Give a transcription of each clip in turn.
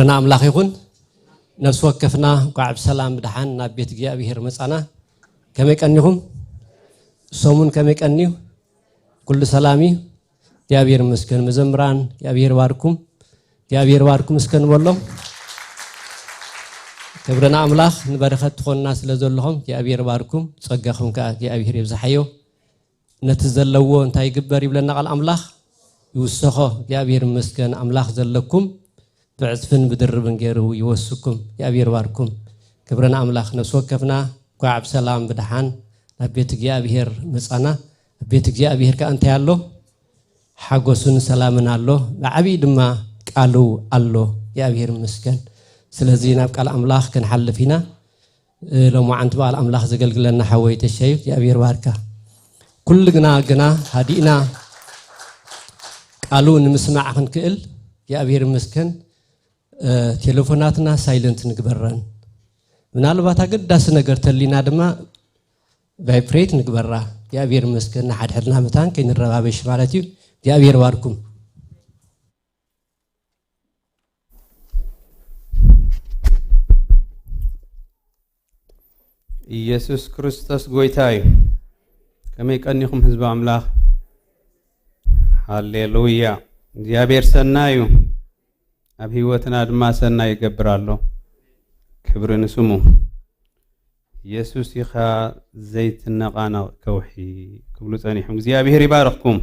ና ኣምላኽ ይኹን። ነፍሲ ወከፍና እንኳዕ ብሰላም ብደሓን ናብ ቤት እግዚኣብሔር መጻና። ከመይ ቀኒኹም? ሰሙን ከመይ ቀንዩ? ኩሉ ሰላም እዩ? እግዚኣብሔር ይመስገን። መዘምራን እግዚኣብሔር ባርኩም፣ እግዚኣብሔር ባርኩም እስከ ንበሎም። ክብርና ኣምላኽ ንበረኸት ትኾንና ስለ ዘለኹም እግዚኣብሔር ባርኩም፣ ጸጋኹም ከኣ እግዚኣብሔር የብዝሓዮ። ነቲ ዘለዎ እንታይ ይግበር ይብለና ቃል ኣምላኽ? ይውሰኾ። እግዚኣብሔር ይመስገን። ኣምላኽ ዘለኩም ብዕጽፍን ብድርብን ገይሩ ይወስኩም። እግዚኣብሔር ባርኩም። ክብርና ኣምላኽ። ነፍሲ ወከፍና እንኳዕ ብሰላም ብደሓን ናብ ቤት እግዚኣብሔር መጻና። ኣብ ቤት እግዚኣብሔር ከኣ እንታይ ኣሎ? ሓጎስን ሰላምን ኣሎ። ብዓብዪ ድማ ቃሉ ኣሎ። እግዚኣብሔር ይመስገን። ስለዚ ናብ ቃል ኣምላኽ ክንሓልፍ ኢና። እ፣ ሎማዓንቲ በዓል ኣምላኽ ዘገልግለና ሓወይ ተሻዩ እግዚኣብሔር ባርካ። ኩሉ ግና ግና ሃዲእና ቃሉ ንምስማዕ ክንክእል እግዚኣብሔር ይመስገን። እ፣ ቴሌፎናትና ሳይለንት ንግበረን። ምናልባት ኣገዳሲ ነገር ተሊና ድማ ቫይብሬት ንግበራ። እግዚኣብሔር ይመስገን። ንሓድሕድና መታን ከይንረባበሽ ማለት እዩ። እግዚኣብሔር ባርኩም። ኢየሱስ ክርስቶስ ጎይታ እዩ። ከመይ ቀኒኹም ህዝቢ ኣምላኽ? ሃሌሉያ። እግዚኣብሔር ሰናይ እዩ። ኣብ ህይወትና ድማ ሰናይ ይገብር ኣሎ። ክብሪ ንስሙ። ኢየሱስ ኢኻ ዘይትነቓነቕ ከውሒ ክብሉ ጸኒሖም። እግዚኣብሔር ይባርኽኩም።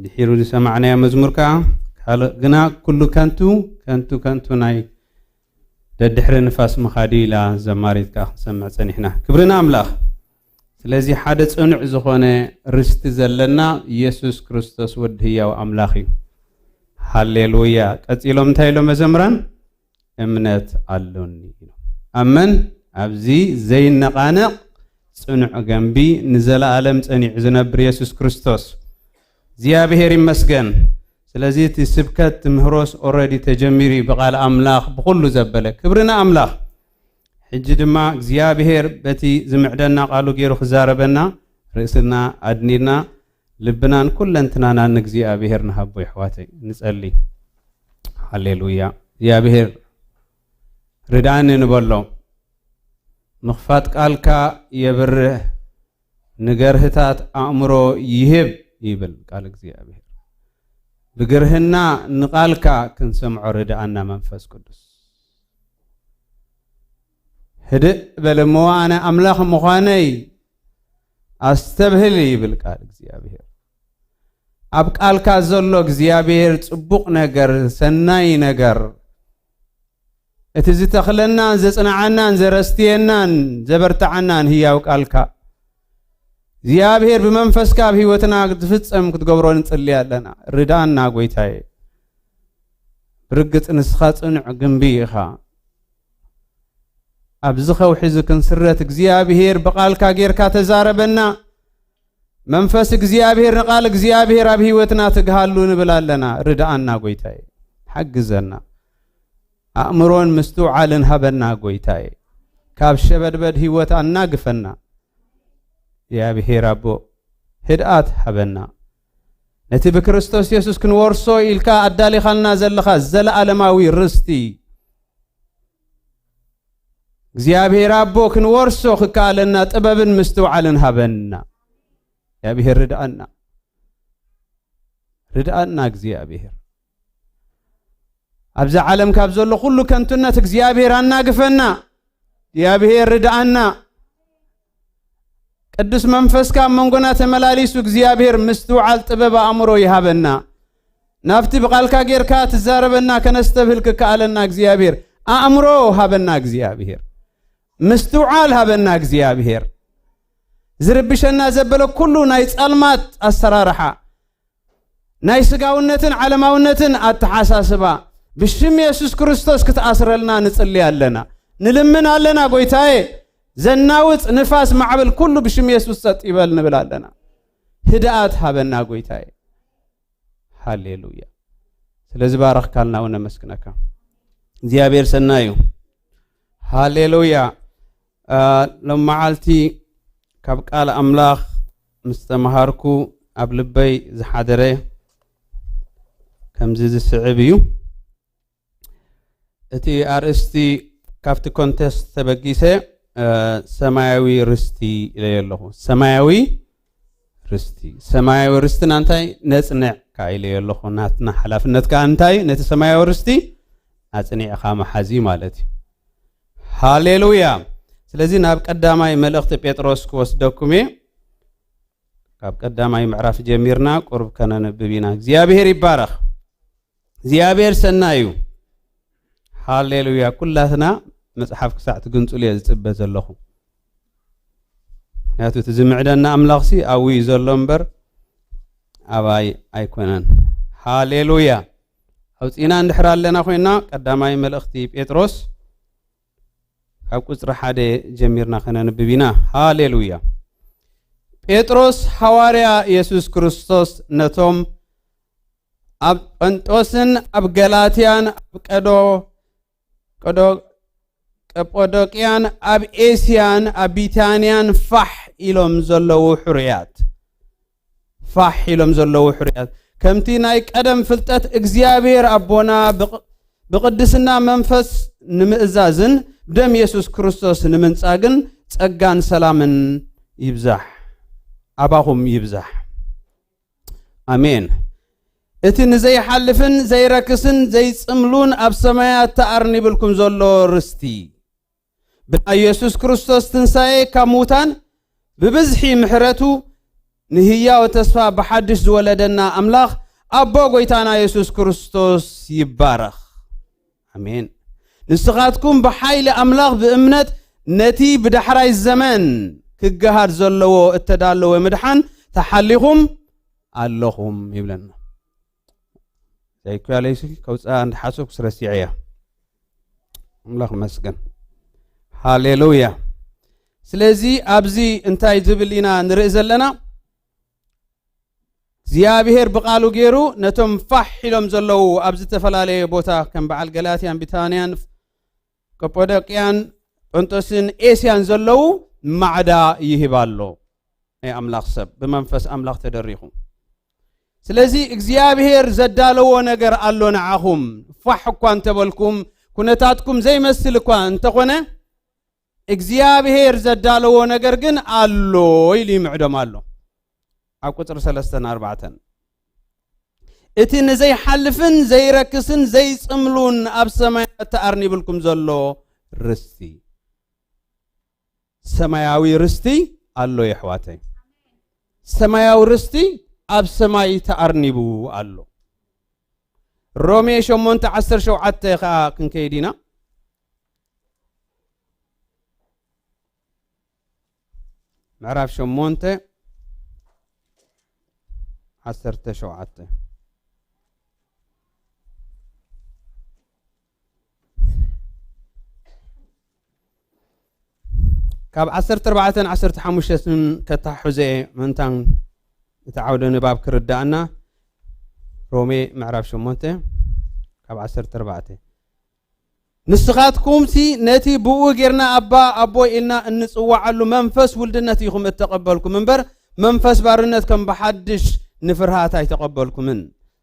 ድሒሩ ዝሰማዕናዮ መዝሙር ከኣ፣ ካልእ ግና ኩሉ ከንቱ፣ ከንቱ፣ ከንቱ ናይ ደድሕሪ ንፋስ ምኻድ ኢላ ዘማሪት ከኣ ክንሰምዕ ጸኒሕና። ክብሪ ንኣምላኽ። ስለዚ ሓደ ጽኑዕ ዝኾነ ርስቲ ዘለና ኢየሱስ ክርስቶስ ወዲ ህያው ኣምላኽ እዩ። ሃሌሉያ። ቀጺሎም እንታይ ኢሎም መዘምራን? እምነት ኣሎኒ ኢሎም። ኣመን። ኣብዚ ዘይነቓነቕ ጽኑዕ ገንቢ ንዘለኣለም ጸኒዑ ዝነብር ኢየሱስ ክርስቶስ። እግዚኣብሔር ይመስገን። ስለዚ እቲ ስብከት ትምህሮስ ኦረዲ ተጀሚሩ እዩ ብቃል ኣምላኽ ብኹሉ ዘበለ። ክብሪ ንኣምላኽ። ሕጂ ድማ እግዚኣብሔር በቲ ዝምዕደና ቃሉ ገይሩ ክዛረበና ርእስና ኣድኒና ልብናን ኩለንትናናን ንእግዚኣብሔር ንሃቦ የሕዋተይ። ንጸሊ። ሃሌሉያ። እግዚኣብሔር ርድኣኒ ንበሎ። ምኽፋት ቃልካ የብርህ፣ ንገርህታት ኣእምሮ ይህብ ይብል ቃል እግዚኣብሔር። ብግርህና ንቃልካ ክንሰምዖ ርድኣና መንፈስ ቅዱስ። ህድእ በል እሞ ኣነ ኣምላኽ ምዃነይ ኣስተብህል ይብል ቃል እግዚኣብሔር። ኣብ ቃልካ ዘሎ እግዚኣብሔር ጽቡቕ ነገር፣ ሰናይ ነገር፣ እቲ ዝተኽለናን ዘጽንዓናን ዘረስትየናን ዘበርትዓናን ህያው ቃልካ እግዚኣብሔር ብመንፈስካ ኣብ ህይወትና ክትፍጸም ክትገብሮ ንጽሊ ኣለና። ርድኣና ጎይታዬ። ብርግጽ ንስኻ ጽኑዕ ግንቢ ኢኻ። ኣብዚ ከውሒ እዚ ክንስረት እግዚኣብሔር ብቃልካ ጌርካ ተዛረበና። መንፈስ እግዚኣብሔር ንቃል እግዚኣብሔር ኣብ ህይወትና ትግሃሉ ንብል ኣለና። ርድኣና ጎይታዬ። ሓግዘና። ኣእምሮን ምስትውዓልን ሃበና ጎይታዬ። ካብ ሸበድበድ ህይወት ኣናግፈና። እግዚኣብሔር ኣቦ ህድኣት ሃበና። ነቲ ብክርስቶስ የሱስ ክንወርሶ ኢልካ ኣዳሊኻልና ዘለኻ ዘለኣለማዊ ርስቲ እግዚኣብሔር ኣቦ ክንወርሶ ክከኣለና ጥበብን ምስትውዓልን ሃበና። እግዚኣብሔር ርድኣና። ርድኣና እግዚኣብሔር። ኣብዚ ዓለም ካብ ዘሎ ኩሉ ከንቱነት እግዚኣብሔር ኣናግፈና። እግዚኣብሔር ርድኣና። ቅዱስ መንፈስካ ኣብ መንጎና ተመላሊሱ እግዚኣብሔር ምስትውዓል ጥበብ ኣእምሮ ይሃበና። ናብቲ ብቃልካ ጌርካ ትዛረበና ከነስተብህል ክከኣለና እግዚኣብሔር ኣእምሮ ሃበና። እግዚኣብሔር ምስትውዓል ሃበና። እግዚኣብሔር ዝርብሸና ዘበለ ኩሉ ናይ ጸልማት ኣሰራርሓ ናይ ስጋውነትን ዓለማውነትን ኣተሓሳስባ ብሽም የሱስ ክርስቶስ ክትኣስረልና ንጽሊ ኣለና። ንልምን ኣለና ጎይታዬ። ዘናውጽ ንፋስ ማዕበል ኩሉ ብሽም የሱስ ጸጥ ይበል ንብል ኣለና። ህድኣት ሃበና ጎይታዬ። ሃሌሉያ። ስለዚ ባረኽካልና እውን ነመስግነካ። እግዚኣብሔር ሰናይ እዩ። ሃሌሉያ። አ፣ ሎም መዓልቲ ካብ ቃል ኣምላኽ ምስ ተምሃርኩ ኣብ ልበይ ዝሓደረ ከምዚ ዝስዕብ እዩ። እቲ ኣርእስቲ ካብቲ ኮንቴስት ተበጊሰ ሰማያዊ ርስቲ ኢለ ኣለኹ። ሰማያዊ ርስቲ፣ ሰማያዊ ርስትና እንታይ ነጽንዕ? ኢለ ኣለኹ። ናትና ሓላፍነት ከኣ እንታይ? ነቲ ሰማያዊ ርስቲ ኣጽኒዕኻ መሓዚ ማለት እዩ። ሃሌሉያ። ስለዚ ናብ ቀዳማይ መልእኽቲ ጴጥሮስ ክወስደኩም እየ። ካብ ቀዳማይ ምዕራፍ ጀሚርና ቁርብ ከነንብብ ኢና። እግዚኣብሔር ይባረኽ። እግዚኣብሔር ሰናይ እዩ። ሃሌሉያ። ኩላትና መጽሓፍ ክሳዕ ትግንጽሉ እየ ዝጽበ ዘለኹ። ምክንያቱ እቲ ዝምዕደና ኣምላኽሲ ኣብኡ እዩ ዘሎ እምበር ኣባይ ኣይኮነን። ሃሌሉያ። ኣውፂና እንድሕር ኣለና ኮይና ቀዳማይ መልእኽቲ ጴጥሮስ ካብ ቁፅሪ ሓደ ጀሚርና ከነንብብ ኢና። ሃሌሉያ። ጴጥሮስ ሃዋርያ የሱስ ክርስቶስ ነቶም ኣብ ጳንጦስን ኣብ ገላትያን ኣብ ቀዶ ቀዶ ቀጶዶቅያን ኣብ ኤስያን ኣብ ቢታንያን ፋሕ ኢሎም ዘለዉ ሕሩያት፣ ፋሕ ኢሎም ዘለዉ ሕሩያት፣ ከምቲ ናይ ቀደም ፍልጠት እግዚኣብሔር ኣቦና ብቕ-፣ ብቕድስና መንፈስ ንምእዛዝን ብደም የሱስ ክርስቶስ ንምንጻግን ጸጋን ሰላምን ይብዛሕ፣ ኣባኹም ይብዛሕ። ኣሜን። እቲ ንዘይሓልፍን ዘይረክስን ዘይጽምሉን ኣብ ሰማያት ተኣርኒብልኩም ዘሎ ርስቲ፣ ብናይ የሱስ ክርስቶስ ትንሳኤ ካብ ምዉታን ብብዝሒ ምሕረቱ ንህያው ተስፋ ብሓድሽ ዝወለደና ኣምላኽ ኣቦ ጐይታና የሱስ ክርስቶስ ይባረኽ። ኣሜን። ንስኻትኩም ብሓይሊ ኣምላኽ ብእምነት ነቲ ብዳሕራይ ዘመን ክገሃድ ዘለዎ እተዳለወ ምድሓን ተሓሊኹም ኣለኹም ይብለና። ዘይኮ ያለይሲ ከውፅኣ እንዳሓሰብኩ ስረሲዐ እያ። ኣምላኽ ይመስገን። ሃሌሉያ። ስለዚ ኣብዚ እንታይ ዝብል ኢና ንርኢ ዘለና? እግዚኣብሔር ብቃሉ ገይሩ ነቶም ፋሕ ኢሎም ዘለዉ ኣብ ዝተፈላለየ ቦታ ከም በዓል ገላትያን ቢታንያን ቀጶዶቅያን ጴንጦስን ኤስያን ዘለዉ ማዕዳ ይህብ ኣሎ። ናይ ኣምላኽ ሰብ ብመንፈስ ኣምላኽ ተደሪኹ። ስለዚ እግዚኣብሔር ዘዳለዎ ነገር ኣሎ ንዓኹም። ፋሕ እኳ እንተበልኩም፣ ኩነታትኩም ዘይመስል እኳ እንተኾነ፣ እግዚኣብሔር ዘዳለዎ ነገር ግን ኣሎ ኢሉ ይምዕዶም ኣሎ። ኣብ ቁጽሪ ሰለስተን ኣርባዕተን፣ እቲ ንዘይሓልፍን ዘይረክስን ዘይጽምሉን ኣብ ሰማያት ተኣርኒብልኩም ዘሎ ርስቲ፣ ሰማያዊ ርስቲ ኣሎ የሕዋተይ። ሰማያዊ ርስቲ ኣብ ሰማይ ተኣርኒቡ ኣሎ። ሮሜ ሸሞንተ ዓሰርተ ሸውዓተ ከኣ ክንከይድ ኢና። ምዕራፍ ሸሞንተ ዓሰርተ ሸውዓተ፣ ካብ ዓሰርተ ኣርባዕተን ዓሰርተ ሓሙሽተን ከተሓሕዞ እየ፣ ምእንታን እቲ ዓውደ ንባብ ክርዳእና። ሮሜ ምዕራፍ ሸሞንተ ካብ ዓሰርተ ኣርባዕተ፣ ንስኻትኩምሲ ነቲ ብኡ ጌርና ኣባ ኣቦ ኢልና እንጽዋዓሉ መንፈስ ውልድነት ኢኹም እተቐበልኩም እምበር፣ መንፈስ ባርነት ከም ብሓድሽ ንፍርሃት ኣይተቐበልኩምን።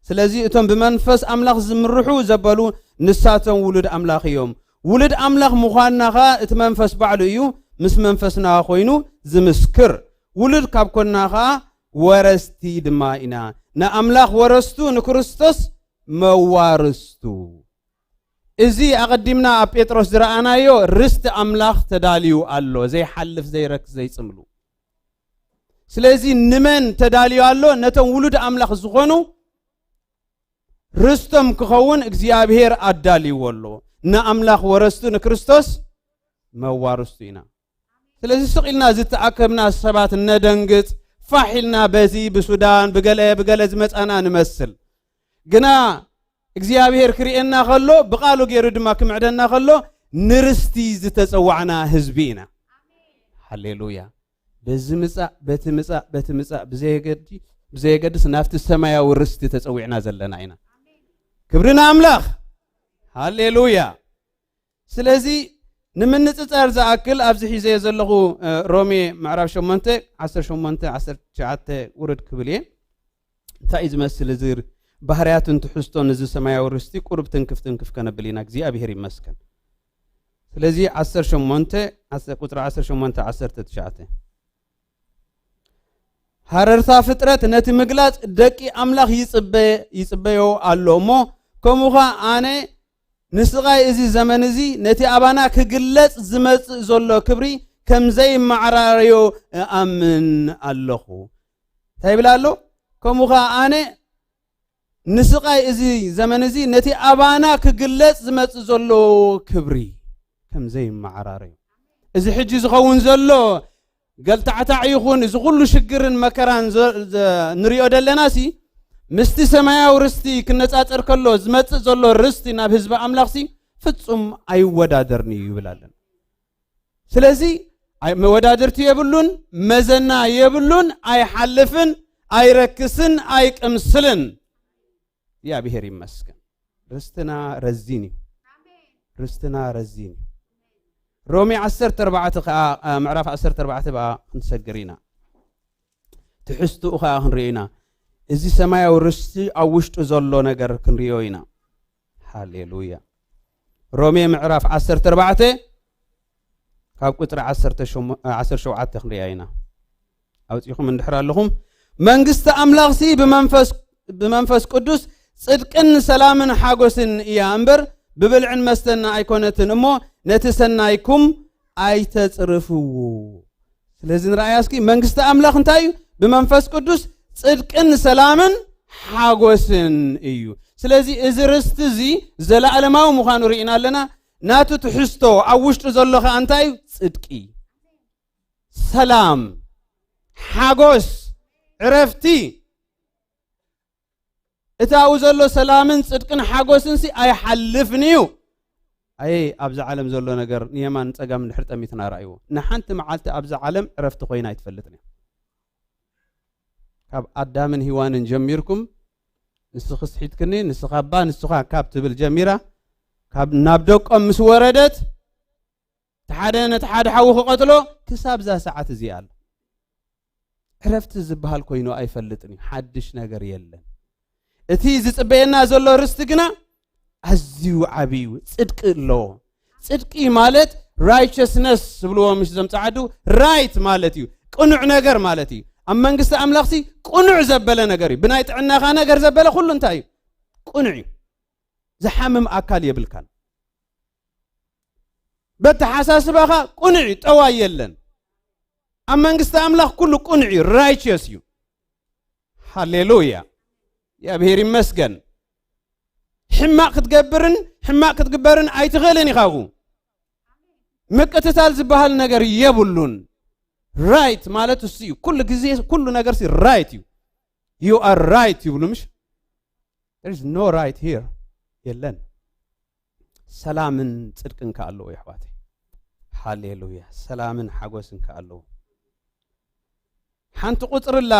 ስለዚ እቶም ብመንፈስ ኣምላኽ ዝምርሑ ዘበሉ ንሳቶም ውሉድ ኣምላኽ እዮም። ውሉድ ኣምላኽ ምዃንና ኸኣ እቲ መንፈስ ባዕሉ እዩ ምስ መንፈስና ኮይኑ ዝምስክር። ውሉድ ካብ ኮንና ኸኣ ወረስቲ ድማ ኢና፣ ንኣምላኽ ወረስቱ፣ ንክርስቶስ መዋርስቱ። እዚ ኣቐዲምና ኣብ ጴጥሮስ ዝረኣናዮ ርስቲ ኣምላኽ ተዳልዩ ኣሎ፣ ዘይሓልፍ፣ ዘይረክስ፣ ዘይጽምሉ። ስለዚ ንመን ተዳልዩ ኣሎ? ነቶም ውሉድ ኣምላኽ ዝኾኑ ርስቶም ክኸውን እግዚኣብሔር ኣዳልይዎ ኣሎ። ንኣምላኽ ወረስቱ፣ ንክርስቶስ መዋርስቱ ኢና። ስለዚ ስቕ ኢልና ዝተኣከብና ሰባት ነደንግጽ፣ ፋሕ ኢልና በዚ ብሱዳን ብገለ ብገለ ዝመጻና ንመስል። ግና እግዚኣብሔር ክርእየና ከሎ፣ ብቓሉ ገይሩ ድማ ክምዕደና ከሎ፣ ንርስቲ ዝተጸዋዕና ህዝቢ ኢና። ሃሌሉያ። በዚ ምጻእ፣ በቲ ምጻእ፣ በቲ ምጻእ ብዘየገዲ-፣ ብዘየገድስ ናብቲ ሰማያዊ ርስቲ ተጸዊዕና ዘለና ኢና። ክብሪ ንኣምላኽ። ሃሌሉያ። ስለዚ ንምንጽጻር ዝኣክል ኣብዚ ሒዘዮ ዘለኹ፣ እ፣ ሮሜ ምዕራፍ ሸሞንተ፣ ዓሰርተ ሸሞንተ፣ ዓሰርተ ትሽዓተ ውርድ ክብል እየ። እንታይ እዩ ዝመስል እዚ ር-፣ ባህርያትን ትሕዝቶን እዚ ሰማያዊ ርስቲ ቁሩብ ትንክፍ ትንክፍ ከነብል ኢና። እግዚኣብሔር ይመስገን። ስለዚ ዓሰርተ ሸሞንተ፣ ዓሰርተ፣ ቁጽሪ ዓሰርተ ሸሞንተ፣ ዓሰርተ ትሽዓተ። ሃረርታ ፍጥረት ነቲ ምግላጽ ደቂ ኣምላኽ ይጽበ-፣ ይጽበዮ ኣሎ እሞ፣ ከምኡ ኸኣ ኣነ ንስቓይ እዚ ዘመን እዚ ነቲ ኣባና ክግለጽ ዝመጽእ ዘሎ ክብሪ ከም ዘይመዓራረዮ እኣምን ኣለኹ። እንታይ ይብል ኣሎ? ከምኡ ኸኣ ኣነ ንስቓይ እዚ ዘመን እዚ ነቲ ኣባና ክግለጽ ዝመጽእ ዘሎ ክብሪ ከም ዘይመዓራረዮ። እዚ ሕጂ ዝኸውን ዘሎ ገልታዕታዕ ይኹን፣ እዚ ኩሉ ሽግርን መከራን ዘ-፣ ዘ-፣ ንሪኦ ደለና ሲ፣ ምስቲ ሰማያዊ ርስቲ ክነጻጸር ከሎ ዝመጽእ ዘሎ ርስቲ ናብ ህዝቢ ኣምላኽ ሲ ፍጹም ኣይወዳደርን እዩ ይብል ኣለና። ስለዚ ኣይ-፣ መወዳድርቲ የብሉን፣ መዘና የብሉን፣ ኣይሓልፍን፣ ኣይረክስን፣ ኣይቅምስልን። እግዚኣብሔር ይመስገን። ርስትና ረዚን እዩ። ርስትና ረዚን እዩ። ሮሜ ዓሰርተ ኣርባዕተ ከኣ፣ ኣ፣ ምዕራፍ ዓሰርተ ኣርባዕተ ብኣ ክንሰግር ኢና። ትሕዝትኡ ከኣ ክንሪኦ ኢና። እዚ ሰማያዊ ርስቲ ኣብ ውሽጡ ዘሎ ነገር ክንሪኦ ኢና። ሃሌሉያ። ሮሜ ምዕራፍ ዓሰርተ ኣርባዕተ ካብ ቁጽሪ ዓሰርተ ሸሞንተ፣ ዓሰርተ ሸውዓተ ክንሪኣ ኢና። ኣውጺኹም እንድሕር ኣለኹም፣ መንግስቲ ኣምላኽሲ ብመንፈስ፣ ብመንፈስ ቅዱስ ጽድቅን ሰላምን ሓጎስን እያ እምበር፣ ብብልዕን መስተን ኣይኮነትን እሞ፣ ነቲ ሰናይኩም ኣይተጽርፍዎ። ስለዚ ንረኣያ እስኪ፣ መንግስቲ ኣምላኽ እንታይ እዩ? ብመንፈስ ቅዱስ ጽድቅን ሰላምን ሓጎስን እዩ። ስለዚ እዚ ርስቲ እዚ ዘለኣለማዊ ምዃኑ ርኢና ኣለና። ናቱ ትሕዝቶ ኣብ ውሽጡ ዘሎ ኸኣ እንታይ እዩ? ጽድቂ፣ ሰላም፣ ሓጎስ፣ ዕረፍቲ። እቲ ኣብኡ ዘሎ ሰላምን ጽድቅን ሓጎስን ሲ ኣይሓልፍን እዩ። ኣየ፣ ኣብዛ ዓለም ዘሎ ነገር ንየማን ጸጋም እንድሕር ጠሚትና ረኣይዎ። ንሓንቲ መዓልቲ ኣብዛ ዓለም ዕረፍቲ ኮይና ኣይትፈልጥን እያ። ካብ ኣዳምን ሂዋንን ጀሚርኩም፣ ንስኺ ስሒትክኒ፣ ንስኻ እባ፣ ንስኻ ካብ ትብል ጀሚራ፣ ካብ ናብ ደቆም ምስ ወረደት፣ እቲ ሓደ ነቲ ሓደ ሓዉ ክቐትሎ ክሳብ እዛ ሰዓት እዚኣ ኣሎ። ዕረፍቲ ዝበሃል ኮይኑ ኣይፈልጥን እዩ። ሓድሽ ነገር የለን። እቲ ዝጽበየና ዘሎ ርስቲ ግና ኣዝዩ ዓቢ እዩ። ጽድቂ ኣለዎ። ጽድቂ ማለት ራይቸስነስ ዝብልዎ፣ ምሽ ዘምጽዓዱ፣ ራይት ማለት እዩ። ቅኑዕ ነገር ማለት እዩ። ኣብ መንግስቲ ኣምላኽሲ ቅኑዕ ዘበለ ነገር እዩ። ብናይ ጥዕናኻ ነገር ዘበለ ኩሉ እንታይ እዩ? ቅኑዕ እዩ። ዝሓምም ኣካል የብልካን። በተሓሳስባኻ ቅኑዕ እዩ፣ ጠዋይ የለን። ኣብ መንግስቲ ኣምላኽ ኩሉ ቅኑዕ እዩ፣ ራይቸስ እዩ። ሃሌሉያ። እግዚኣብሔር ይመስገን። ሕማቕ ክትገብርን ሕማቕ ክትግበርን ኣይትኽእልን ኢኻ። እኹ ምቅትታል ዝበሃል ነገር የብሉን። ራይት ማለት እሱ እዩ። ኩሉ ግዜ ኩሉ ነገር ሲ ራይት እዩ። You are right ይብሉ፣ ምሽ? There is no right here። የለን። ሰላምን ጽድቅን ከኣለዎ፣ የሕዋተይ። ሃሌሉያ። ሰላምን ሓጎስን ከኣለዎ። ሓንቲ ቁጽሪ ኣላ፣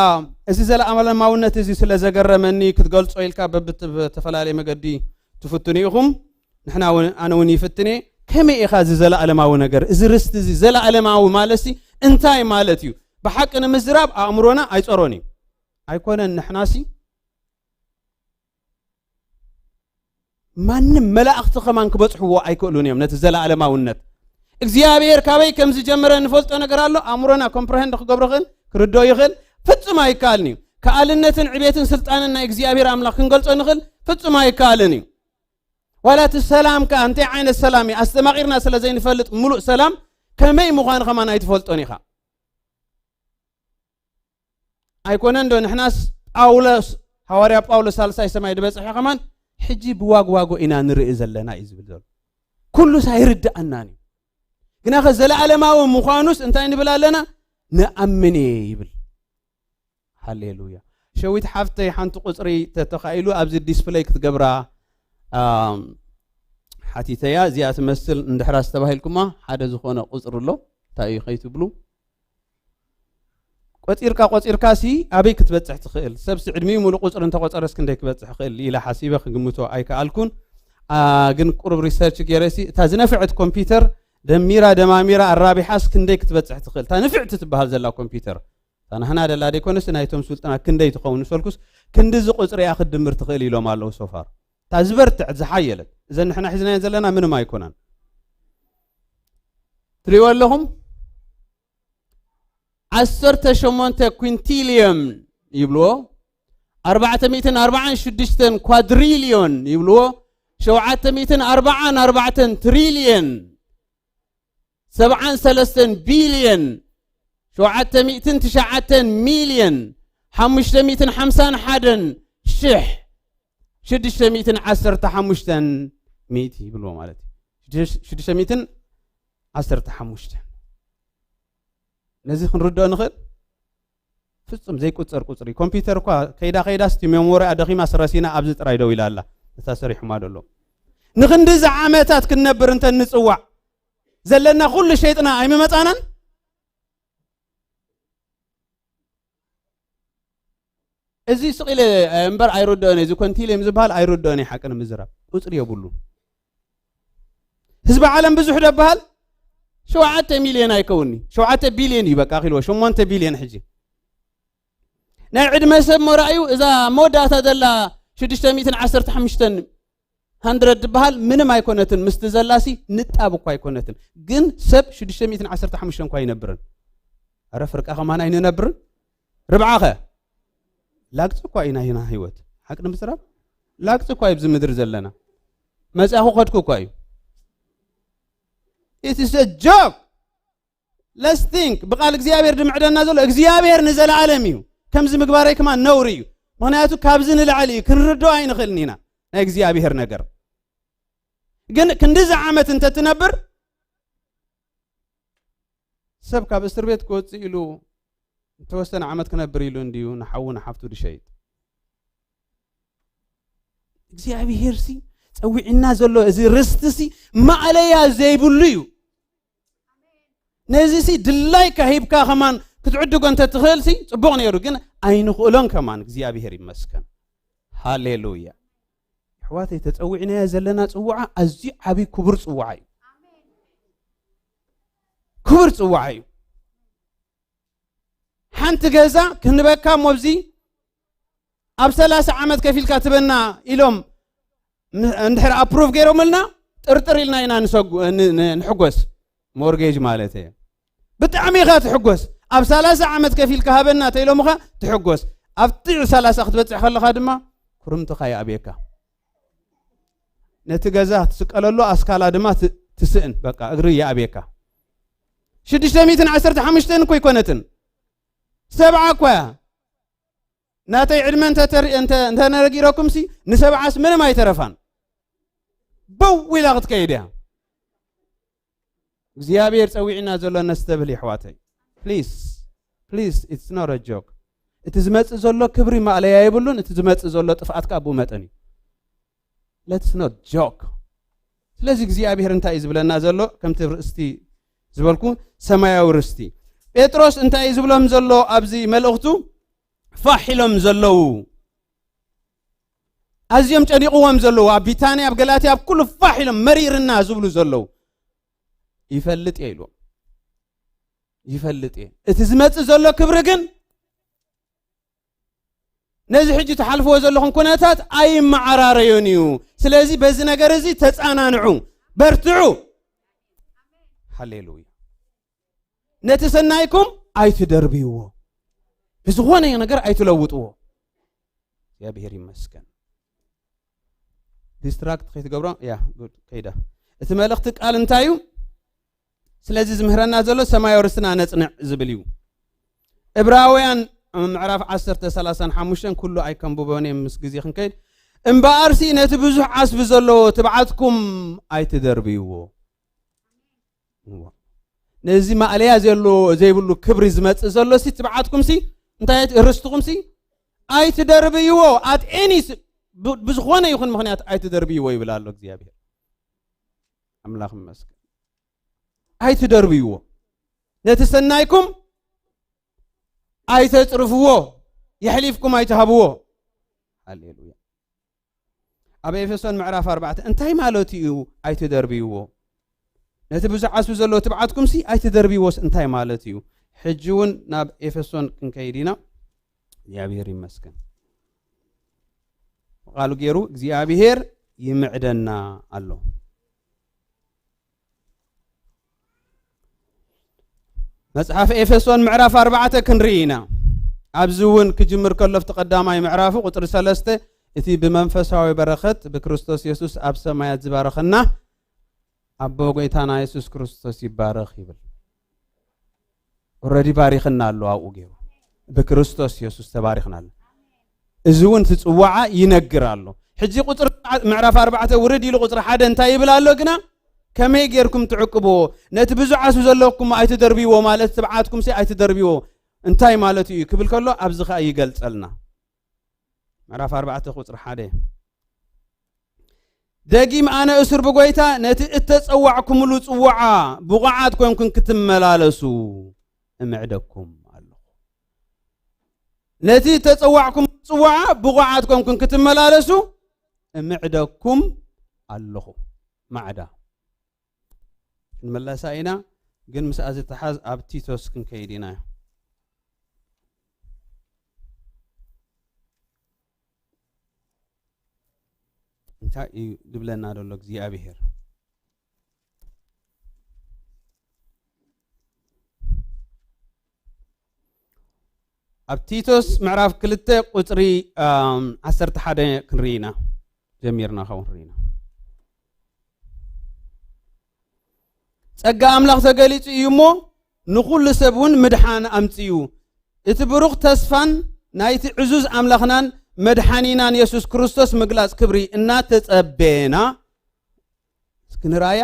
እዚ ዘለኣለማውነት እዚ ስለ ዘገረመኒ ክትገልጾ ኢልካ በብት-፣ ብተፈላለየ መገዲ ትፍትኑ ኢኹም። ንሕና እውን፣ ኣነ እውን ይፍትኔ። ከመይ ኢኻ እዚ ዘለኣለማዊ ነገር፣ እዚ ርስቲ እዚ ዘለኣለማዊ ማለትሲ እንታይ ማለት እዩ? ብሓቂ ንምዝራብ ኣእምሮና ኣይጸሮን እዩ። ኣይኮነን፣ ንሕናሲ ማንም መላእኽቲ ከማን ክበጽሕዎ ኣይክእሉን እዮም ነቲ ዘለኣለማውነት። እግዚኣብሔር ካበይ ከም ዝጀመረ ንፈልጦ ነገር ኣሎ? ኣእምሮና ኮምፕረሄንድ ክገብሮ ይኽእል? ክርድኦ ይኽእል? ፍጹም ኣይከኣልን እዩ። ከኣልነትን ዕቤትን ስልጣንን ናይ እግዚኣብሔር ኣምላኽ ክንገልጾ ንኽእል? ፍጹም ኣይከኣልን እዩ። ዋላ እቲ ሰላም ከኣ እንታይ ዓይነት ሰላም እዩ? ኣስተማቒርና ስለ ዘይንፈልጥ ምሉእ ሰላም ከመይ ምዃኑ ከማን ኣይትፈልጦን ኢኻ። ኣይኮነን ዶ ንሕናስ ጳውሎስ፣ ሃዋርያ ጳውሎስ ሳልሳይ ሰማይ ዝበጽሐ ከማን ሕጂ ብዋግዋጎ ኢና ንርኢ ዘለና እዩ ዝብል ዘሎ። ኩሉስ ኣይርድኣናን እዩ። ግናኸ ዘለኣለማዊ ምዃኑስ እንታይ ንብል ኣለና? ንኣምን እየ ይብል። ሃሌሉያ። ሸዊት ሓፍተይ ሓንቲ ቁጽሪ ተተኻኢሉ ኣብዚ ዲስፕለይ ክትገብራ፣ ኣም፣ ሓቲተያ። እዚኣ ትመስል እንድሕራ ዝተባሂልኩማ ሓደ ዝኾነ ቁጽሪ ኣሎ። እንታይ እዩ ከይትብሉ? ቆጺርካ ቆጺርካ ሲ ኣበይ ክትበጽሕ ትኽእል? ሰብሲ ዕድሚኡ ሙሉእ ቁጽሪ እንተቆጸረስ ክንደይ ክበጽሕ ይኽእል ኢለ ሓሲበ ክግምቶ ኣይከኣልኩን። ኣ፣ ግን ቁሩብ ሪሰርች ገይረ ሲ እታ ዝነፍዐት ኮምፒውተር ደሚራ ደማሚራ ኣራቢሓስ ክንደይ ክትበጽሕ ትኽእል? እታ ንፍዕቲ ትበሃል ዘላ ኮምፒውተር ንሕና ደላ ደይኮነስ ናይቶም ስልጠና ክንደይ ትኸውን ንሰልኩስ ክንዲ እዚ ቁፅሪ እያ ክትድምር ትኽእል ኢሎም ኣለዉ። ሶፋር እታ ዝበርትዕት ዝሓየለት እዘን ንሕና ሒዝናዮ ዘለና ምንም ኣይኮነን። ትሪእዎ ኣለኹም። ዓሰርተ ሸሞንተ ኩንቲልዮን ይብልዎ። ኣርባዕተ ሚእትን ኣርባዓን ሽዱሽተን ኳድሪልዮን ይብልዎ። ሸውዓተ ሚእትን ኣርባዓን ኣርባዕተን ትሪልዮን፣ ሰብዓን ሰለስተን ቢልዮን፣ ሸውዓተ ሚእትን ትሽዓተን ሚልዮን፣ ሓሙሽተ ሚእትን ሓምሳን ሓደን ሽሕ፣ ሽዱሽተ ሚእትን ዓሰርተ ሓሙሽተን ሚእቲ ይብልዎ ማለት እዩ። ሽዱሽ- ሽዱሽተ ሚእትን ዓሰርተ ሓሙሽተ። ነዚ ክንርድኦ ንኽእል ፍጹም ዘይቁጸር ቁጽሪ። ኮምፒውተር እኳ ከይዳ ከይዳ ስቲ ሜሞሪኣ ደኺማ ስረሲና ኣብዚ ጥራይ ደው ኢላ ኣላ። እታ ሰሪሑማ ደሎ። ንኽንድዚ ዓመታት ክንነብር እንተ ንጽዋዕ ዘለና ኩሉ ሸይጥና ኣይምመጻናን? እዚ ስቕ ኢለ እምበር ኣይርድኦን እየ። እዚ ኮንቲልዮም ዝበሃል ኣይርድኦን እየ ሓቂ ንምዝራብ። ቁጽሪ የብሉ። ህዝቢ ዓለም ብዙሕ ደበሃል ሸውዓተ ሚልዮን ኣይከውንኒ። ሸውዓተ ቢልዮን እዩ በቃ ኣኺልዎ። ሸሞንተ ቢልዮን ሕጂ። ናይ ዕድመ ሰብ መራእዩ እዛ መወዳእታ ዘላ ሽዱሽተ ሚእትን ዓሰርተ ሓሙሽተን ሃንድረድ ዝበሃል ምንም ኣይኮነትን። ምስቲ ዘላሲ ንጣብ እኳ ኣይኮነትን። ግን ሰብ ሽዱሽተ ሚእትን ዓሰርተ ሓሙሽተን እኳ ኣይነብርን። ኣረ ፍርቃ ከማን ኣይንነብርን። ርብዓኸ ላግፂ እኳ ኢና ኢና ህይወት ሓቂ ንምዝራብ ላግፂ እኳ እዩ ኣብዚ ምድሪ ዘለና። መፅኣኹ ከድኩ እኳ እዩ። It is a joke. Let's think. ብቃል እግዚኣብሔር ድምዕደና ዘሎ እግዚኣብሔር ንዘለዓለም እዩ። ከምዚ ምግባረይ ከማን ነውሪ እዩ። ምክንያቱ ካብዚ ንላዕሊ እዩ። ክንርድኦ ኣይንኽእልን ኢና ናይ እግዚኣብሔር ነገር። ግን ክንዲዚ ዓመት እንተትነብር ሰብ ካብ እስር ቤት ክወፅእ ኢሉ እንተወሰነ ዓመት ክነብር ኢሉ እንድዩ ንሓዉ ንሓፍቱ ድሸይጥ። እግዚኣብሔር ሲ ፀዊዕና ዘሎ እዚ ርስቲ ሲ ማእለያ ዘይብሉ እዩ። ነዚ ሲ ድላይካ ሂብካ ከማን ክትዕድጎ እንተትኽእል ሲ ፅቡቕ ነይሩ፣ ግን ኣይንኽእሎን ከማን። እግዚኣብሔር ይመስገን። ሃሌሉያ። ኣሕዋተይ ተፀዊዕናዮ ዘለና ፅዋዓ ኣዝዩ ዓብዪ ክቡር ፅዋዓ እዩ። ክቡር ፅዋዓ እዩ። ሓንቲ ገዛ ክንበካ እሞ ኣብዚ ኣብ ሰላሳ ዓመት ከፊልካ ትበና ኢሎም ም- እንድሕር ኣፕሩቭ ገይሮምልና ጥርጥር ኢልና ኢና ንሰጉ- ን- ን- ንሕጎስ። ሞርጌጅ ማለት እየ። ብጣዕሚ ኢኻ ትሕጎስ። ኣብ ሰላሳ ዓመት ከፊልካ ሃበና ተኢሎምኻ ትሕጎስ። ኣብቲ ሰላሳ ክትበፅሕ ከለኻ ድማ ኩርምትኻ ይኣብየካ። ነቲ ገዛ ትስቀለሉ ኣስካላ ድማ ት- ትስእን። በቃ እግሪ ይኣብየካ። ሽዱሽተ ሚእትን ዓሰርተ ሓሙሽተን እኮ ኣይኮነትን፣ ሰብዓ እኮ እያ። ናተይ ዕድመ እንተ ተር- እንተ- እንተ ነጊረኩም ሲ ንሰብዓስ ምንም ኣይተረፋን። በው ኢላ ክትከይድ እያ። እግዚኣብሔር ጸዊዕና ዘሎ ነስተብህል የሕዋተይ። Please, please, it's not a joke. እቲ ዝመጽእ ዘሎ ክብሪ ማእለያ የብሉን። እቲ ዝመጽእ ዘሎ ጥፍኣት ከኣ ብኡ መጠን እዩ። Let's not joke. ስለዚ እግዚኣብሔር እንታይ እዩ ዝብለና ዘሎ? ከምቲ ርእስቲ ዝበልኩ ሰማያዊ ርስቲ። ጴጥሮስ እንታይ እዩ ዝብሎም ዘሎ ኣብዚ መልእኽቱ? ፋሕ ኢሎም ዘለዉ፣ ኣዝዮም ጨኒቕዎም ዘለዉ፣ ኣብ ቢታንያ፣ ኣብ ገላትያ፣ ኣብ ኩሉ ፋሕ ኢሎም መሪርና ዝብሉ ዘለዉ ይፈልጥ እየ ኢልዎም። ይፈልጥ እየ። እቲ ዝመጽእ ዘሎ ክብሪ ግን ነዚ ሕጂ ትሓልፍዎ ዘለኹም ኩነታት ኣይመዓራረዮን እዩ። ስለዚ በዚ ነገር እዚ ተጻናንዑ፣ በርትዑ። ሃሌሉያ። ነቲ ሰናይኩም ኣይትደርብይዎ፣ ብዝኾነ ነገር ኣይትለውጥዎ። እግዚኣብሔር ይመስገን። ዲስትራክት ከይትገብሮ። ያ ጉድ ከይዳ። እቲ መልእኽቲ ቃል እንታይ እዩ? ስለዚ ዝምህረና ዘሎ ሰማያዊ ርስትና ነጽንዕ ዝብል እዩ። ዕብራውያን ምዕራፍ ዓሰርተ ሰላሳን ሓሙሽተን ኩሉ ኣይከንብቦን እየ ምስ ግዜ ክንከይድ። እምበኣርሲ ነቲ ብዙሕ ዓስቢ ዘለዎ ትብዓትኩም ኣይትደርብይዎ። እዎ። ነዚ ማእለያ ዘሎ ዘይብሉ ክብሪ ዝመጽእ ዘሎ ሲ ትብዓትኩም ሲ እንታይ ርስትኹም ሲ ኣይትደርብይዎ። ኣት ኤኒ ስ- ብ- ብዝኾነ ይኹን ምኽንያት ኣይትደርብይዎ ይብል ኣሎ እግዚኣብሔር። ኣምላኽ ይመስገን። ኣይትደርብይዎ። ነቲ ሰናይኩም ኣይተጽርፍዎ፣ የሕሊፍኩም ኣይትሃብዎ። ሃሌሉያ። ኣብ ኤፌሶን ምዕራፍ ኣርባዕተ እንታይ ማለት እዩ? ኣይትደርብይዎ። ነቲ ብዙሕ ዓስቢ ዘለዎ ትብዓትኩምሲ ኣይትደርብይዎስ እንታይ ማለት እዩ? ሕጂ እውን ናብ ኤፌሶን ክንከይድ ኢና። እግዚኣብሔር ይመስገን። ቃሉ ገይሩ እግዚኣብሔር ይምዕደና ኣሎ። መጽሓፍ ኤፌሶን ምዕራፍ ኣርባዕተ ክንርኢ ኢና። ኣብዚ እውን ክጅምር ከሎ ኣብቲ ቀዳማይ ምዕራፉ ቁጽሪ ሰለስተ፣ እቲ ብመንፈሳዊ በረኸት ብክርስቶስ የሱስ ኣብ ሰማያት ዝባረኸና ኣቦ ጎይታና የሱስ ክርስቶስ ይባረኽ ይብል። ኦረዲ ባሪኽና ኣሎ፣ ኣብኡ ገይሩ ብክርስቶስ የሱስ ተባሪኽና ኣሎ። እዚ እውን እቲ ጽዋዓ ይነግር ኣሎ። ሕጂ ቁጽሪ ምዕራፍ ኣርባዕተ ውርድ ኢሉ ቁጽሪ ሓደ እንታይ ይብል ኣሎ ግና? ከመይ ጌርኩም ትዕቅብዎ? ነቲ ብዙሕ ዓስቢ ዘለኩም ኣይትደርብይዎ፣ ማለት ትብዓትኩም ሲ ኣይትደርብይዎ። እንታይ ማለት እዩ ክብል ከሎ ኣብዚ ኸኣ ይገልጸልና። ምዕራፍ ኣርባዕተ ቁጽሪ ሓደ፣ ደጊም ኣነ እሱር ብጎይታ ነቲ እተጸዋዕኩምሉ ጽዋዓ ብቑዓት ኮንኩም ክትመላለሱ እምዕደኩም ኣለኹ። ነቲ እተጸዋዕኩም ጽዋዓ ብቑዓት ኮንኩም ክትመላለሱ እምዕደኩም ኣለኹ። ማዕዳ ክንመለሳ ኢና፣ ግን ምስኣ ዝተሓዝ ኣብ ቲቶስ ክንከይድ ኢና። እንታይ እዩ ዝብለና ዘሎ እግዚኣብሔር? ኣብ ቲቶስ ምዕራፍ ክልተ ቁጽሪ፣ ኣም፣ ዓሰርተ ሓደ ክንርኢ ኢና። ጀሚርና ኸው ክንርኢ ኢና። ጸጋ ኣምላኽ ተገሊጹ እዩ እሞ፣ ንኹሉ ሰብ እውን ምድሓን ኣምጺኡ። እቲ ብሩኽ ተስፋን ናይቲ ዕዙዝ ኣምላኽናን መድሓኒናን የሱስ ክርስቶስ ምግላጽ ክብሪ እናተጸበየና፣ እስኪ ንርኣያ።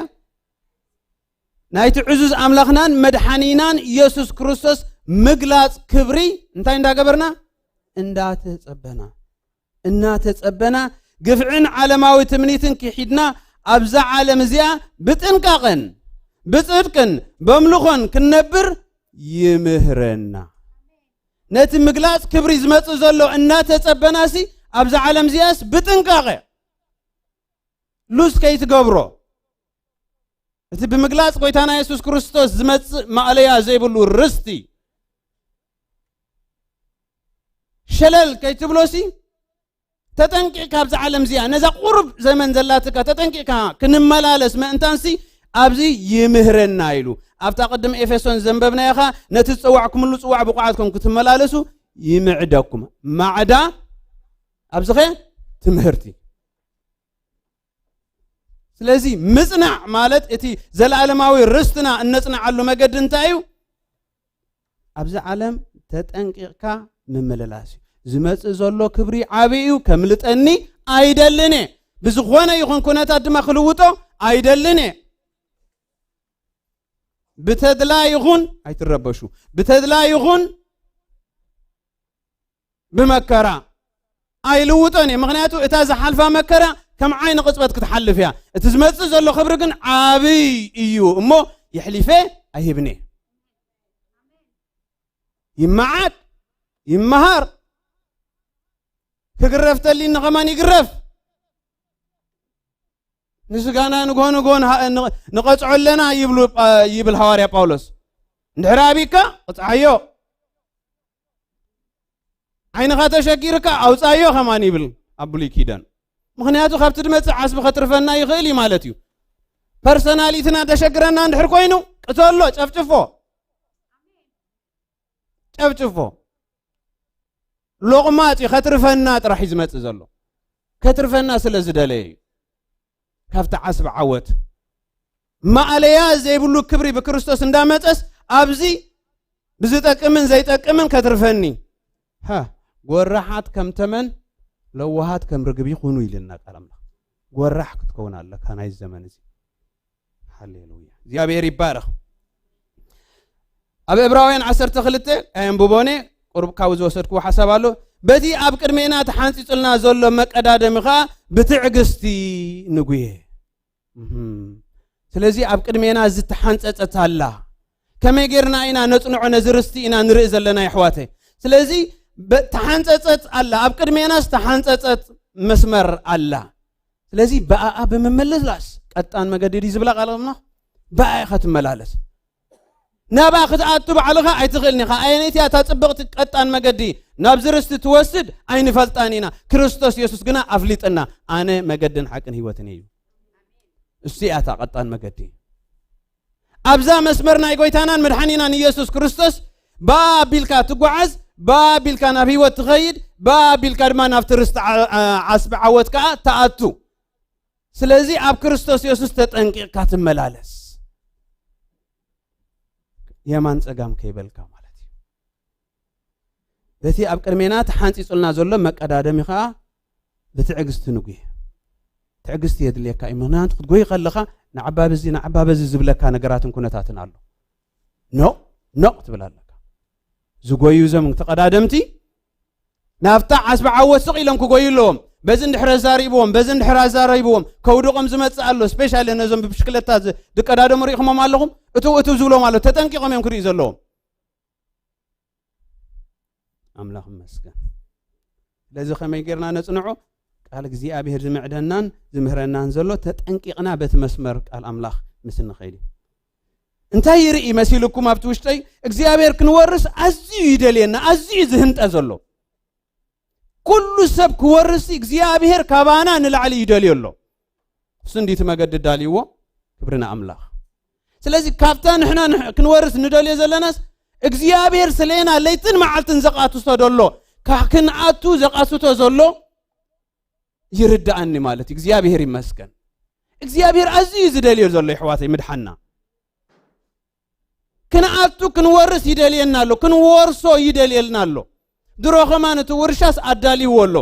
ናይቲ ዕዙዝ ኣምላኽናን መድሓኒናን የሱስ ክርስቶስ ምግላጽ ክብሪ እንታይ እንዳገበርና? እንዳተጸበና። እናተጸበና፣ ግፍዕን ዓለማዊ ትምኒትን ክሒድና፣ ኣብዛ ዓለም እዚኣ ብጥንቃቐን ብጽድቅን በምልኾን ክንነብር ይምህረና። ነቲ ምግላጽ ክብሪ ዝመጽእ ዘሎ እናተጸበናሲ፣ ኣብዛ ዓለም እዚኣስ ብጥንቃቐ ሉዝ ከይትገብሮ። እቲ ብምግላጽ ጎይታና የሱስ ክርስቶስ ዝመጽእ ማእለያ ዘይብሉ ርስቲ፣ ሸለል ከይትብሎሲ፣ ተጠንቂቕካ ኣብዛ ዓለም እዚኣ፣ ነዛ ቁሩብ ዘመን ዘላትካ ተጠንቂቕካ ክንመላለስ ምእንታንሲ፣ ኣብዚ ይምህረና ኢሉ። ኣብታ ቅድም ኤፌሶን ዘንበብናዮ ኸኣ፣ ነቲ ዝጸዋዕኩምሉ ጽዋዕ ብቑዓት ኮንኩም ክትመላለሱ ይምዕደኩም። ማዕዳ ኣብዚ ኸ ትምህርቲ። ስለዚ ምጽናዕ ማለት እቲ ዘለኣለማዊ ርስትና እነጽንዓሉ መገዲ እንታይ እዩ? ኣብዚ ዓለም ተጠንቂቕካ ምምልላስ እዩ። ዝመጽእ ዘሎ ክብሪ ዓቢ እዩ፣ ከምልጠኒ ኣይደልን እየ። ብዝኾነ ይኹን ኩነታት ድማ ክልውጦ ኣይደልን እየ። ብተድላ ይኹን፣ ኣይትረበሹ፣ ብተድላ ይኹን ብመከራ ኣይልውጦን እየ። ምኽንያቱ እታ ዝሓልፋ መከራ ከም ዓይኒ ቅጽበት ክትሓልፍ እያ። እቲ ዝመጽእ ዘሎ ክብሪ ግን ዓብይ እዩ እሞ፣ የሕሊፈ ኣይህብን እየ። ይመዓድ፣ ይመሃር፣ ክግረፍ ተሊኒ ከማን ይግረፍ። ንስጋና ንግሆ ንግሆ ንሃ-፣ ን-፣ ንቐጽዖ ኣለና ይብሉ፣ ጳ-፣ ይብል ሃዋርያ ጳውሎስ። እንድሕር ኣቢካ፣ ቅጽዓዮ። ዓይንኻ ተሸጊርካ፣ ኣውጻዮ ከማን ይብል ኣብ ብሉይ ኪዳን። ምኽንያቱ፣ ካብቲ ዝመጽእ ዓስቢ ከትርፈና ይኽእል እዩ ማለት እዩ። ፐርሰናሊትና ተሸግረና እንድሕር ኮይኑ፣ ቅተሎ፣ ጨፍጭፎ። ጨፍጭፎ። ሎቕማጽ እዩ፣ ከትርፈና ጥራሕ እዩ ዝመጽእ ዘሎ። ከትርፈና ስለ ዝደለየ እዩ። ካብቲ ዓስቢ ዓወት ማእለያ ዘይብሉ ክብሪ ብክርስቶስ እንዳመጸስ፣ ኣብዚ ብዝጠቅምን ዘይጠቅምን ከትርፈኒ። ሃ፣ ጎራሓት ከም ተመን፣ ለዋሃት ከም ርግብ ይኹኑ ኢልና ቃል ኣምላኽ። ጎራሕ ክትከውን ኣለካ ናይ ዘመን እዚ። ሃሌሉያ። እግዚኣብሔር ይባረኽ። ኣብ ዕብራውያን ዓሰርተ ክልተ ኣየንብቦኔ፣ ቁሩብ ካብኡ ዝወሰድክዎ ሓሳብ ኣሎ። በቲ ኣብ ቅድሜና ተሓንጺጹልና ዘሎ መቀዳደሚ ኸኣ ብትዕግስቲ ንጉየ። እህም። ስለዚ ኣብ ቅድሜና ዝተሓንጸጸት ኣላ። ከመይ ጌርና ኢና ነጽንዖ ነዚ ርስቲ ኢና ንርኢ ዘለና የሕዋተይ። ስለዚ በ-፣ ተሓንጸጸት ኣላ፣ ኣብ ቅድሜናስ ተሓንጸጸት መስመር ኣላ። ስለዚ ብኣኣ ብምምልላስ ቀጣን መገዲ ድዩ ዝብላ ቃል ኣምላኽ? ብኣኣ ኢኻ ትመላለስ። ናብኣ ክትኣቱ ባዕልኻ ኣይትኽእልን ኢኻ። ኣየነይቲ እያ እታ ጽብቕቲ ቀጣን መገዲ ናብዚ ርስቲ ትወስድ? ኣይንፈልጣን ኢና። ክርስቶስ የሱስ ግና ኣፍሊጥና፣ ኣነ መገድን ሓቅን ህይወትን እዩ። እሱ እያ እታ ቀጣን መገዲ። ኣብዛ መስመር ናይ ጎይታናን መድሓኒናን ኢየሱስ ክርስቶስ ብኣ ኣቢልካ ትጓዓዝ፣ ብኣ ኣቢልካ ናብ ህይወት ትኸይድ፣ ብኣ ኣቢልካ ድማ ናብቲ ርስቲ ዓ-፣ ዓ-፣ ዓስቢ ዓወት ከኣ ትኣቱ። ስለዚ ኣብ ክርስቶስ የሱስ ተጠንቂቕካ ትመላለስ። የማን ጸጋም ከይበልካ ማለት እዩ። በቲ ኣብ ቅድሜና ተሓንጺጹልና ዘሎ መቀዳደሚ ከኣ ብትዕግስቲ ንጉየ። ትዕግስቲ የድልየካ እዩ። ምኽንያቱ ክትጎይ ከለኻ ንዓባ በዚ፣ ንዓባ በዚ ዝብለካ ነገራትን ኩነታትን ኣሎ። ኖቕ፣ ኖቕ ትብል ኣለካ። ዝጎዩ እዞም ተቐዳደምቲ ናብታ ዓስቢ ዓወት ስቕ ኢሎም ክጎዩ ኣለዎም። በዚ እንድሕር ኣዛሪብዎም፣ በዚ እንድሕር ኣዛሪብዎም፣ ከውድቖም ዝመጽእ ኣሎ። ስፔሻሊ ነዞም ብብሽክለታ ዝ-፣ ዝቀዳደሙ ርኢኹሞም ኣለኹም? እትው፣ እትው ዝብሎም ኣሎ። ተጠንቂቖም እዮም ክርእዩ ዘለዎም። ኣምላኽ ይመስገን። ስለዚ ከመይ ጌርና ነጽንዖ? ቃል እግዚኣብሔር ዝምዕደናን ዝምህረናን ዘሎ ተጠንቂቕና በቲ መስመር ቃል ኣምላኽ ምስ እንኸይድ እዩ። እንታይ ይርኢ መሲልኩም ኣብቲ ውሽጠይ? እግዚኣብሔር ክንወርስ ኣዝዩ ይደልየና፣ ኣዝዩ ዝህንጠ ዘሎ። ኩሉ ሰብ ክወርስ እግዚኣብሔር ካባና ንላዕሊ ይደልዮ ኣሎ። እሱ እንዲቲ መገዲ ዳልይዎ፣ ክብሪ ንኣምላኽ። ስለዚ ካብታ ንሕና ንሕ-፣ ክንወርስ ንደልዮ ዘለናስ እግዚኣብሔር ስለና ለይትን መዓልትን ዘቃትቶ ዘሎ፣ ካ-፣ ክንኣቱ ዘቃትቶ ዘሎ ይርድኣኒ ማለት እዩ። እግዚኣብሔር ይመስገን። እግዚኣብሔር ኣዝዩ እዩ ዝደልዮ ዘሎ፣ የሕዋተይ፣ ምድሓና። ክንኣቱ ክንወርስ ይደልየና ኣሎ፣ ክንወርሶ ይደልየልና ኣሎ። ድሮ ከማን እቲ ውርሻስ ኣዳልይዎ ኣሎ።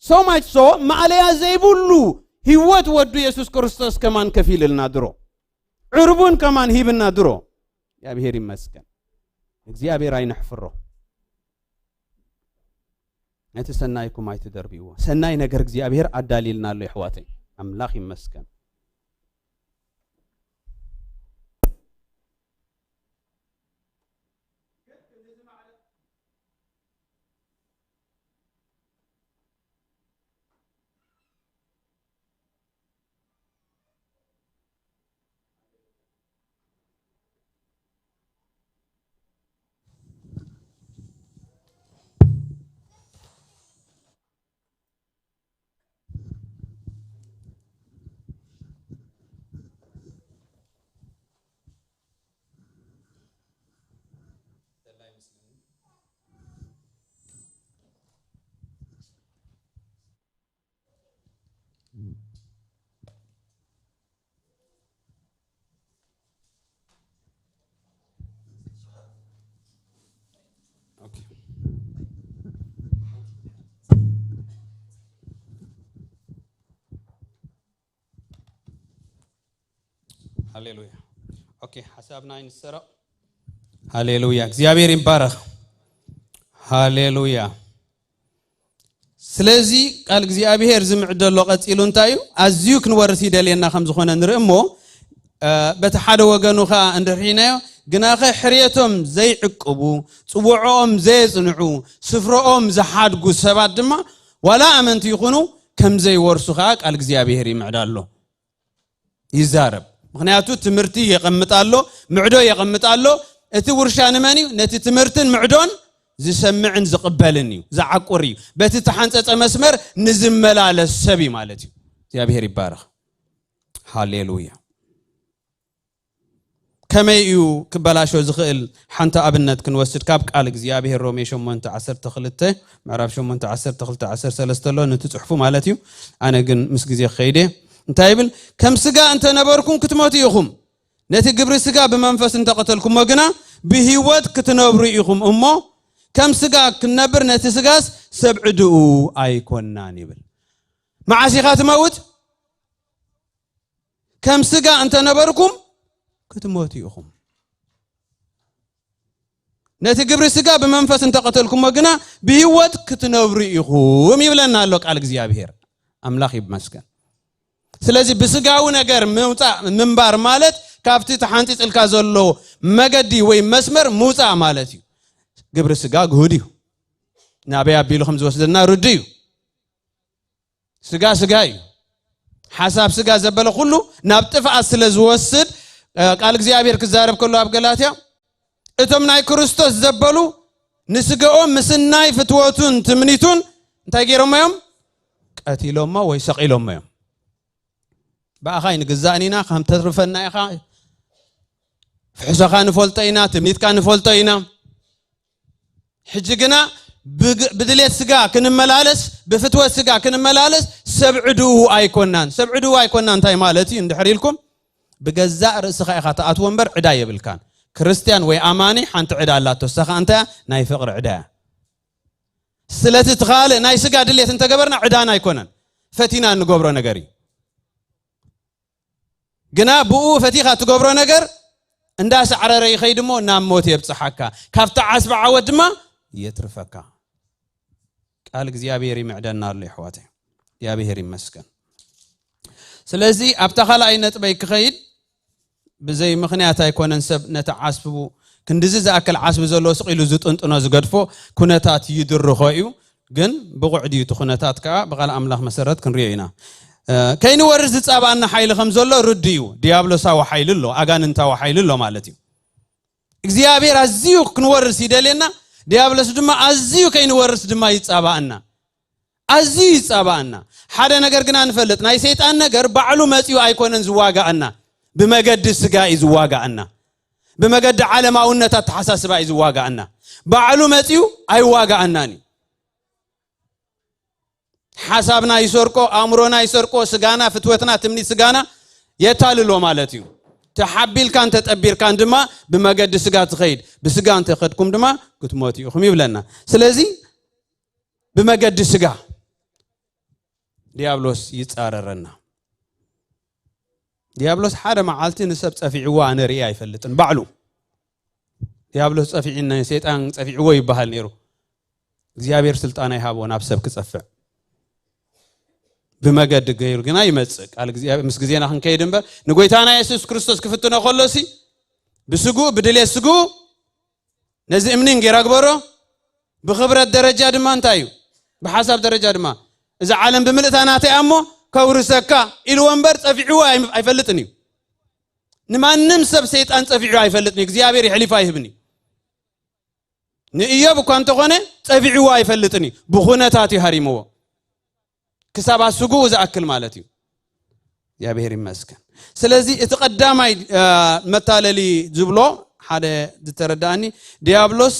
So much so፣ ማእለያ ዘይብሉ ህይወት ወዱ የሱስ ክርስቶስ ከማን ከፊልልና ድሮ። ዕርቡን ከማን ሂብና ድሮ። እግዚኣብሔር ይመስገን። እግዚኣብሔር ኣይነሕፍሮ። ነቲ ሰናይኩም ኣይትደርብይዎ። ሰናይ ነገር እግዚኣብሔር ኣዳልይልና ኣሎ፣ የሕዋተይ። ኣምላኽ ይመስገን። ኦኬ። ሃሌሉያ። ኦኬ፣ ሓሳብና ይንሰረቕ። ሃሌሉያ፣ እግዚኣብሔር ይባረኽ። ሃሌሉያ። ስለዚ ቃል እግዚኣብሔር ዝምዕድ ዘሎ ቀጺሉ እንታይ እዩ? ኣዝዩ ክንወርስ ይደልየና ከም ዝኾነ ንርኢ እሞ፣ እ፣ በቲ ሓደ ወገኑ ኸኣ እንድሕር ሒናዮ፣ ግናኸ ሕርየቶም ዘይዕቅቡ፣ ጽውዖኦም ዘየጽንዑ፣ ስፍረኦም ዝሓድጉ ሰባት ድማ ዋላ ኣመንቲ ይኹኑ ከም ዘይወርሱ ኸኣ ቃል እግዚኣብሔር ይምዕድ ኣሎ። ይዛረብ። ምኽንያቱ ትምህርቲ የቐምጥ ኣሎ፣ ምዕዶ የቐምጥ ኣሎ። እቲ ውርሻ ንመን እዩ? ነቲ ትምህርትን ምዕዶን ዝሰምዕን ዝቕበልን እዩ፣ ዝዓቁር እዩ። በቲ ተሓንጸጸ መስመር ንዝመላለስ ሰብ እዩ ማለት እዩ። እግዚኣብሔር ይባረኽ። ሃሌሉያ። ከመይ እዩ ክበላሾ ዝኽእል? ሓንቲ ኣብነት ክንወስድ ካብ ቃል እግዚኣብሔር፣ ሮሜ ሸሞንተ ዓሰርተ ክልተ፣ ምዕራፍ ሸሞንተ ዓሰርተ ክልተ፣ ዓሰርተ ሰለስተ ኣሎ፣ ነቲ ጽሑፉ ማለት እዩ። ኣነ ግን ምስ ግዜ ክኸይድ እየ። እንታይ ይብል? ከም ስጋ እንተነበርኩም ክትሞቱ ኢኹም። ነቲ ግብሪ ስጋ ብመንፈስ እንተቐተልኩሞ ግና ብህይወት ክትነብሩ ኢኹም እሞ፣ ከም ስጋ ክንነብር ነቲ ስጋስ ሰብ ዕድኡ ኣይኮናን ይብል። መዓስ ኢኻ ትመውት? ከም ስጋ እንተነበርኩም ክትሞቱ ኢኹም። ነቲ ግብሪ ስጋ ብመንፈስ እንተቐተልኩሞ ግና ብህይወት ክትነብሩ ኢኹም ይብለና ኣሎ ቃል እግዚኣብሔር። ኣምላኽ ይመስገን። ስለዚ ብስጋዊ ነገር ምውፃእ፣ ምንባር ማለት ካብቲ ተሓንፂፅልካ ዘሎ መገዲ ወይ መስመር ምውፃእ ማለት እዩ። ግብሪ ስጋ ግሁድ እዩ። ናበይ ኣቢሉ ከም ዝወስደና ርዱ እዩ። ስጋ ስጋ እዩ። ሓሳብ ስጋ ዘበለ ኩሉ ናብ ጥፍኣት ስለ ዝወስድ፣ ቃል እግዚኣብሔር ክዛረብ ከሎ ኣብ ገላትያ፣ እቶም ናይ ክርስቶስ ዘበሉ ንስጋኦም ምስናይ ፍትወቱን ትምኒቱን እንታይ ገይሮሞ እዮም? ቀቲሎሞ ወይ ሰቒሎሞ እዮም። ብኣኻ ኣይንግዛእን ኢና፣ ከም ተትርፈና ኢኻ። ፍሕሶኻ ንፈልጦ ኢና፣ ትምኒትካ ንፈልጦ ኢና። ሕጂ ግና ብግ- ብድሌት ስጋ ክንመላለስ፣ ብፍትወት ስጋ ክንመላለስ ሰብ ዕድኡ ኣይኮናን። ሰብ ዕድኡ ኣይኮናን እንታይ ማለት እዩ እንድሕር ኢልኩም፣ ብገዛእ ርእስኻ ኢኻ ትኣትዎ እምበር ዕዳ የብልካን። ክርስትያን ወይ ኣማኒ ሓንቲ ዕዳ ኣላቶ፣ እሳ ኸኣ እንታይ እያ? ናይ ፍቕሪ ዕዳ እያ። ስለቲ እቲ ካልእ ናይ ስጋ ድሌት እንተገበርና ዕዳና ኣይኮነን፣ ፈቲና እንገብሮ ነገር እዩ። ግና ብኡ ፈቲኻ ትገብሮ ነገር እንዳሳዕረረ ይኸይድ እሞ ናብ ሞት የብጽሓካ፣ ካብቲ ዓስቢ ዓወት ድማ የትርፈካ። ቃል እግዚኣብሔር ይምዕደና ኣሎ ይሕዋተይ። እግዚኣብሔር ይመስገን። ስለዚ ኣብታ ካልኣይ ነጥበይ ክኸይድ፣ ብዘይ ምኽንያት ኣይኮነን ሰብ ነቲ ዓስቡ፣ ክንድዚ ዝኣክል ዓስቢ ዘለዎ ስቕ ኢሉ ዝጥንጥኖ ዝገድፎ ኩነታት ይድርኾ እዩ። ግን ብቑዕ ድዩ እቲ ኩነታት ከዓ ብቓል ኣምላኽ መሰረት ክንሪኦ ኢና። እ፣ ከይንወርስ ዝጻባኣና ሓይሊ ከም ዘሎ ርዱ እዩ። ዲያብሎሳዊ ሓይሊ ኣሎ፣ ኣጋንንታዊ ሓይሊ ኣሎ ማለት እዩ። እግዚኣብሔር ኣዝዩ ክንወርስ ይደልየና፣ ዲያብሎስ ድማ ኣዝዩ ከይንወርስ ድማ ይጻባኣና። ኣዝዩ ይጻባኣና። ሓደ ነገር ግና ንፈልጥ፣ ናይ ሰይጣን ነገር ባዕሉ መጺኡ ኣይኮነን ዝዋጋኣና፣ ብመገዲ ስጋ እዩ ዝዋጋኣና። ብመገዲ ዓለማውነት ኣተሓሳስባ እዩ ዝዋጋኣና። ባዕሉ መጺኡ ኣይዋጋኣናን እዩ። ሓሳብና ይሰርቆ፣ ኣእምሮና ይሰርቆ፣ ስጋና፣ ፍትወትና፣ ትምኒት ስጋና የታልሎ ማለት እዩ። ተሓቢልካን ተጠቢርካን ድማ ብመገዲ ስጋ ትኸይድ፣ ብስጋ እንተኸድኩም ድማ ክትሞቱ ኢኹም ይብለና። ስለዚ ብመገዲ ስጋ ዲያብሎስ ይጻረረና። ዲያብሎስ ሓደ መዓልቲ ንሰብ ጸፊዕዎ ኣነ ርእየ ኣይፈልጥን። ባዕሉ ዲያብሎስ ጸፊዕኒ፣ ሰይጣን ጸፊዕዎ ይበሃል ነይሩ። እግዚኣብሔር ስልጣን ኣይሃቦ ናብ ሰብ ክጸፍዕ። ብመገዲ ገይሩ ግና ይመጽእ። ቃል እግዚኣብሔር ምስ ግዜና ክንከይድ እምበር ንጎይታና የሱስ ክርስቶስ ክፍትኖ ከሎሲ ብስግኡ፣ ብድሌት ስግኡ ነዚ እምኒ እንጌራ ግበሮ። ብኽብረት ደረጃ ድማ እንታይ እዩ? ብሓሳብ ደረጃ ድማ እዛ ዓለም ብምልእታ ናተይ እያ እሞ ከውርሰካ ኢልዎ እምበር ጸፊዕዎ ኣይ- ኣይፈልጥን እዩ። ንማንም ሰብ ሰይጣን ጸፊዑ ኣይፈልጥን እዩ። እግዚኣብሔር የሕሊፉ ኣይህብን እዩ። ንእዮብ እኳ እንተኾነ ጸፊዕዎ ኣይፈልጥን እዩ። ብኹነታት እዩ ሃሪምዎ። ክሳብ ኣስግኡ ዝኣክል ማለት እዩ። እግዚኣብሔር ይመስገን። ስለዚ እቲ ቀዳማይ፣ እ፣ መታለሊ ዝብሎ ሓደ ዝተረዳእኒ፣ ዲያብሎስ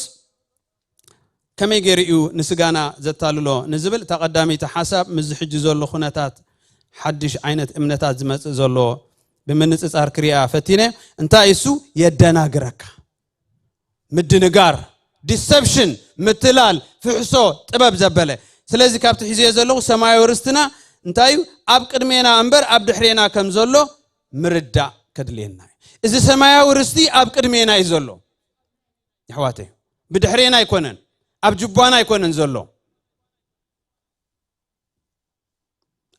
ከመይ ገይሩ እዩ ንስጋና ዘታልሎ ንዝብል፣ እታ ቀዳመይቲ ሓሳብ ምስዚ ሕጂ ዘሎ ኩነታት ሓድሽ ዓይነት እምነታት ዝመጽእ ዘሎ ብምንጽጻር ክሪኣ ፈቲነ። እንታይ እሱ የደናግረካ? ምድንጋር፣ ዲሰፕሽን፣ ምትላል፣ ፍሕሶ፣ ጥበብ ዘበለ። ስለዚ ካብቲ ሒዘዮ ዘለኹ ሰማያዊ ርስትና እንታይ እዩ? ኣብ ቅድሜና እምበር ኣብ ድሕሬና ከም ዘሎ ምርዳእ ከድልየና እዩ። እዚ ሰማያዊ ርስቲ ኣብ ቅድሜና እዩ ዘሎ። የሕዋተይ፣ ብድሕሬና ኣይኮነን፣ ኣብ ጅቧና ኣይኮነን ዘሎ።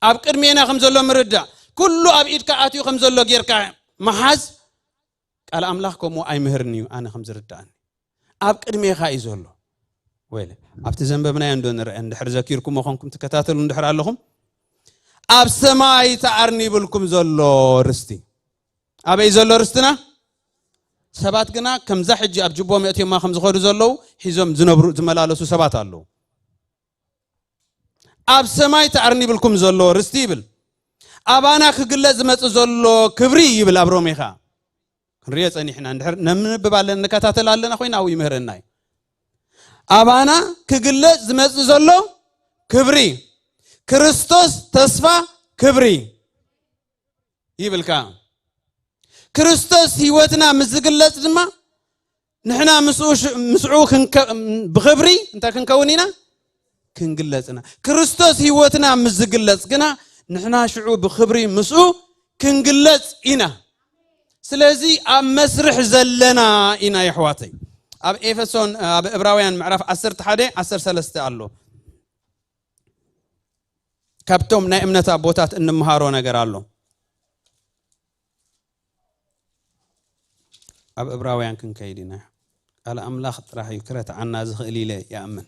ኣብ ቅድሜና ከም ዘሎ ምርዳእ፣ ኩሉ ኣብ ኢድካ ኣትዩ ከም ዘሎ ጌርካ ምሓዝ፣ ቃል ኣምላኽ ከምኡ ኣይምህርን እዩ። ኣነ ከም ዝርዳእኒ ኣብ ቅድሜኻ እዩ ዘሎ። ወይለ ኣብቲ ዘንበብናዮ እንዶ ንርአ፣ እንድሕር ዘኪርኩሞ ኾንኩም ትከታተሉ እንድሕር ኣለኹም፣ ኣብ ሰማይ ተኣርኒብልኩም ዘሎ ርስቲ። ኣበይ ዘሎ ርስትና? ሰባት ግና ከምዛ ሕጂ ኣብ ጅቦም የእትዮማ ከም ዝኸዱ ዘለዉ ሒዞም ዝነብሩ ዝመላለሱ ሰባት ኣለዉ። ኣብ ሰማይ ተኣርኒብልኩም ዘሎ ርስቲ ይብል። ኣባና ክግለጽ ዝመጽእ ዘሎ ክብሪ ይብል ኣብ ሮሜኻ። ክንሪኦ ጸኒሕና እንድሕር ነምንብብ ኣለና፣ ንከታተል ኣለና ኮይና ኣብኡ ይምህረና እዩ። ኣባና ክግለጽ ዝመጽእ ዘሎ ክብሪ፣ ክርስቶስ ተስፋ ክብሪ ይብልካ። ክርስቶስ ህይወትና ምስ ዝግለጽ ድማ ንሕና ምስኡ ሽ- ምስኡ ክንከ- ብኽብሪ እንታይ ክንከውን ኢና? ክንግለጽ ኢና። ክርስቶስ ህይወትና ምስ ዝግለጽ ግና ንሕና ሽዑ ብኽብሪ ምስኡ ክንግለጽ ኢና። ስለዚ ኣብ መስርሕ ዘለና ኢና የሕዋተይ። ኣብ ኤፌሶን፣ ኣብ ዕብራውያን ምዕራፍ ዓሰርተ ሓደ ዓሰርተ ሰለስተ ኣሎ። ካብቶም ናይ እምነት ኣቦታት እንምሃሮ ነገር ኣሎ። ኣብ ዕብራውያን ክንከይድ ኢና። ቃል ኣምላኽ ጥራሕ እዩ ክረትዓና ዝኽእል ኢለ ይኣምን።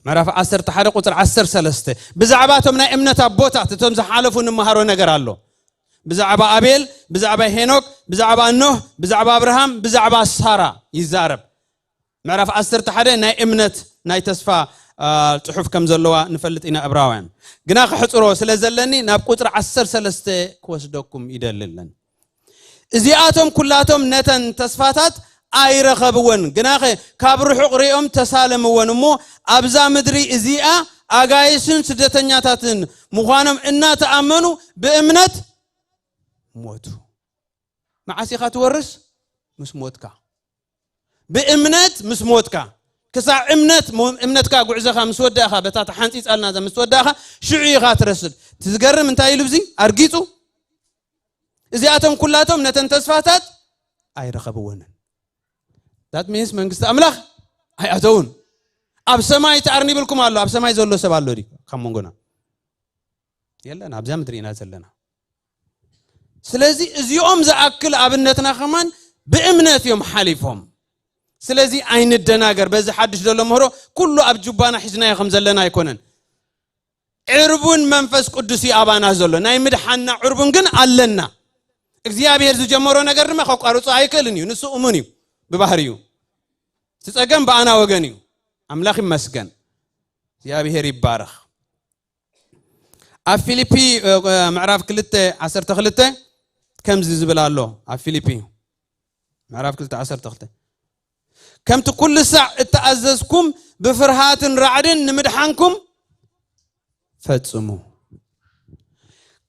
ምዕራፍ ዓሰርተ ሓደ ቁጽሪ ዓሰርተ ሰለስተ፣ ብዛዕባ እቶም ናይ እምነት ኣቦታት እቶም ዝሓለፉ እንምሃሮ ነገር ኣሎ። ብዛዕባ ኣቤል፣ ብዛዕባ ሄኖክ፣ ብዛዕባ ኖህ፣ ብዛዕባ ኣብርሃም፣ ብዛዕባ ሳራ ይዛረብ። ምዕራፍ ዓሰርተ ሓደ ናይ እምነት ናይ ተስፋ ጽሑፍ ከም ዘለዋ ንፈልጥ ኢና። እብራውያን ግና ክሕጽሮ ስለ ዘለኒ ናብ ቁጽሪ ዓሰርተ ሰለስተ ክወስደኩም ይደልለን። እዚኣቶም ኩላቶም ነተን ተስፋታት ኣይረኸብወን፣ ግናኸ ካብ ርሑቕ ሪኦም ተሳለምወን እሞ ኣብዛ ምድሪ እዚኣ ኣጋይሽን ስደተኛታትን ምዃኖም እናተኣመኑ ብእምነት ሞቱ። መዓስ ኢኻ ትወርስ? ምስ ሞትካ። ብእምነት ምስ ሞትካ። ክሳዕ እምነት እምነትካ ጉዕዘኻ ምስ ወዳእኻ፣ በታ ተሓንፂፃልና ምስ ወዳእኻ ሽዑ ኢኻ ትረስብ። ትዝገርም እንታይ ኢሉ ብዚ ኣርጊፁ? እዚኣቶም ኩላቶም ነተን ተስፋታት ኣይረኸብወንን። ዳት ሚንስ መንግስቲ ኣምላኽ ኣይኣተውን። ኣብ ሰማይ ተኣርኒብልኩም ኣሎ። ኣብ ሰማይ ዘሎ ሰብ ኣሎ ድዩ ካብ መንጎና? የለን። ኣብዚያ ምድሪ ኢና ዘለና። ስለዚ እዚኦም ዝኣክል ኣብነትና ከማን ብእምነት እዮም ሓሊፎም። ስለዚ ኣይንደናገር። በዚ ሓድሽ ዘሎ ምህሮ ኩሉ ኣብ ጁባና ሒዝናዮ ከም ዘለና ኣይኮነን። ዕርቡን መንፈስ ቅዱስ እዩ ኣባና ዘሎ። ናይ ምድሓና ዕርቡን ግን ኣለና። እግዚኣብሔር ዝጀመሮ ነገር ድማ ከቋርጾ ኣይክእልን እዩ። ንሱ እሙን እዩ ብባህሪኡ። እቲ ጸገም ብኣና ወገን እዩ። ኣምላኽ ይመስገን። እግዚኣብሔር ይባረኽ። ኣብ ፊልፒ ምዕራፍ ክልተ ዓሰርተ ክልተ ከምዚ ዝብል ኣሎ። ኣብ ፊልፒ ምዕራፍ ክልተ ዓሰርተ ክልተ ከምቲ ኩሉ ሳዕ እተኣዘዝኩም ብፍርሃትን ራዕድን ንምድሓንኩም ፈጽሙ።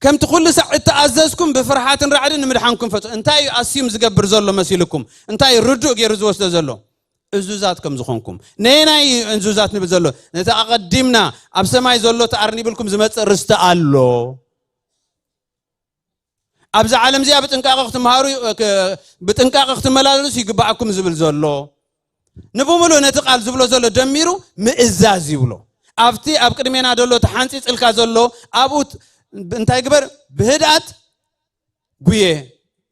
ከምቲ ኩሉ ሳዕ እተኣዘዝኩም ብፍርሃትን ራዕድን ንምድሓንኩም ፈጽሙ። እንታይ እዩ ኣስዩም ዝገብር ዘሎ መሲልኩም? እንታይ እዩ ርዱእ ገይሩ ዝወስዶ ዘሎ? እዙዛት ከም ዝኾንኩም። ነየናይ እዩ እዙዛት ንብል ዘሎ? ነቲ ኣቐዲምና ኣብ ሰማይ ዘሎ ተኣርኒብልኩም ዝመጽእ ርስቲ ኣሎ። ኣብዚ ዓለም እዚኣ ብጥንቃቐ ክትመሃሩ፣ ክ-፣ ብጥንቃቐ ክትመላለሱ ይግባኣኩም ዝብል ዘሎ። ንብምሉእ ነቲ ቃል ዝብሎ ዘሎ ደሚሩ ምእዛዝ ይብሎ። ኣብቲ ኣብ ቅድሜና ዘሎ ተሓንፂፅልካ ዘሎ ኣብኡ ት-፣ እንታይ ግበር? ብህድኣት ጉየ፣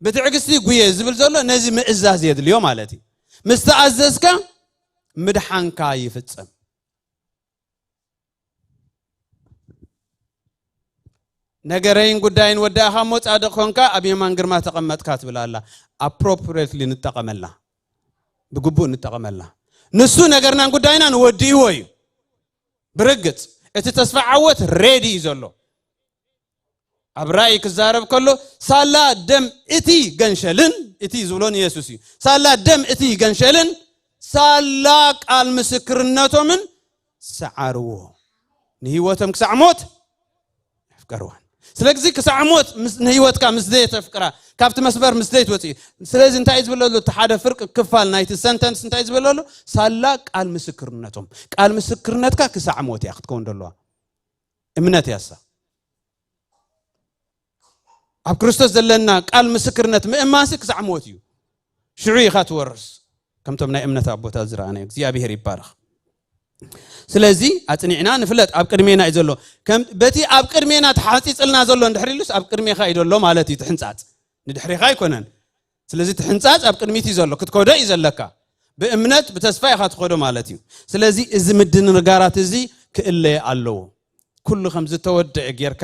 ብትዕግስቲ ጉየ ዝብል ዘሎ ነዚ ምእዛዝ የድልዮ ማለት እዩ። ምስ ተኣዘዝካ ምድሓንካ ይፍጸም። ነገረይን ጉዳይን ወዳእኻ እሞ ጻድቕ ኮንካ ኣብ የማን ግርማ ተቐመጥካ ትብል ኣላ። ኣፕሮፕሪየትሊ ንጠቐመላ፣ ብግቡእ ንጠቐመላ። ንሱ ነገርናን ጉዳይናን ወዲእዎ እዩ። ብርግጽ እቲ ተስፋ ዓወት ሬዲ እዩ ዘሎ። ኣብ ራእይ ክዛረብ ከሎ ሳላ ደም እቲ ገንሸልን፣ እቲ ዝብሎ ንየሱስ እዩ፣ ሳላ ደም እቲ ገንሸልን ሳላ ቃል ምስክርነቶምን ሰዓርዎ። ንህይወቶም ክሳዕ ሞት የፍቀርዋን። ስለዚ ክሳዕ ሞት ምስ-፣ ንህይወትካ ምስ ዘየተፍቅራ፣ ካብቲ መስመር ምስ ዘይትወፅእ። ስለዚ እንታይ እዩ ዝብለሉ? እቲ ሓደ ፍርቂ ክፋል ናይቲ ሰንተንስ እንታይ እዩ ዝብለሉ? ሳላ ቃል ምስክርነቶም። ቃል ምስክርነትካ ክሳዕ ሞት እያ ክትከውን ዘለዋ። እምነት እያ እሳ። ኣብ ክርስቶስ ዘለና ቃል ምስክርነት ምእማንሲ ክሳዕ ሞት እዩ። ሽዑ ኢኻ ትወርስ። ከምቶም ናይ እምነት ኣቦታት ዝረኣናዮ። እግዚኣብሔር ይባረኽ። ስለዚ ኣጽኒዕና ንፍለጥ፣ ኣብ ቅድሜና እዩ ዘሎ። ከም በቲ ኣብ ቅድሜና ተሓጺጽልና ዘሎ እንድሕር ኢሉስ ኣብ ቅድሜኻ እዩ ዘሎ ማለት እዩ። ትሕንጻጽ ንድሕሪኻ ኣይኮነን። ስለዚ ትሕንጻጽ ኣብ ቅድሚት እዩ ዘሎ፣ ክትከዶ እዩ ዘለካ። ብእምነት ብተስፋ ኢኻ ትኸዶ ማለት እዩ። ስለዚ እዚ ምድንጋራት እዚ ክእለ ኣለዎ። ኩሉ ከም ዝተወደአ ጌርካ፣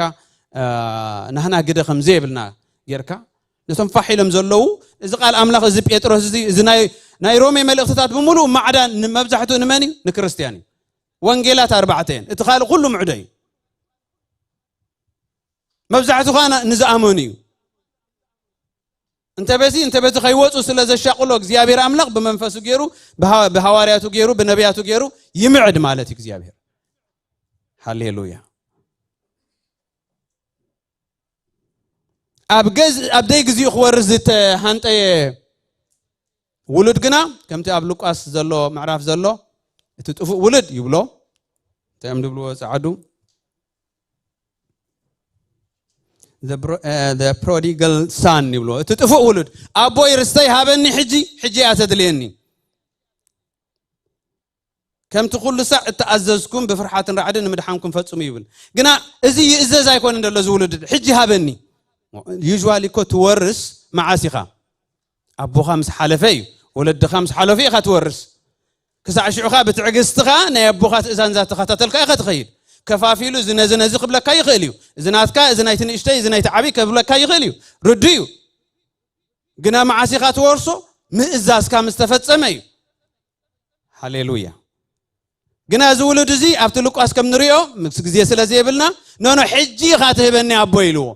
አ፣ ናህና ግደ ከም ዘየብልና ጌርካ፣ ነቶም ፋሕ ኢሎም ዘለዉ፣ እዚ ቃል ኣምላኽ፣ እዚ ጴጥሮስ፣ እዚ፣ እዚ ናይ፣ ናይ ሮሜ መልእኽትታት ብምሉእ ማዕዳ ንመብዛሕትኡ ንመን እዩ? ንክርስትያን እዩ። ወንጌላት ኣርባዕተ እየን። እቲ ካልእ ኩሉ ምዕዶ እዩ። መብዛሕትኡ ኸኣ ንዝኣመኑ እዩ። እንተ በዚ፣ እንተ በዚ ከይወጹ ስለ ዘሻቕሎ፣ እግዚኣብሔር ኣምላኽ ብመንፈሱ ገይሩ፣ ብሃ-፣ ብሃዋርያቱ ገይሩ፣ ብነቢያቱ ገይሩ ይምዕድ ማለት እዩ እግዚኣብሔር። ሃሌሉያ። ኣብ ገዝ-፣ ኣብ ደይ ግዚኡ ክወርስ ዝተሃንጠየ ውሉድ ግና፣ ከምቲ ኣብ ሉቃስ ዘሎ ምዕራፍ ዘሎ፣ እቲ ጥፉእ ውሉድ ይብሎ። እንታይ እዮም ዝብልዎ ጸዓዱ? The bro-፣ እ፣ the prodigal son ይብልዎ። እቲ ጥፉእ ውሉድ፣ "ኣቦይ ርስተይ ሃበኒ ሕጂ፣ ሕጂ እያ ተድልየኒ። ከምቲ ኩሉ ሳዕ እተኣዘዝኩም ብፍርሓትን ራዕድን ንምድሓንኩም ፈጽሙ" ይብል። ግና እዚ ይእዘዝ ኣይኮነን ዘሎ እዚ ውሉድ፣ "ሕጂ ሃበኒ።" ዩዥዋሊ እኮ ትወርስ መዓስ ኢኻ? ኣቦኻ ምስ ሓለፈ እዩ። ወለድኻ ምስ ሓለፉ ኢኻ ትወርስ። ክሳዕ ሽዑኻ ብትዕግስትኻ ናይ ኣቦኻ ትእዛዝ እንዳተኸታተልካ ኢኻ ትኸይድ። ከፋፊሉ፣ እዚ ነዚ ነዚ ክብለካ ይኽእል እዩ። እዚ ናትካ፣ እዚ ናይቲ ንእሽተይ፣ እዚ ናይቲ ዓብዪ ከብለካ ይኽእል እዩ። ርዱ እዩ። ግና መዓስ ኢኻ ትወርሶ? ምእዛዝካ ምስ ተፈጸመ እዩ። ሃሌሉያ። ግና እዚ ውሉድ እዚ ኣብቲ ሉቃስ ከም ንሪኦ፣ ምስ ግዜ ስለ ዘይብልና፣ "ኖኖ፣ ሕጂ ኢኻ ትህበኒ ኣቦ" ኢልዎ።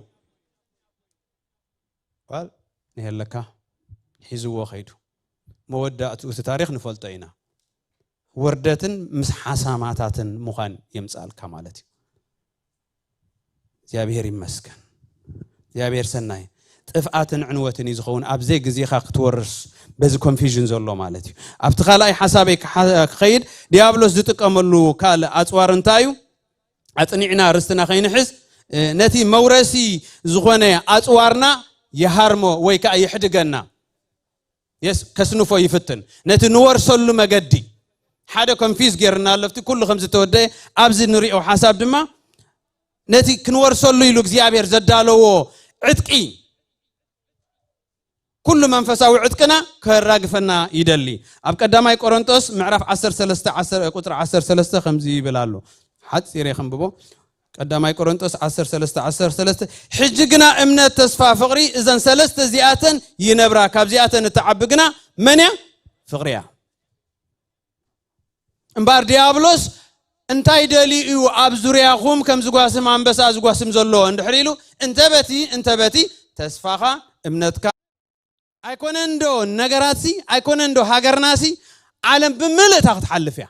ጓል ንሄለካ ሒዝዎ ኸይዱ። መወዳእትኡ እቲ ታሪኽ ንፈልጦ ኢና። ውርደትን ምስ ሓሳማታትን ምዃን የምጽኣልካ ማለት እዩ። እግዚኣብሔር ይመስገን። እግዚኣብሔር ሰናይ። ጥፍኣትን ዕንወትን እዩ ዝኸውን፣ ኣብ ዘይግዜኻ ክትወርስ፣ በዚ ኮንፊዥን ዘሎ ማለት እዩ። ኣብቲ ካልኣይ ሓሳበይ ክሓ-፣ ክኸይድ፣ ዲያብሎስ ዝጥቀመሉ ካልእ ኣጽዋር እንታይ እዩ? ኣጽኒዕና ርስትና ከይንሕዝ፣ እ፣ ነቲ መውረሲ ዝኾነ ኣጽዋርና ይሃርሞ ወይ ከኣ ይሕድገና። የስ፣ ከስንፎ ይፍትን። ነቲ ንወርሰሉ መገዲ ሓደ ኮንፊዝ ጌርና ኣሎ። ኣብቲ ኩሉ ከም ዝተወደአ ኣብዚ ንሪኦ ሓሳብ ድማ ነቲ ክንወርሰሉ ኢሉ እግዚኣብሔር ዘዳለዎ ዕጥቂ፣ ኩሉ መንፈሳዊ ዕጥቅና ከራግፈና ይደሊ። ኣብ ቀዳማይ ቆሮንቶስ ምዕራፍ ዓሰርተ ሰለስተ፣ ዓሰርተ፣ ቁጽሪ ዓሰርተ ሰለስተ ከምዚ ይብል ኣሎ። ሓጺር እየ ከንብቦ። ቀዳማይ ቆሮንቶስ ዓሰርተ ሰለስተ፣ ዓሰርተ ሰለስተ፣ "ሕጂ ግና እምነት፣ ተስፋ፣ ፍቕሪ፣ እዘን ሰለስተ እዚኣተን ይነብራ፣ ካብዚኣተን እትዓቢ ግና መን እያ? ፍቕሪ እያ።" እምበኣር ዲያብሎስ እንታይ ደልዩ እዩ ኣብ ዙርያኹም ከም ዝጓስም ኣንበሳ ዝጓስም ዘሎ እንድሕር ኢሉ፣ እንተ በቲ፣ እንተ በቲ ተስፋኻ፣ እምነትካ፣ ኣይኮነን ዶ ነገራትሲ፣ ኣይኮነን ዶ ሃገርናሲ፣ ዓለም ብምልእታ ክትሓልፍ እያ።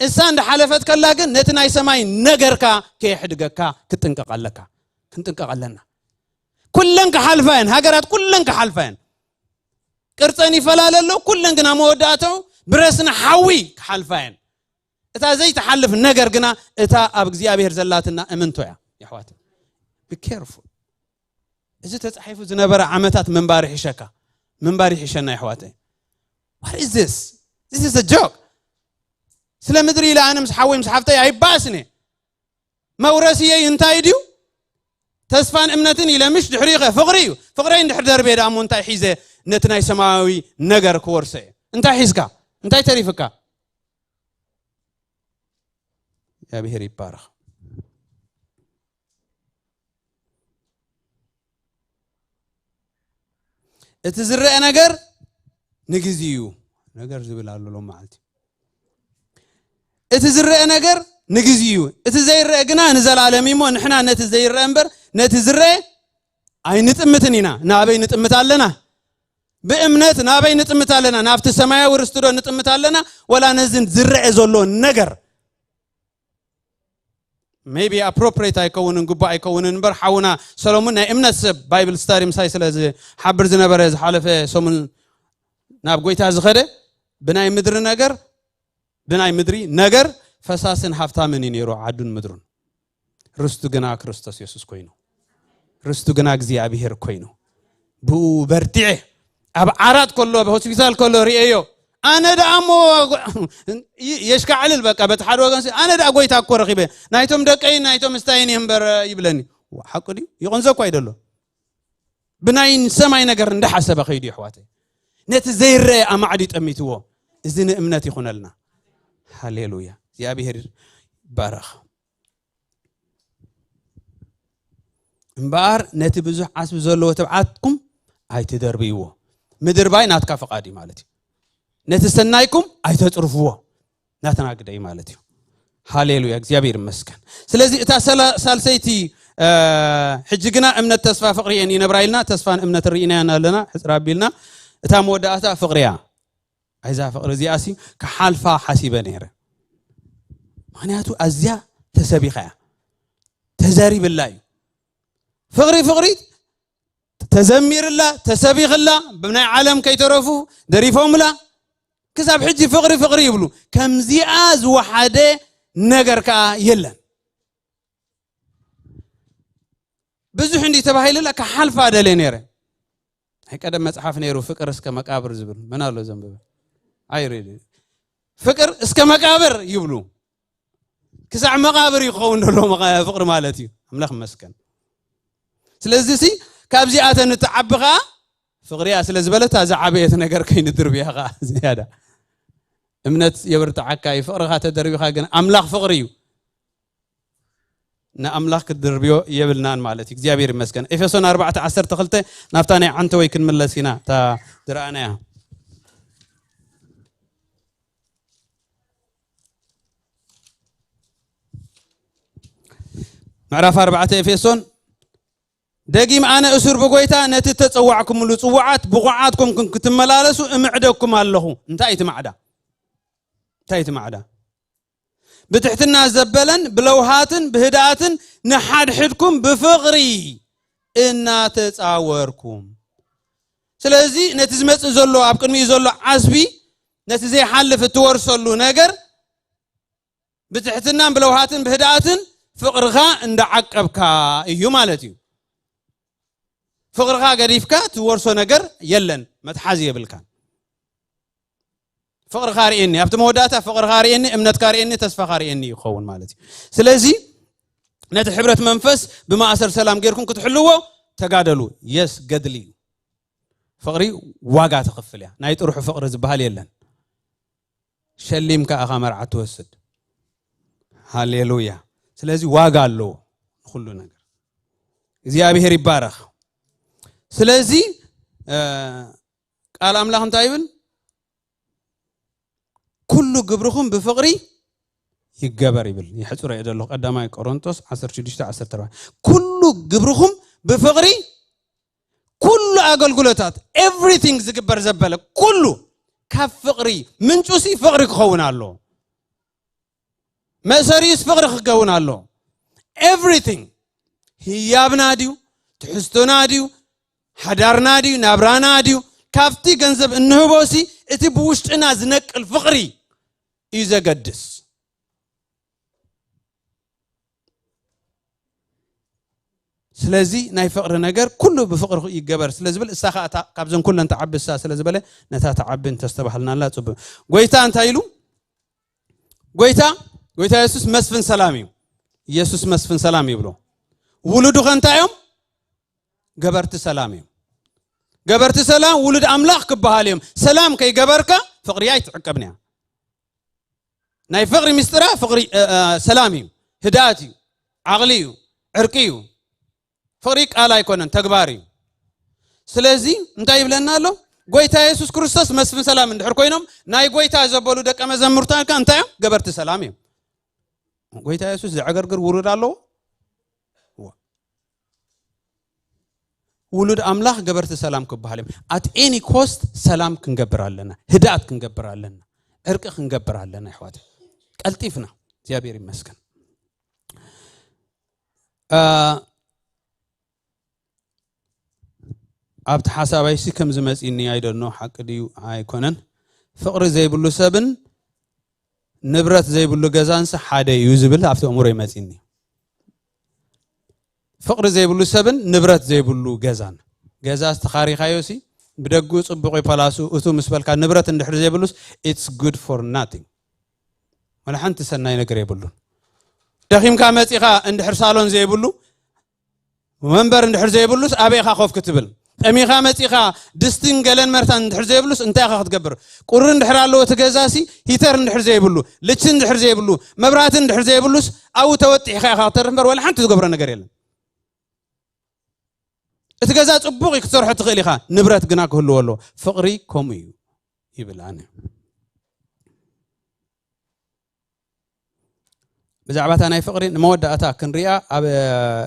እሳ እንዳሓለፈት ከላ ግን ነቲ ናይ ሰማይ ነገርካ ከየሕድገካ ክትጥንቀቕ ኣለካ። ክንጥንቀቕ ኣለና። ኩለን ክሓልፋ እየን፣ ሃገራት ኩለን ክሓልፋ እየን። ቅርጸን ይፈላለ ኣሎ፣ ኩለን ግና መወዳእታኡ ብረስኒ ሓዊ ክሓልፋ እየን። እታ ዘይትሓልፍ ነገር ግና እታ ኣብ እግዚኣብሔር ዘላትና እምንቶ እያ። የሕዋት፣ be careful። እዚ ተጻሒፉ ዝነበረ ዓመታት ምንባር ይሕሸካ፣ ምንባር ይሕሸና የሕዋተይ። What is this? This is a joke. ስለ ምድሪ ኢለ ኣነ ምስ ሓወይ ምስ ሓፍተይ ኣይባእስን እየ። መውረስየይ እንታይ ድዩ? ተስፋን እምነትን ኢለ ምሽ፣ ድሕሪኡ ኸ ፍቕሪ እዩ። ፍቕረይ እንድሕር ደርብየ ደኣ እሞ እንታይ ሒዘ ነቲ ናይ ሰማያዊ ነገር ክወርሶ እየ? እንታይ ሒዝካ? እንታይ ተሪፍካ? እግዚኣብሔር ይባረኽ። እቲ ዝረአ ነገር ንግዜኡ፣ ነገር ዝብል ኣሎ ሎም መዓልቲ። እቲ ዝረአ ነገር ንግዜኡ፣ እቲ ዘይረአ ግና ንዘላለም እዩ። እሞ ንሕና ነቲ ዘይረአ እምበር ነቲ ዝረአ ኣይንጥምትን ኢና። ናበይ ንጥምት ኣለና? ብእምነት ናበይ ንጥምት ኣለና? ናብቲ ሰማያዊ ርስቲ ዶ ንጥምት ኣለና? ወላ ነዚ ዝረአ ዘሎ ነገር? ሜይቢ ኣፕሮፕሬት ኣይከውንን፣ ግቡእ ኣይከውንን እምበር፣ ሓውና ሰሎሙን ናይ እምነት ሰብ፣ ባይብል ስታዲ ምሳይ ስለ ዝሓብር ዝነበረ፣ ዝሓለፈ ሰሙን ናብ ጎይታ ዝኸደ፣ ብናይ ምድሪ ነገር፣ ብናይ ምድሪ ነገር ፈሳስን ሃብታምን እዩ ነይሩ፣ ዓዱን ምድሩን። ርስቱ ግና ክርስቶስ የሱስ ኮይኑ፣ ርስቱ ግና እግዚኣብሔር ኮይኑ፣ ብኡ በርቲዐ። ኣብ ዓራት ከሎ፣ ኣብ ሆስፒታል ከሎ ርእየዮ። ኣነ ደኣ እሞ ይ-፣ የሽካዕልል በቃ፣ በቲ ሓደ ወገን ሲ፣ ኣነ ደኣ ጎይታ እኮ ረኺበ። ናይቶም ደቀይን ናይቶም እስታይን እየ እምበር ይብለኒ። ዋ፣ ሓቁ ድዩ? ይቕንዘ እኳ ይደሎ። ብናይ ሰማይ ነገር እንዳሓሰበ ከይዱ፣ የሕዋተይ። ነቲ ዘይረአ ኣማዕዲ ጠሚትዎ። እዚ ንእምነት ይኹነልና። ሃሌሉያ። እግዚኣብሔር ይባረኽ። እምበኣር ነቲ ብዙሕ ዓስቢ ዘለዎ ትብዓትኩም ኣይትደርብይዎ። ምድርባይ ናትካ ፍቓድ እዩ ማለት እዩ። ነቲ ሰናይኩም ኣይተጽርፍዎ። ናትና ግደይ ማለት እዩ። ሃሌሉያ፣ እግዚኣብሔር ይመስገን። ስለዚ እታ ሰላ-፣ ሳልሰይቲ፣ እ፣ ሕጂ ግና እምነት፣ ተስፋ፣ ፍቕሪ እየን ይነብራ ኢልና፣ ተስፋን እምነትን ርኢናያን ኣለና፣ ሕጽር ኣቢልና። እታ መወዳእታ ፍቕሪ እያ። ኣይዛ ፍቕሪ እዚኣሲ ክሓልፋ ሓሲበ ነይረ። ምኽንያቱ ኣዝያ ተሰቢኻ እያ። ተዘሪብላ እዩ። ፍቕሪ፣ ፍቕሪ ተዘሚርላ፣ ተሰቢኽላ፣ ብናይ ዓለም ከይተረፉ ደሪፎምላ። ክሳብ ሕጂ ፍቕሪ፣ ፍቕሪ ይብሉ። ከምዚኣ ዝወሓደ ነገር ከኣ የለን። ብዙሕ እንዲ ተባሂሉላ ክሓልፋ ደልየ ነይረ። ናይ ቀደም መጽሓፍ ነይሩ፣ ፍቅር እስከ መቃብር ዝብል። መን ኣሎ ዘንብበ? ኣይሬድ። ፍቅር እስከ መቃብር ይብሉ። ክሳዕ መቃብር ይኸውን ዘሎ መቃ-፣ ፍቅሪ ማለት እዩ። ኣምላኽ ይመስገን። ስለዚ ሲ ካብዚኣተን እትዓቢ ኸዓ ፍቅሪ እያ ስለ ዝበለት፣ እዛ ዝዓበየት ነገር ከይንድርብያ ኸዓ ዝያዳ እምነት የብርትዓካ እዩ። ፍቅርኻ ተደርቢኻ ግን ኣምላኽ ፍቅሪ እዩ። ንኣምላኽ ክትድርብዮ የብልናን ማለት እዩ። እግዚኣብሔር ይመስገን። ኤፌሶን ኣርባዕተ ዓሰርተ ክልተ ናብታ ናይ ዓንተወይ ክንምለስ ኢና። እታ ዝረኣናያ ምዕራፍ ኣርባዕተ ኤፌሶን፣ ደጊም ኣነ እሱር ብጎይታ ነቲ እተጸዋዕኩምሉ ጽዋዓት ብቑዓት ኮንኩም ክትመላለሱ እምዕደኩም ኣለኹ። እንታይ እቲ ማዕዳ? እንታይ እቲ ማዕዳ? ብትሕትና ዘበለን ብለውሃትን ብህድኣትን ንሓድሕድኩም ብፍቕሪ እናተጻወርኩም። ስለዚ ነቲ ዝመጽእ ዘሎ፣ ኣብ ቅድሚኡ ዘሎ ዓስቢ፣ ነቲ ዘይሓልፍ እትወርሰሉ ነገር ብትሕትናን ብለውሃትን ብህድኣትን ፍቕርኻ እንዳዓቀብካ እዩ ማለት እዩ። ፍቕርኻ ገዲፍካ ትወርሶ ነገር የለን፣ መትሓዚ የብልካን። ፍቕርኻ ርእየኒ፣ ኣብቲ መወዳእታ ፍቕርኻ ርእየኒ፣ እምነትካ ርእየኒ፣ ተስፋኻ ርእየኒ ይኸውን ማለት እዩ። ስለዚ ነቲ ሕብረት መንፈስ ብማእሰር ሰላም ጌርኩም ክትሕልዎ ተጋደሉ። የስ፣ ገድሊ እዩ። ፍቕሪ ዋጋ ትኽፍል እያ። ናይ ጥርሑ ፍቕሪ ዝበሃል የለን። ሸሊምካ ኢኻ መርዓ ትወስድ። ሃሌሉያ። ስለዚ ዋጋ ኣለዎ ንኹሉ ነገር። እግዚኣብሔር ይባረኽ። ስለዚ እ፣ ቃል ኣምላኽ እንታይ ይብል? ኩሉ ግብርኹም ብፍቕሪ ይገበር ይብል። ይሕጽሮ እየ ዘለኹ። ቀዳማይ ቆሮንቶስ ዓሰርተ ሽዱሽተ ዓሰርተ ኣርባዕተ። ኩሉ ግብርኹም ብፍቕሪ፣ ኩሉ ኣገልግሎታት፣ ኤቭሪቲንግ ዝግበር ዘበለ ኩሉ ካብ ፍቕሪ፣ ምንጩሲ ፍቕሪ ክኸውን ኣለዎ። መእሰሪኡስ ፍቕሪ ክኸውን ኣለዎ። ኤቭሪቲንግ፣ ህያብና ድዩ፣ ትሕዝቶና ድዩ፣ ሓዳርና ድዩ፣ ናብራና ድዩ፣ ካብቲ ገንዘብ እንህቦሲ እቲ ብውሽጥና ዝነቅል ፍቕሪ እዩ ዘገድስ። ስለዚ ናይ ፍቕሪ ነገር ኩሉ ብፍቕሪ ይገበር ስለ ዝብል፣ እሳ ኸኣ እታ ካብዘን ኩለን ትዓቢ እሳ ስለ ዝበለ፣ ነታ ትዓቢ እንተስተባህልናላ ጽቡቕ። ጎይታ እንታይ ኢሉ? ጎይታ፣ ጎይታ የሱስ መስፍን ሰላም እዩ። የሱስ መስፍን ሰላም ይብሎ። ውሉዱ ኸ እንታይ እዮም? ገበርቲ ሰላም እዮም። ገበርቲ ሰላም ውሉድ ኣምላኽ ክበሃል እዮም። ሰላም ከይገበርካ ፍቕሪ ኣይትዕቀብን እያ። ናይ ፍቕሪ ምስጢራ ፍቕሪ፣ እ፣ እ፣ ሰላም እዩ፣ ህድኣት እዩ፣ ዓቕሊ እዩ፣ ዕርቂ እዩ። ፍቕሪ ቃል ኣይኮነን፣ ተግባር እዩ። ስለዚ እንታይ ይብለና ኣሎ? ጎይታ የሱስ ክርስቶስ መስፍን ሰላም እንድሕር ኮይኖም፣ ናይ ጎይታ ዘበሉ ደቀ መዘምርቱ ከ እንታይ እዮም? ገበርቲ ሰላም እዮም። ጎይታ የሱስ ዘዕገርግር ውሉድ ኣለዎ? ዋ። ውሉድ ኣምላኽ ገበርቲ ሰላም ክበሃል እዮም። ኣት ኤኒ ኮስት ሰላም ክንገብር ኣለና፣ ህድኣት ክንገብር ኣለና፣ ዕርቂ ክንገብር ኣለና። ይሕዋት፣ ቀልጢፍና፣ እግዚኣብሔር ይመስገን። እ፣ ኣብቲ ሓሳባይሲ ከም ዝመጺኒ ኣይደኖ፣ ሓቂ ድዩ ኣይኮነን? ፍቕሪ ዘይብሉ ሰብን ንብረት ዘይብሉ ገዛንሲ ሓደ እዩ ዝብል ኣብቲ ኣእምሮ ይመጺኒ። ፍቕሪ ዘይብሉ ሰብን ንብረት ዘይብሉ ገዛን። ገዛ ዝተኻሪኻዮሲ ብደጉ ጽቡቕ እዩ፣ ፓላሱ እቱ ምስ በልካ፣ ንብረት እንድሕር ዘይብሉስ፣ it's good for nothing። ወላ ሓንቲ ሰናይ ነገር የብሉን። ደኺምካ መጺኻ እንድሕር ሳሎን ዘይብሉ፣ መንበር እንድሕር ዘይብሉስ፣ ኣበይ ኢኻ ኮፍ ክትብል? ጠሚኻ መጺኻ ድስትን ገለን መርታን እንድሕር ዘይብሉስ፣ እንታይ ኢኻ ክትገብር? ቁሪ እንድሕር ኣለዎ እቲ ገዛሲ፣ ሂተር እንድሕር ዘይብሉ፣ ልችን እንድሕር ዘይብሉ፣ መብራህቲ እንድሕር ዘይብሉስ፣ ኣብኡ ተወጢሕካ ኢኻ ክትተርፍ እምበር፣ ወላ ሓንቲ ዝገብሮ ነገር የለን። እቲ ገዛ ጽቡቕ እዩ ክትሰርሖ ትኽእል ኢኻ፣ ንብረት ግና ክህልዎ ኣለዎ። ፍቕሪ ከምኡ እዩ ይብል ኣነ። ብዛዕባ እታ ናይ ፍቕሪ ንመወዳእታ ክንሪኣ ኣብ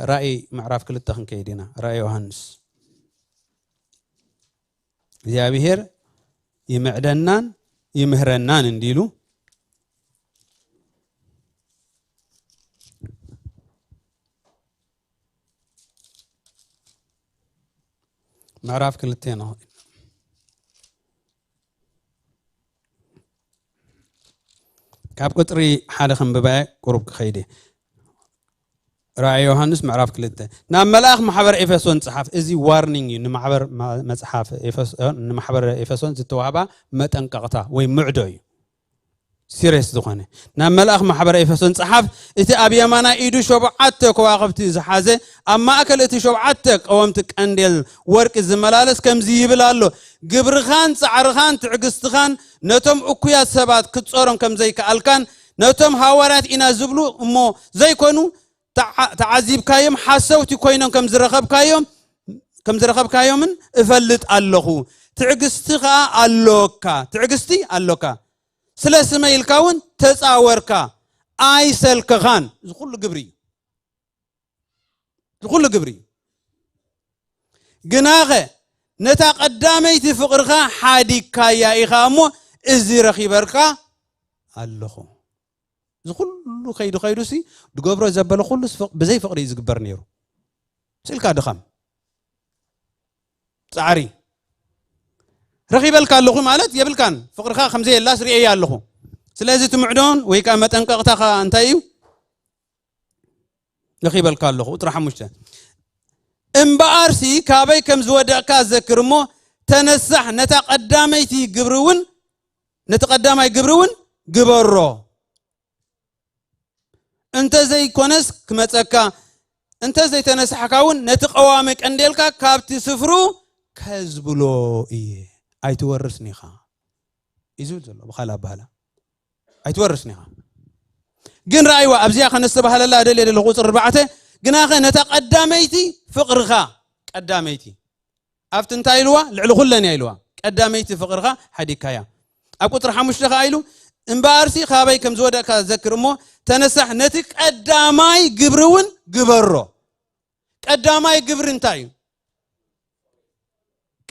ራእይ ምዕራፍ ክልተ ክንከይድ ኢና። ራእይ ዮሃንስ። እግዚኣብሔር ይምዕደናን ይምህረናን እንዲሉ ምዕራፍ ክልተ ንኸይድ። ካብ ቁጽሪ ሓደ ከንብባ እየ፣ ቁሩብ ክኸይድ እየ። ራእይ ዮሃንስ ምዕራፍ ክልተ። ናብ መልኣኽ ማሕበር ኤፌሶን ጽሓፍ። እዚ ዋርኒንግ እዩ፣ ንማሕበር ማ-፣ መጽሓፍ ኤፌሶ-፣ ንማሕበር ኤፌሶን ዝተዋህባ መጠንቀቕታ ወይ ምዕዶ እዩ። ሲሪየስ ዝኾነ። ናብ መልኣኽ ማሕበር ኤፌሶን ጽሓፍ። እቲ ኣብ የማናይ ኢዱ ሸውዓተ ከዋኽብቲ ዝሓዘ፣ ኣብ ማእከል እቲ ሸውዓተ ቀወምቲ ቀንዴል ወርቂ ዝመላለስ ከምዚ ይብል ኣሎ፣ ግብርኻን ጻዕርኻን ትዕግስትኻን፣ ነቶም እኩያት ሰባት ክትጾሮም ከም ዘይከኣልካን፣ ነቶም ሃዋርያት ኢና ዝብሉ እሞ ዘይኮኑ፣ ተዓ- ተዓዚብካዮም ሓሰውቲ ኮይኖም ከም ዝረኸብካዮም ከም ዝረኸብካዮምን እፈልጥ ኣለኹ። ትዕግስቲ ኸኣ ኣሎካ። ትዕግስቲ ኣሎካ። ስለ ስመይ ኢልካ እውን ተጻወርካ፣ ኣይሰልከኻን። እዚ ኩሉ ግብሪ እዩ። እዚ ኩሉ ግብሪ እዩ። ግናኸ ነታ ቀዳመይቲ ፍቕርኻ ሓዲግካያ ኢኻ እሞ፣ እዚ ረኺበርካ ኣለኹ። እዚ ኩሉ ከይዱ ከይዱ ሲ ድገብሮ ዘበለ ኩሉ ብዘይ ፍቕሪ እዩ ዝግበር ነይሩ። ስልካ ድኻም፣ ጻዕሪ። ረኺበልካ ኣለኹ ማለት የብልካን። ፍቕርኻ ከም ዘየላስ ርእየ ኣለኹ። ስለዚ ትምዕዶን ወይ ከኣ መጠንቀቕታኻ እንታይ እዩ? ረኺበልካ ኣለኹ። ቁጽሪ ሓሙሽተ። እምበኣርሲ ካበይ ከም ዝወደቕካ ዘክር እሞ፣ ተነሳሕ፣ ነታ ቀዳመይቲ ግብሪ እውን፣ ነቲ ቀዳማይ ግብሪ እውን ግበሮ። እንተ ዘይኮነስ ክመጸካ፣ እንተ ዘይተነሳሕካ እውን ነቲ ቀዋሚ ቀንዴልካ ካብቲ ስፍሩ ከዝብሎ እየ። ኣይትወርስን ኢኻ እዩ ዝብል ዘሎ ብኻልእ ኣባህላ። ኣይትወርስን ኢኻ። ግን ረኣይዋ ኣብዚኣ ከነስተባህለላ ደልየ ደለኹ ቁጽሪ ኣርባዕተ። ግናኸ ነታ ቀዳመይቲ ፍቕርኻ፣ ቀዳመይቲ ኣብቲ እንታይ ኢልዋ? ልዕሊ ኩለን እያ ኢልዋ። ቀዳመይቲ ፍቕርኻ ሓዲግካያ። ኣብ ቁጽሪ ሓሙሽተ ከኣ ኢሉ፣ እምበኣርሲ ካበይ ከም ዝወደቕካ ዘክር እሞ፣ ተነሳሕ፣ ነቲ ቀዳማይ ግብሪ እውን ግበሮ። ቀዳማይ ግብሪ እንታይ እዩ?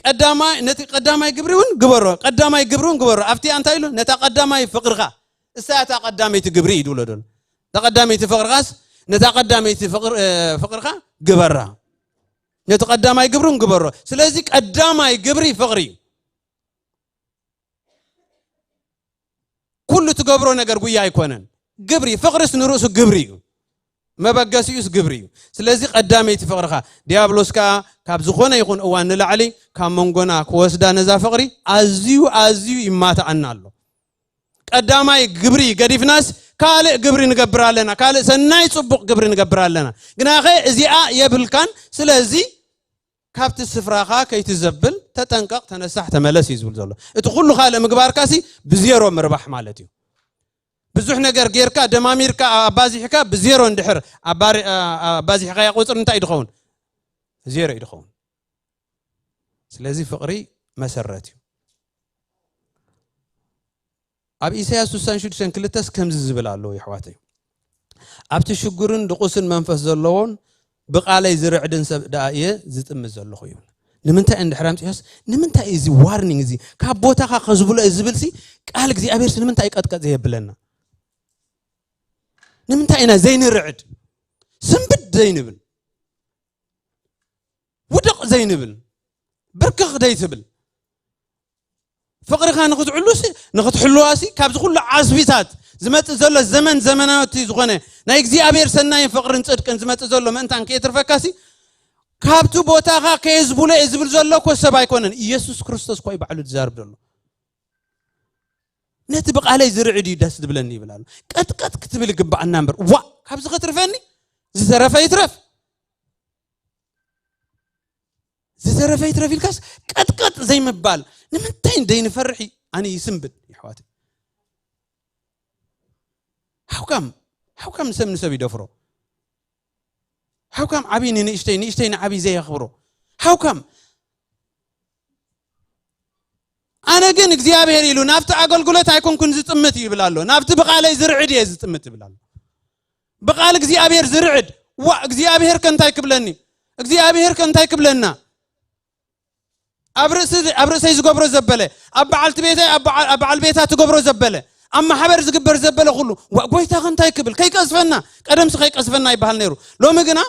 ቀዳማይ፣ ነቲ ቀዳማይ ግብሪ እውን ግበሮ። ቀዳማይ ግብሪ እውን ግበሮ። ኣብቲ እንታይ ኢሉ? ነታ ቀዳማይ ፍቕርኻ። እሳ እታ ቀዳመይቲ ግብሪ እዩ ድብሎ ደሎ። እታ ቀዳመይቲ ፍቕርኻስ፣ ነታ ቀዳመይቲ ፍቕር-፣ እ፣ ፍቕርኻ ግበራ። ነቲ ቀዳማይ ግብሪ እውን ግበሮ። ስለዚ ቀዳማይ ግብሪ ፍቕሪ እዩ። ኩሉ ትገብሮ ነገር ጉያ ኣይኮነን። ግብሪ፣ ፍቕርስ ንርእሱ ግብሪ እዩ። መበገሲኡስ ግብሪ እዩ። ስለዚ ቀዳመይቲ ፍቕርኻ፣ ዲያብሎስ ከኣ ካብ ዝኾነ ይኹን እዋን ንላዕሊ ካብ መንጎና ክወስዳ ነዛ ፍቕሪ ኣዝዩ፣ ኣዝዩ ይማትኣና ኣሎ። ቀዳማይ ግብሪ ገዲፍናስ ካልእ ግብሪ ንገብር ኣለና። ካልእ ሰናይ ጽቡቕ ግብሪ ንገብር ኣለና። ግናኸ እዚኣ የብልካን። ስለዚ ካብቲ ስፍራኻ ከይትዘብል ተጠንቀቕ፣ ተነሳሕ፣ ተመለስ እዩ ዝብል ዘሎ። እቲ ኩሉ ካልእ ምግባርካሲ ብዜሮ ምርባሕ ማለት እዩ። ብዙሕ ነገር ጌርካ፣ ደማሚርካ፣ ኣባዚሕካ ብዜሮ እንድሕር ኣባሪ-፣ ኣ-፣ ኣባዚሕካያ ቁጽሪ እንታይ እዩ ድኸውን? ዜሮ እዩ ድኸውን። ስለዚ ፍቕሪ መሰረት እዩ። ኣብ ኢሳያስ ስሳን ሽዱሽተን ክልተስ ከምዚ ዝብል ኣለዎ፣ የሕዋተይ። ኣብቲ ሽጉርን ድቑስን መንፈስ ዘለዎን ብቓለይ ዝርዕድን ሰብ ደኣ እየ ዝጥምት ዘለኹ ይብል። ንምንታይ እንድሕር ኣምጺኦስ፣ ንምንታይ እዚ ዋርኒንግ እዚ ካብ ቦታኻ ከዝብሎ እየ ዝብል ሲ፣ ቃል እግዚኣብሔር ሲ ንምንታይ ቀጥቀጥ ዘየብለና? ንምንታይ ኢና ዘይንርዕድ? ስንብድ ዘይንብል? ውደቕ ዘይንብል? ብርክኽ ዘይትብል? ፍቕርኻ ንኽትዕሉሲ፣ ንኽትሕልዋሲ፣ ካብዚ ኩሉ ዓስቢታት ዝመጽእ ዘሎ ዘመን ዘመናዊ ዝኾነ ናይ እግዚኣብሔር ሰናይን ፍቕርን ጽድቅን ዝመጽእ ዘሎ ምእንታን ከየትርፈካሲ፣ ካብቲ ቦታኻ ከየዝብሎ እየ ዝብል ዘሎ እኮ ሰብ ኣይኮነን። ኢየሱስ ክርስቶስ እኮ እዩ ባዕሉ ዝዛርብ ዘሎ። ነቲ ብቓለይ ዝርዕድ እዩ ደስ ዝብለኒ ይብል ኣሎ። ቀጥቀጥ ክትብል ይግብኣና እምበር፣ ዋእ፣ ካብዚ ከትርፈኒ፣ ዝተረፈ ይትረፍ። ዝተረፈ ይትረፍ ኢልካስ ቀጥቀጥ ዘይምባል ንምንታይ እንደይ ንፈርሕ? ኣነ ይስንብድ ይሕዋት። How come? How come ሰብ ንሰብ ይደፍሮ? How come ዓብይ ንንእሽተይ፣ ንእሽተይ ንዓብይ ዘየኽብሮ? How come? ኣነ ግን እግዚኣብሔር ኢሉ ናብቲ ኣገልግሎት ኣይኮንኩን ዝጥምት ይብል ኣሎ። ናብቲ ብቓለይ ዝርዕድ እየ ዝጥምት ይብል ኣሎ። ብቓል እግዚኣብሔር ዝርዕድ። ዋ እግዚኣብሔር ከ እንታይ ክብለኒ? እግዚኣብሔር ከ እንታይ ክብለና? ኣብ ርእሲ፣ ኣብ ርእሰይ ዝገብሮ ዘበለ፣ ኣብ በዓልቲ ቤተይ፣ ኣብ በዓ-፣ ኣብ በዓል ቤታ ትገብሮ ዘበለ፣ ኣብ ማሕበር ዝግበር ዘበለ ኩሉ፣ ዋ ጎይታ ከ እንታይ ክብል? ከይቀዝፈና፣ ቀደምሲ ከይቀዝፈና ይበሃል ነይሩ። ሎሚ ግና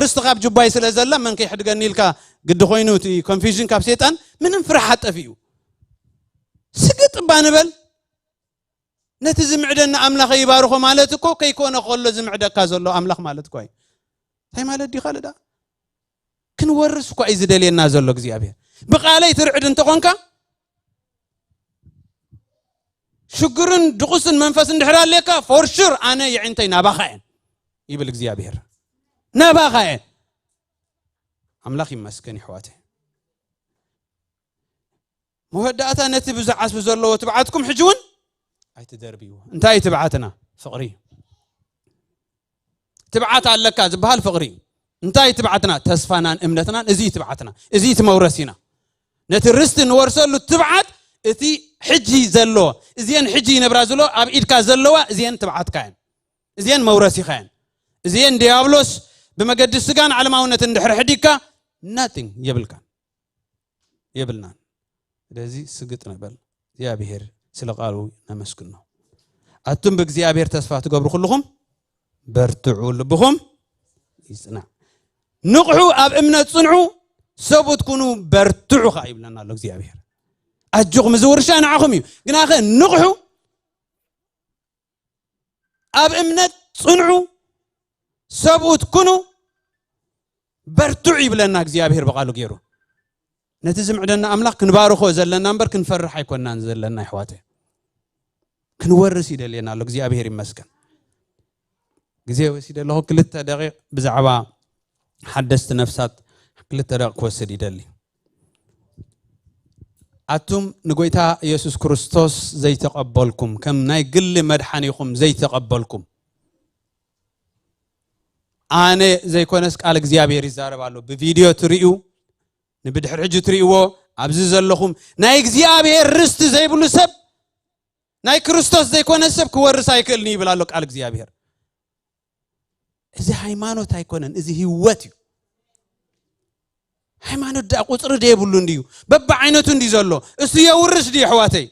ርስቲ ካብ ጁባይ ስለ ዘላ መን ከይሕድገኒ ኢልካ ግዲ ኮይኑ እቲ ኮንፊውዥን ካብ ሰይጣን ምንም ፍርሓት ጠፊኡ። ስግጥ እባ ንበል። ነቲ ዝምዕደና ኣምላኽ ይባርኾ ማለት እኮ ከይኮነ ከሎ ዝምዕደካ ዘሎ ኣምላኽ ማለት እኮ እዩ። እንታይ ማለት ድዩ ካልእ ደኣ? ክንወርስ እኳ እዩ ዝደልየና ዘሎ እግዚኣብሔር። ብቓለይ ትርዕድ እንተኾንካ፣ ሽግርን ድቑስን መንፈስ እንድሕር ኣለካ፣ for sure ኣነ የዒንተይ ናባኻ እየን ይብል እግዚኣብሔር። ናባኻ እየን። ኣምላኽ ይመስገን ይሕዋተ። መወዳእታ ነቲ ብዙሕ ዓስቢ ዘለዎ ትብዓትኩም ሕጂ እውን ኣይትደርብይዎ። እንታይ እዩ ትብዓትና? ፍቕሪ እዩ። ትብዓት ኣለካ ዝበሃል ፍቕሪ እዩ። እንታይ ትብዓትና? ተስፋናን እምነትናን፣ እዚ እዩ ትብዓትና። እዚ እዩ እቲ መውረሲና። ነቲ ርስቲ ንወርሰሉ ትብዓት፣ እቲ ሕጂ ዘለዎ፣ እዚአን ሕጂ ይነብራ ዘሎ ኣብ ኢድካ ዘለዋ፣ እዚአን ትብዓትካ እየን። እዚአን መውረሲኻ እየን። እዚአን ዲያብሎስ ብመገዲ ስጋን ዓለማውነትን እንድሕር ሕዲግካ፣ ናቲንግ የብልካን፣ የብልናን። ስለዚ ስግጥ ንበል። እግዚኣብሔር ስለ ቃሉ ነመስግኖ። ኣቱም ብእግዚኣብሔር ተስፋ ትገብሩ ኩልኹም በርትዑ፣ ልብኹም ይጽናዕ። ንቕሑ፣ ኣብ እምነት ጽንዑ፣ ሰብኡት ኩኑ፣ በርትዑ ኸዓ ይብለና ኣሎ እግዚኣብሔር። ኣጆኹም፣ እዚ ውርሻ ንዓኹም እዩ። ግናኸ ንቕሑ፣ ኣብ እምነት ጽንዑ፣ ሰብኡት ኩኑ፣ በርትዑ ይብለና እግዚኣብሔር ብቓሉ ገይሩ። ነቲ ዝምዕደና ኣምላኽ ክንባርኾ ዘለና እምበር ክንፈርሕ ኣይኮናን ዘለና፣ ኣሕዋተይ። ክንወርስ ይደልየና ኣሎ። እግዚኣብሔር ይመስገን። ግዜ ወሲደ ኣለኹ፣ ክልተ ደቂቕ ብዛዕባ ሓደስቲ ነፍሳት ክልተ ደቂቕ ክወስድ ይደሊ። ኣቱም ንጎይታ ኢየሱስ ክርስቶስ ዘይተቐበልኩም፣ ከም ናይ ግሊ መድሓኒኹም ዘይተቐበልኩም፣ ኣነ ዘይኮነስ ቃል እግዚኣብሔር ይዛረብ ኣሎ። ብቪድዮ ትርእዩ፣ ንብድሕሪ ሕጂ ትርእይዎ፣ ኣብዚ ዘለኹም ናይ እግዚኣብሔር ርስቲ ዘይብሉ ሰብ፣ ናይ ክርስቶስ ዘይኮነ ሰብ ክወርስ ኣይክእልን ይብል ኣሎ ቃል እግዚኣብሔር። እዚ ሃይማኖት ኣይኮነን፣ እዚ ህይወት እዩ። ሃይማኖት ደኣ ቁጽሪ ደየብሉ እንድዩ፣ በብዓይነቱ እንድዩ ዘሎ። እሱ የውርስ ድዩ ኣሕዋተይ?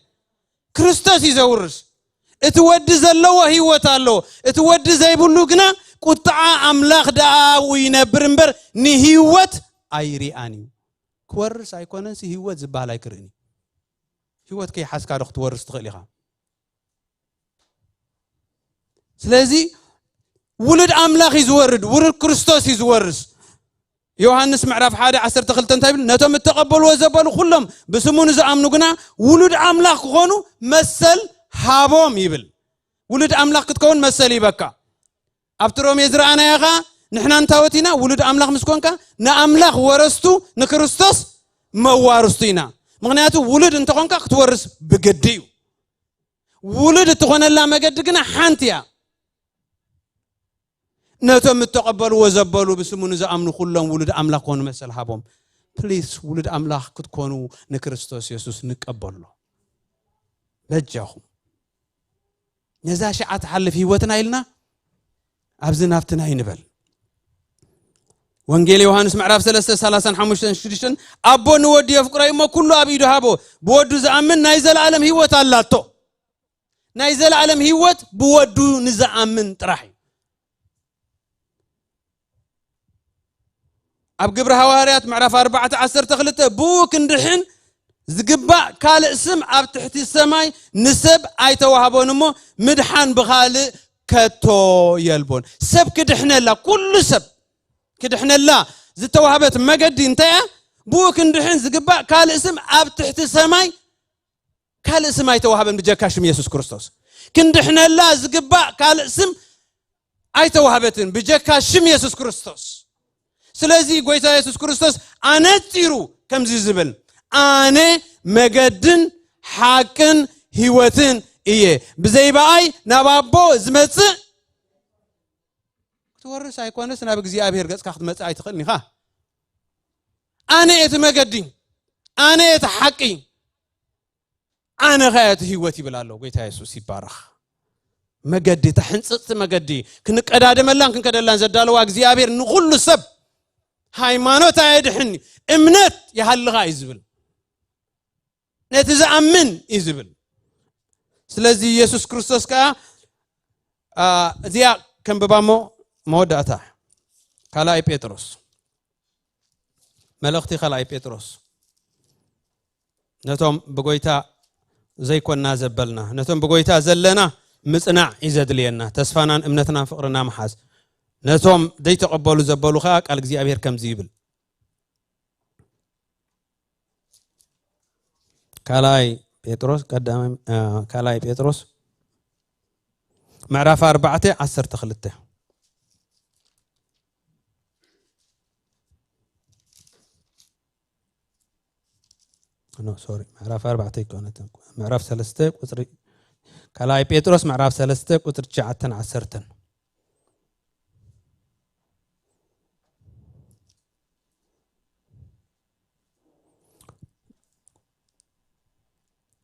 ክርስቶስ እዩ ዘውርስ። እቲ ወዲ ዘለዎ ህይወት ኣሎ፣ እቲ ወዲ ዘይብሉ ግና ቁጥዓ ኣምላኽ ደኣ ኣብኡ ይነብር እምበር ንህይወት ኣይሪኣን እዩ። ክወርስ ኣይኮነንሲ ህይወት ዝበሃል ኣይክርእን እዩ። ህይወት ከይሓዝካ ዶ ክትወርስ ትኽእል ኢኻ? ስለዚ ውሉድ ኣምላኽ እዩ ዝወርድ፣ ውሉድ ክርስቶስ እዩ ዝወርስ። ዮሃንስ ምዕራፍ ሓደ ዓሰርተ ክልተ እንታይ ይብል? ነቶም እተቐበልዎ ዘበሉ ኩሎም ብስሙ ንዝኣምኑ ግና ውሉድ ኣምላኽ ክኾኑ መሰል ሃቦም ይብል። ውሉድ ኣምላኽ ክትከውን መሰል ይበካ። ኣብቲ ሮሜ ዝረኣናዮ ኸዓ ንሕና እንታወት ኢና? ውሉድ ኣምላኽ ምስ ኮንካ ንኣምላኽ ወረስቱ ንክርስቶስ መዋርስቱ ኢና። ምኽንያቱ ውሉድ እንተኾንካ ክትወርስ ብግዲ እዩ። ውሉድ እትኾነላ መገዲ ግና ሓንቲ እያ። ነቶም እተቐበልዎ ዘበሉ ብስሙ ንዝኣምኑ ኩሎም ውሉድ ኣምላኽ ኮኑ መሰል ሃቦም። ፕሊስ ውሉድ ኣምላኽ ክትኮኑ ንክርስቶስ የሱስ ንቀበሎ። በጃኹም። ነዛ ሸዓ ትሓልፍ ህይወትና ኢልና ኣብዚ ናብትና ይንበል። ወንጌል ዮሃንስ ምዕራፍ ሰለስተ ሰላሳን ሓሙሽተን ሽዱሽተን፣ ኣቦ ንወዱ የፍቅሮ እሞ ኩሉ ኣብ ኢዱ ሃቦ። ብወዱ ዝኣምን ናይ ዘለኣለም ህይወት ኣላቶ። ናይ ዘለኣለም ህይወት ብወዱ ንዝኣምን ጥራሕ እዩ። ኣብ ግብሪ ሃዋርያት ምዕራፍ ኣርባዕተ ዓሰርተ ክልተ፣ ብኡ ክንድሕን ዝግባእ ካልእ ስም ኣብ ትሕቲ ሰማይ ንሰብ ኣይተዋህቦን እሞ፣ ምድሓን ብኻልእ ከቶ የልቦን። ሰብ ክድሕነላ፣ ኩሉ ሰብ ክድሕነላ ዝተዋህበት መገዲ እንታይ እያ? ብኡ ክንድሕን ዝግባእ ካልእ ስም ኣብ ትሕቲ ሰማይ ካልእ ስም ኣይተዋህበን ብጀካ ሽም የሱስ ክርስቶስ። ክንድሕነላ ዝግባእ ካልእ ስም ኣይተዋህበትን ብጀካ ሽም የሱስ ክርስቶስ። ስለዚ ጎይታ የሱስ ክርስቶስ ኣነጺሩ ከምዚ ዝብል፣ ኣነ መገድን ሓቅን ህይወትን እየ፣ ብዘይ ብኣይ ናብ ኣቦ ዝመጽእ ክትወርስ ኣይኮነስ ናብ እግዚኣብሔር ገጽካ ክትመጽእ ኣይትኽእልን ኢኻ። ኣነ እቲ መገዲ፣ ኣነ እቲ ሓቂ፣ ኣነ ኸኣ እቲ ህይወት ይብል ኣሎ። ጎይታ የሱስ ይባረኽ። መገዲ፣ እታ ሕንጽጽቲ መገዲ፣ ክንቀዳደመላን ክንከደላን ዘዳለዋ እግዚኣብሔር ንኹሉ ሰብ። ሃይማኖት ኣየድሕን፣ እምነት ይሃልኻ እዩ ዝብል። ነቲ ዝኣምን እዩ ዝብል። ስለዚ የሱስ ክርስቶስ ከኣ፣ ኣ፣ እዚኣ ከንብባ እሞ መወዳእታ። ካልኣይ ጴጥሮስ። መልእኽቲ ካልኣይ ጴጥሮስ። ነቶም ብጎይታ ዘይኮንና ዘበልና፣ ነቶም ብጎይታ ዘለና ምጽናዕ እዩ ዘድልየና። ተስፋናን እምነትናን ፍቕርና ምሓዝ። ነቶም ዘይተቐበሉ ዘበሉ ኸኣ ቃል እግዚኣብሔር ከምዚ ይብል። ካልኣይ ጴጥሮስ፣ ቀዳማይ፣ እ፣ ካልኣይ ጴጥሮስ ምዕራፍ ኣርባዕተ ዓሰርተ ክልተ። ኖ፣ ሶሪ፣ ምዕራፍ ኣርባዕተ ኣይኮነትን። ምዕራፍ ሰለስተ ቁጽሪ፣ ካልኣይ ጴጥሮስ ምዕራፍ ሰለስተ ቁጽሪ ትሽዓተን ዓሰርተን።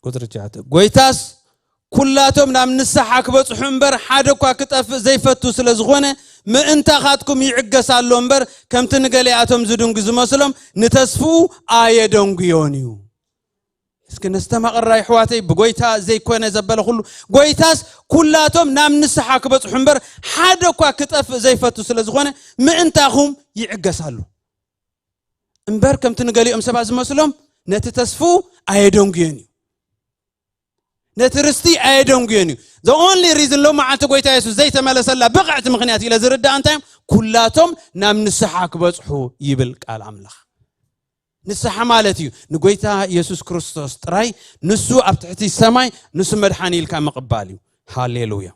ቁፅሪ ትሽዓተ፣ ጎይታስ ኩላቶም ናብ ንስሓ ክበፅሑ እምበር ሓደ እኳ ክጠፍእ ዘይፈቱ ስለ ዝኾነ ምእንታኻትኩም ይዕገስ ኣሎ እምበር ከምቲ ንገሊኣቶም ዝድንጉ ዝመስሎም ንተስፍኡ ኣየደንጉዮን እዩ። እስኪ ነስተማቕራ ይሕዋተይ፣ ብጎይታ ዘይኮነ ዘበለ ኩሉ። ጎይታስ ኩላቶም ናብ ንስሓ ክበፅሑ እምበር ሓደ እኳ ክጠፍእ ዘይፈቱ ስለ ዝኾነ ምእንታኹም ይዕገስ ኣሎ እምበር ከምቲ ንገሊኦም ሰባት ዝመስሎም ነቲ ተስፍኡ ኣየደንጉዮን እዩ። ነቲ ርስቲ ኣየደንጉዮን እዩ። The only reason ሎም መዓልቲ ጎይታ የሱስ ዘይተመለሰላ ብቕዕቲ ምኽንያት ኢለ ዝርዳእ እንታይ እዮም? ኩላቶም ናብ ንስሓ ክበፅሑ ይብል ቃል ኣምላኽ። ንስሓ ማለት እዩ ንጎይታ የሱስ ክርስቶስ ጥራይ፣ ንሱ ኣብ ትሕቲ ሰማይ፣ ንሱ መድሓኒ ኢልካ ምቕባል እዩ። ሃሌሉያ።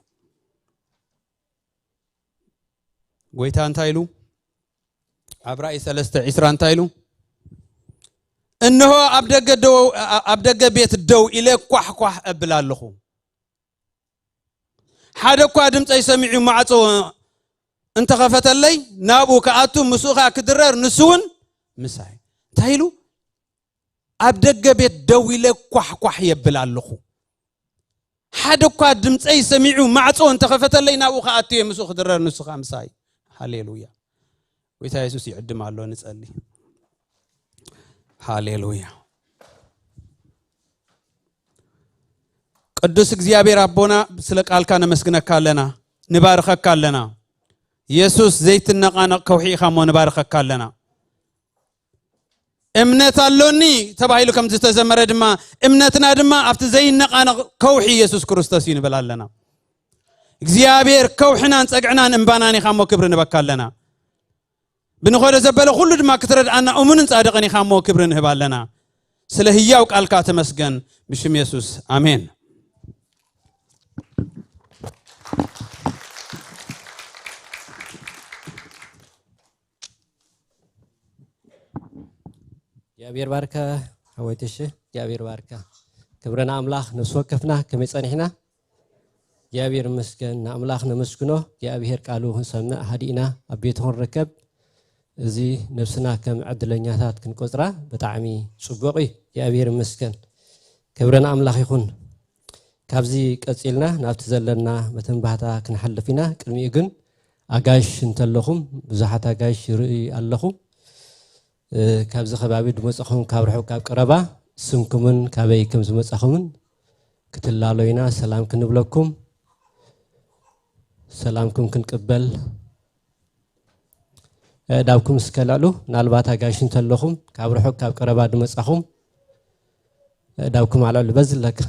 ጎይታ እንታይ ኢሉ? ኣብ ራእይ ሰለስተ ዕስራ እንታይ ኢሉ? እንሆ ኣብ ደገ ደው ኣብ ደገ ቤት ደው ኢለ ኳሕ ኳሕ እብል ኣለኹ። ሓደ እኳ ድምፀይ ሰሚዑ ማዕፆ እንተኸፈተለይ ናብኡ ክኣቱ ምስኡ ከዓ ክድረር ንሱ እውን ምሳይ። እንታይ ኢሉ? ኣብ ደገ ቤት ደው ኢለ ኳሕ ኳሕ የብል ኣለኹ። ሓደ እኳ ድምፀይ ሰሚዑ ማዕፆ እንተኸፈተለይ ናብኡ ክኣቱ እየ ምስኡ ክድረር ንሱ ከዓ ምሳይ። ሃሌሉያ። ጎይታ የሱስ ይዕድም ኣሎ። ንጸሊ። ሃሌሉያ። ቅዱስ እግዚኣብሔር ኣቦና ስለ ቃልካ ነመስግነካ ኣለና፣ ንባርኸካ ኣለና። የሱስ ዘይትነቓነቕ ከውሒ ኢኻ እሞ ንባርኸካ ኣለና። እምነት ኣሎኒ ተባሂሉ ከም ዝተዘመረ ድማ እምነትና ድማ ኣብቲ ዘይነቓነቕ ከውሒ የሱስ ክርስቶስ እዩ ንብል ኣለና። እግዚኣብሔር ከውሕናን ጸግዕናን እምባናን ኢኻ እሞ ክብሪ ንበካ ኣለና። ብንኾዶ ዘበለ ኩሉ ድማ ክትረድኣና እሙንን ጻድቕን ኢኻ እሞ ክብሪ ንህብ ኣለና። ስለ ህያው ቃልካ ተመስገን ብሽም የሱስ ኣሜን። እግዚኣብሔር ባርካ ሓወይ ተሸ እግዚኣብሔር ባርካ። ክብረ ንኣምላኽ። ነፍሲ ወከፍና ከመይ ጸኒሕና? እግዚኣብሔር ይመስገን። ንኣምላኽ ነመስግኖ። እግዚኣብሔር ቃሉ ክንሰምዕ ሃዲእና ኣብ ቤቱ ክንርከብ፣ እዚ ነፍስና ከም ዕድለኛታት ክንቆጽራ ብጣዕሚ ጽቡቕ እዩ። እግዚኣብሔር ይመስገን። ክብረ ንኣምላኽ ይኹን። ካብዚ ቀጺልና ናብቲ ዘለና መተንባህታ ክንሓልፍ ኢና። ቅድሚኡ ግን ኣጋይሽ እንተለኹም፣ ብዙሓት ኣጋይሽ ይርኢ ኣለኹ። እ፣ ካብዚ ከባቢ ዝመጻኹም ካብ ርሑቕ ካብ ቀረባ ስምኩምን ካበይ ከም ዝመጻኹምን ክትላሎ ኢና ሰላም ክንብለኩም። ሰላምኩም ክንቅበል ኣእዳውኩም እስከ ልዕሉ። ምናልባት ኣጋይሽ እንተለኹም ካብ ርሑቕ ካብ ቀረባ ዝመጻኹም ኣእዳውኩም ኣልዕሉ። በዚ ኣለካ።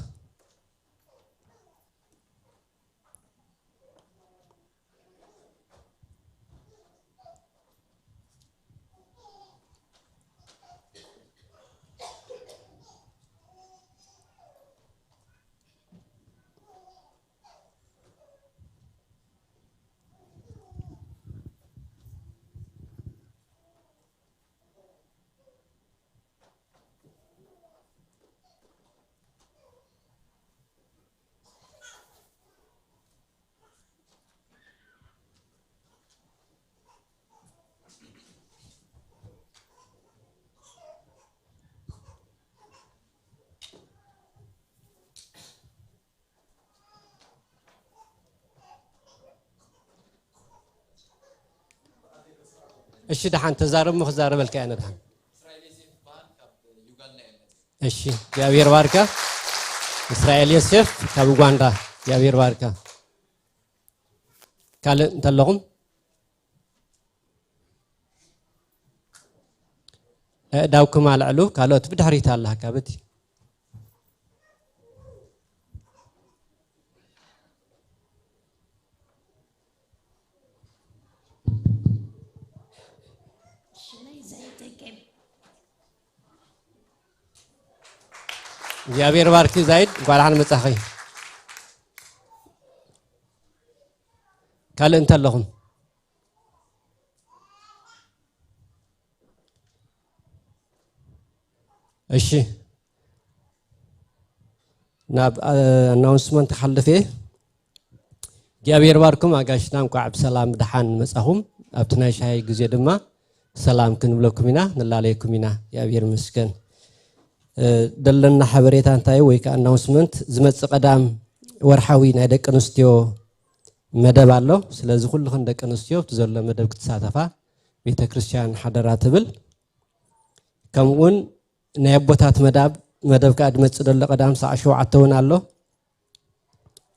እሺ፣ ደሓን ተዛረብ፣ እሞ ክዛረበልካ እየ ኣነ ደሓን። እሺ፣ እግዚኣብሔር ባርካ። እስራኤል ዮሴፍ ካብ ኡጋንዳ፣ እግዚኣብሔር ባርካ። ካልእ እንተለኹም? ኣእዳውኩም ኣልዕሉ፣ ካልኦት ብድሕሪት ኣለካ በቲ። እግዚኣብሔር ባርኪ ዛይድ፣ እንኳዕ ደሓን መጻኺ። ካልእ እንተለኹም? እሺ፣ ናብ ኣናውንስመንት ክሓልፍ እየ። እግዚኣብሔር ባርኩም ኣጋሽና፣ እንኳዕ ብሰላም ብደሓን መጻኹም። ኣብቲ ናይ ሻሂ ግዜ ድማ ሰላም ክንብለኩም ኢና፣ ንላለየኩም ኢና። እግዚኣብሔር ይመስገን። ደለና ሓበሬታ እንታይ ወይ ከዓ ኣናውንስመንት ዝመፅእ ቀዳም ወርሓዊ ናይ ደቂ ኣንስትዮ መደብ ኣሎ። ስለዚ ኩልኽን ደቂ ኣንስትዮ ኣብቲ ዘሎ መደብ ክትሳተፋ ቤተ ክርስቲያን ሓደራ ትብል። ከምኡውን ናይ ኣቦታት መዳብ መደብ ከዓ ዝመፅእ ዘሎ ቀዳም ሰዓት ሸውዓተ እውን ኣሎ።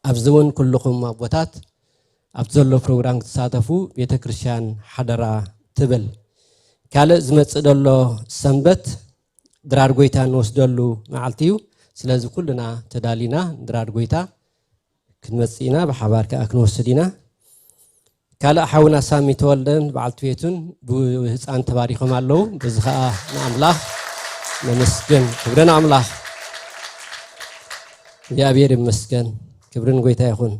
ኣብዚ እውን ኩልኹም ኣቦታት ኣብቲ ዘሎ ፕሮግራም ክትሳተፉ ቤተ ክርስቲያን ሓደራ ትብል። ካልእ ዝመፅእ ዘሎ ሰንበት ድራር ጎይታ እንወስደሉ መዓልቲ እዩ። ስለዚ ኩልና ተዳሊና ድራር ጎይታ ክንመፅእ ኢና፣ ብሓባር ከዓ ክንወስድ ኢና። ካልእ ሓውና ሳሚ ተወልደን በዓልቲ ቤቱን ብህፃን ተባሪኾም ኣለዉ። በዚ ከዓ ንኣምላኽ ነመስግን። ክብሪ ንኣምላኽ። እግዚኣብሔር ይመስገን። ክብሪ ንጎይታ ይኹን።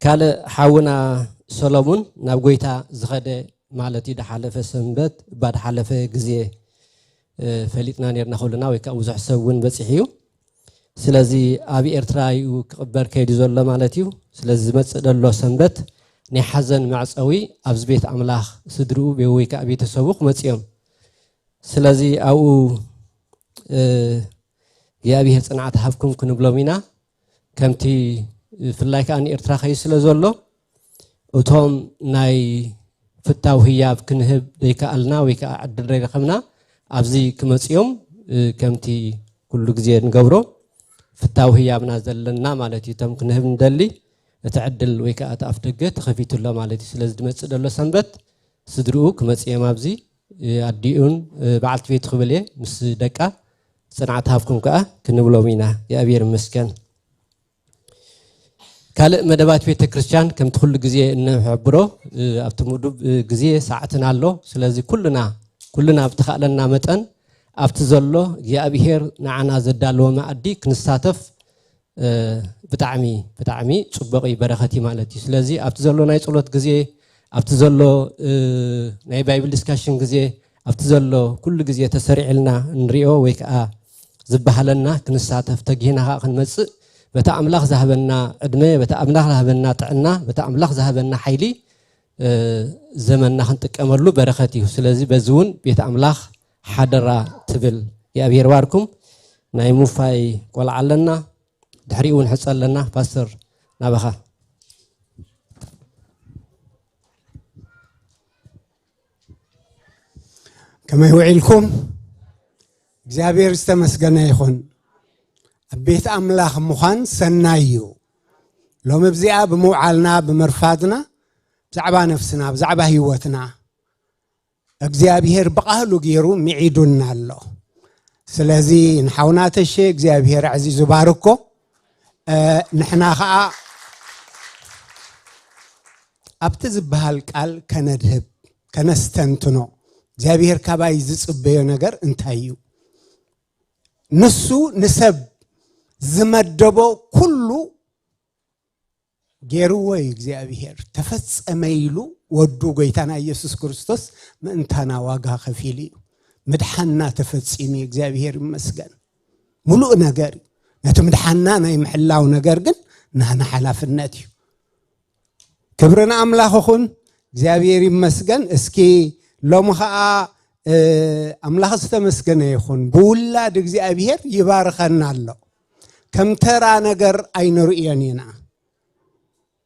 ካልእ ሓውና ሰሎሙን ናብ ጎይታ ዝኸደ ማለት እዩ። ድሓለፈ ሰንበት እባ ድሓለፈ ግዜ ፈሊጥና ነርና ኩልና፣ ወይ ከዓ ብዙሕ ሰብ እውን በፂሑ እዩ። ስለዚ ኣብ ኤርትራ እዩ ክቕበር ከይዱ ዘሎ ማለት እዩ። ስለዚ ዝመፅእ ዘሎ ሰንበት ናይ ሓዘን መዕፀዊ ኣብዚ ቤት ኣምላኽ ስድርኡ ወይ ከዓ ቤተሰቡ ክመፅኦም። ስለዚ ኣብኡ እግዚኣብሔር ፅንዓት ሃብኩም ክንብሎም ኢና። ከምቲ ብፍላይ ከዓ ንኤርትራ ከዩ ስለ ዘሎ እቶም ናይ ፍታው ህያብ ክንህብ ዘይከኣልና ወይ ከዓ ዕድል ዘይረኸብና ኣብዚ ክመፅኦም ከምቲ ኩሉ ግዜ ንገብሮ ፍታው ህያብና ዘለና ማለት እዩ። እቶም ክንህብ ንደሊ እቲ ዕድል ወይ ከዓ እቲ ኣፍ ደገ ተኸፊቱ ኣሎ ማለት እዩ። ስለዚ ዝመፅእ ዘሎ ሰንበት ስድርኡ ክመፅኦም ኣብዚ ኣዲኡን በዓልቲ ቤቱ ክብል እየ ምስ ደቃ ፅንዓት ሃብኩም ከዓ ክንብሎም ኢና። እግዚኣብሔር ይመስገን። ካልእ መደባት ቤተ ክርስቲያን ከምቲ ኩሉ ግዜ እንሕብሮ ኣብቲ ምዱብ ግዜ ሰዓትን ኣሎ። ስለዚ ኩልና ኩልና ብተኻእለና መጠን ኣብቲ ዘሎ እግዚኣብሔር ንዓና ዘዳለዎ መኣዲ ክንሳተፍ ብጣዕሚ ብጣዕሚ ፅቡቕ እዩ፣ በረኸት እዩ ማለት እዩ። ስለዚ ኣብቲ ዘሎ ናይ ፀሎት ግዜ ኣብቲ ዘሎ ናይ ባይብል ዲስካሽን ግዜ ኣብቲ ዘሎ ኩሉ ግዜ ተሰሪዕልና ንሪኦ ወይ ከዓ ዝበሃለና ክንሳተፍ ተጊህና ከዓ ክንመፅእ በታ ኣምላኽ ዝሃበና ዕድመ በታ ኣምላኽ ዝሃበና ጥዕና በታ ኣምላኽ ዝሃበና ሓይሊ ዘመንና ክንጥቀመሉ በረኸት እዩ። ስለዚ በዚ እውን ቤት ኣምላኽ ሓደራ ትብል። እግዚኣብሔር ባርኩም። ናይ ሙፋይ ቆልዓ ኣለና፣ ድሕሪኡ እውን ሕፀ ኣለና። ፓስተር ናባኻ። ከመይ ውዒልኩም? እግዚኣብሔር ዝተመስገነ ይኹን። ኣብ ቤት ኣምላኽ ምዃን ሰናይ እዩ። ሎሚ ኣብዚኣ ብምውዓልና ብምርፋድና ብዛዕባ ነፍስና ብዛዕባ ህይወትና እግዚኣብሔር ብቓሉ ገይሩ ምዒዱና ኣሎ። ስለዚ ንሓውና ተሼ እግዚኣብሔር ኣዕዚዙ ባርኮ። ንሕና ኸዓ ኣብቲ ዝበሃል ቃል ከነድህብ ከነስተንትኖ እግዚኣብሔር ካባይ ዝፅበዮ ነገር እንታይ እዩ? ንሱ ንሰብ ዝመደቦ ኩሉ ገይርዎ እዩ እግዚኣብሔር። ተፈጸመ ኢሉ ወዱ ጎይታና ኢየሱስ ክርስቶስ ምእንታና ዋጋ ከፊሉ እዩ። ምድሓንና ተፈጺሙ እዩ። እግዚኣብሔር ይመስገን። ሙሉእ ነገር እዩ። ነቲ ምድሓንና ናይ ምሕላው ነገር ግን ናና ሓላፍነት እዩ። ክብሪ ንኣምላኽ ይኹን። እግዚኣብሔር ይመስገን። እስኪ ሎሚ ኸዓ ኣምላኽ ዝተመስገነ ይኹን። ብውላድ እግዚኣብሔር ይባርኸና ኣሎ። ከም ተራ ነገር ኣይንርእዮን ኢና።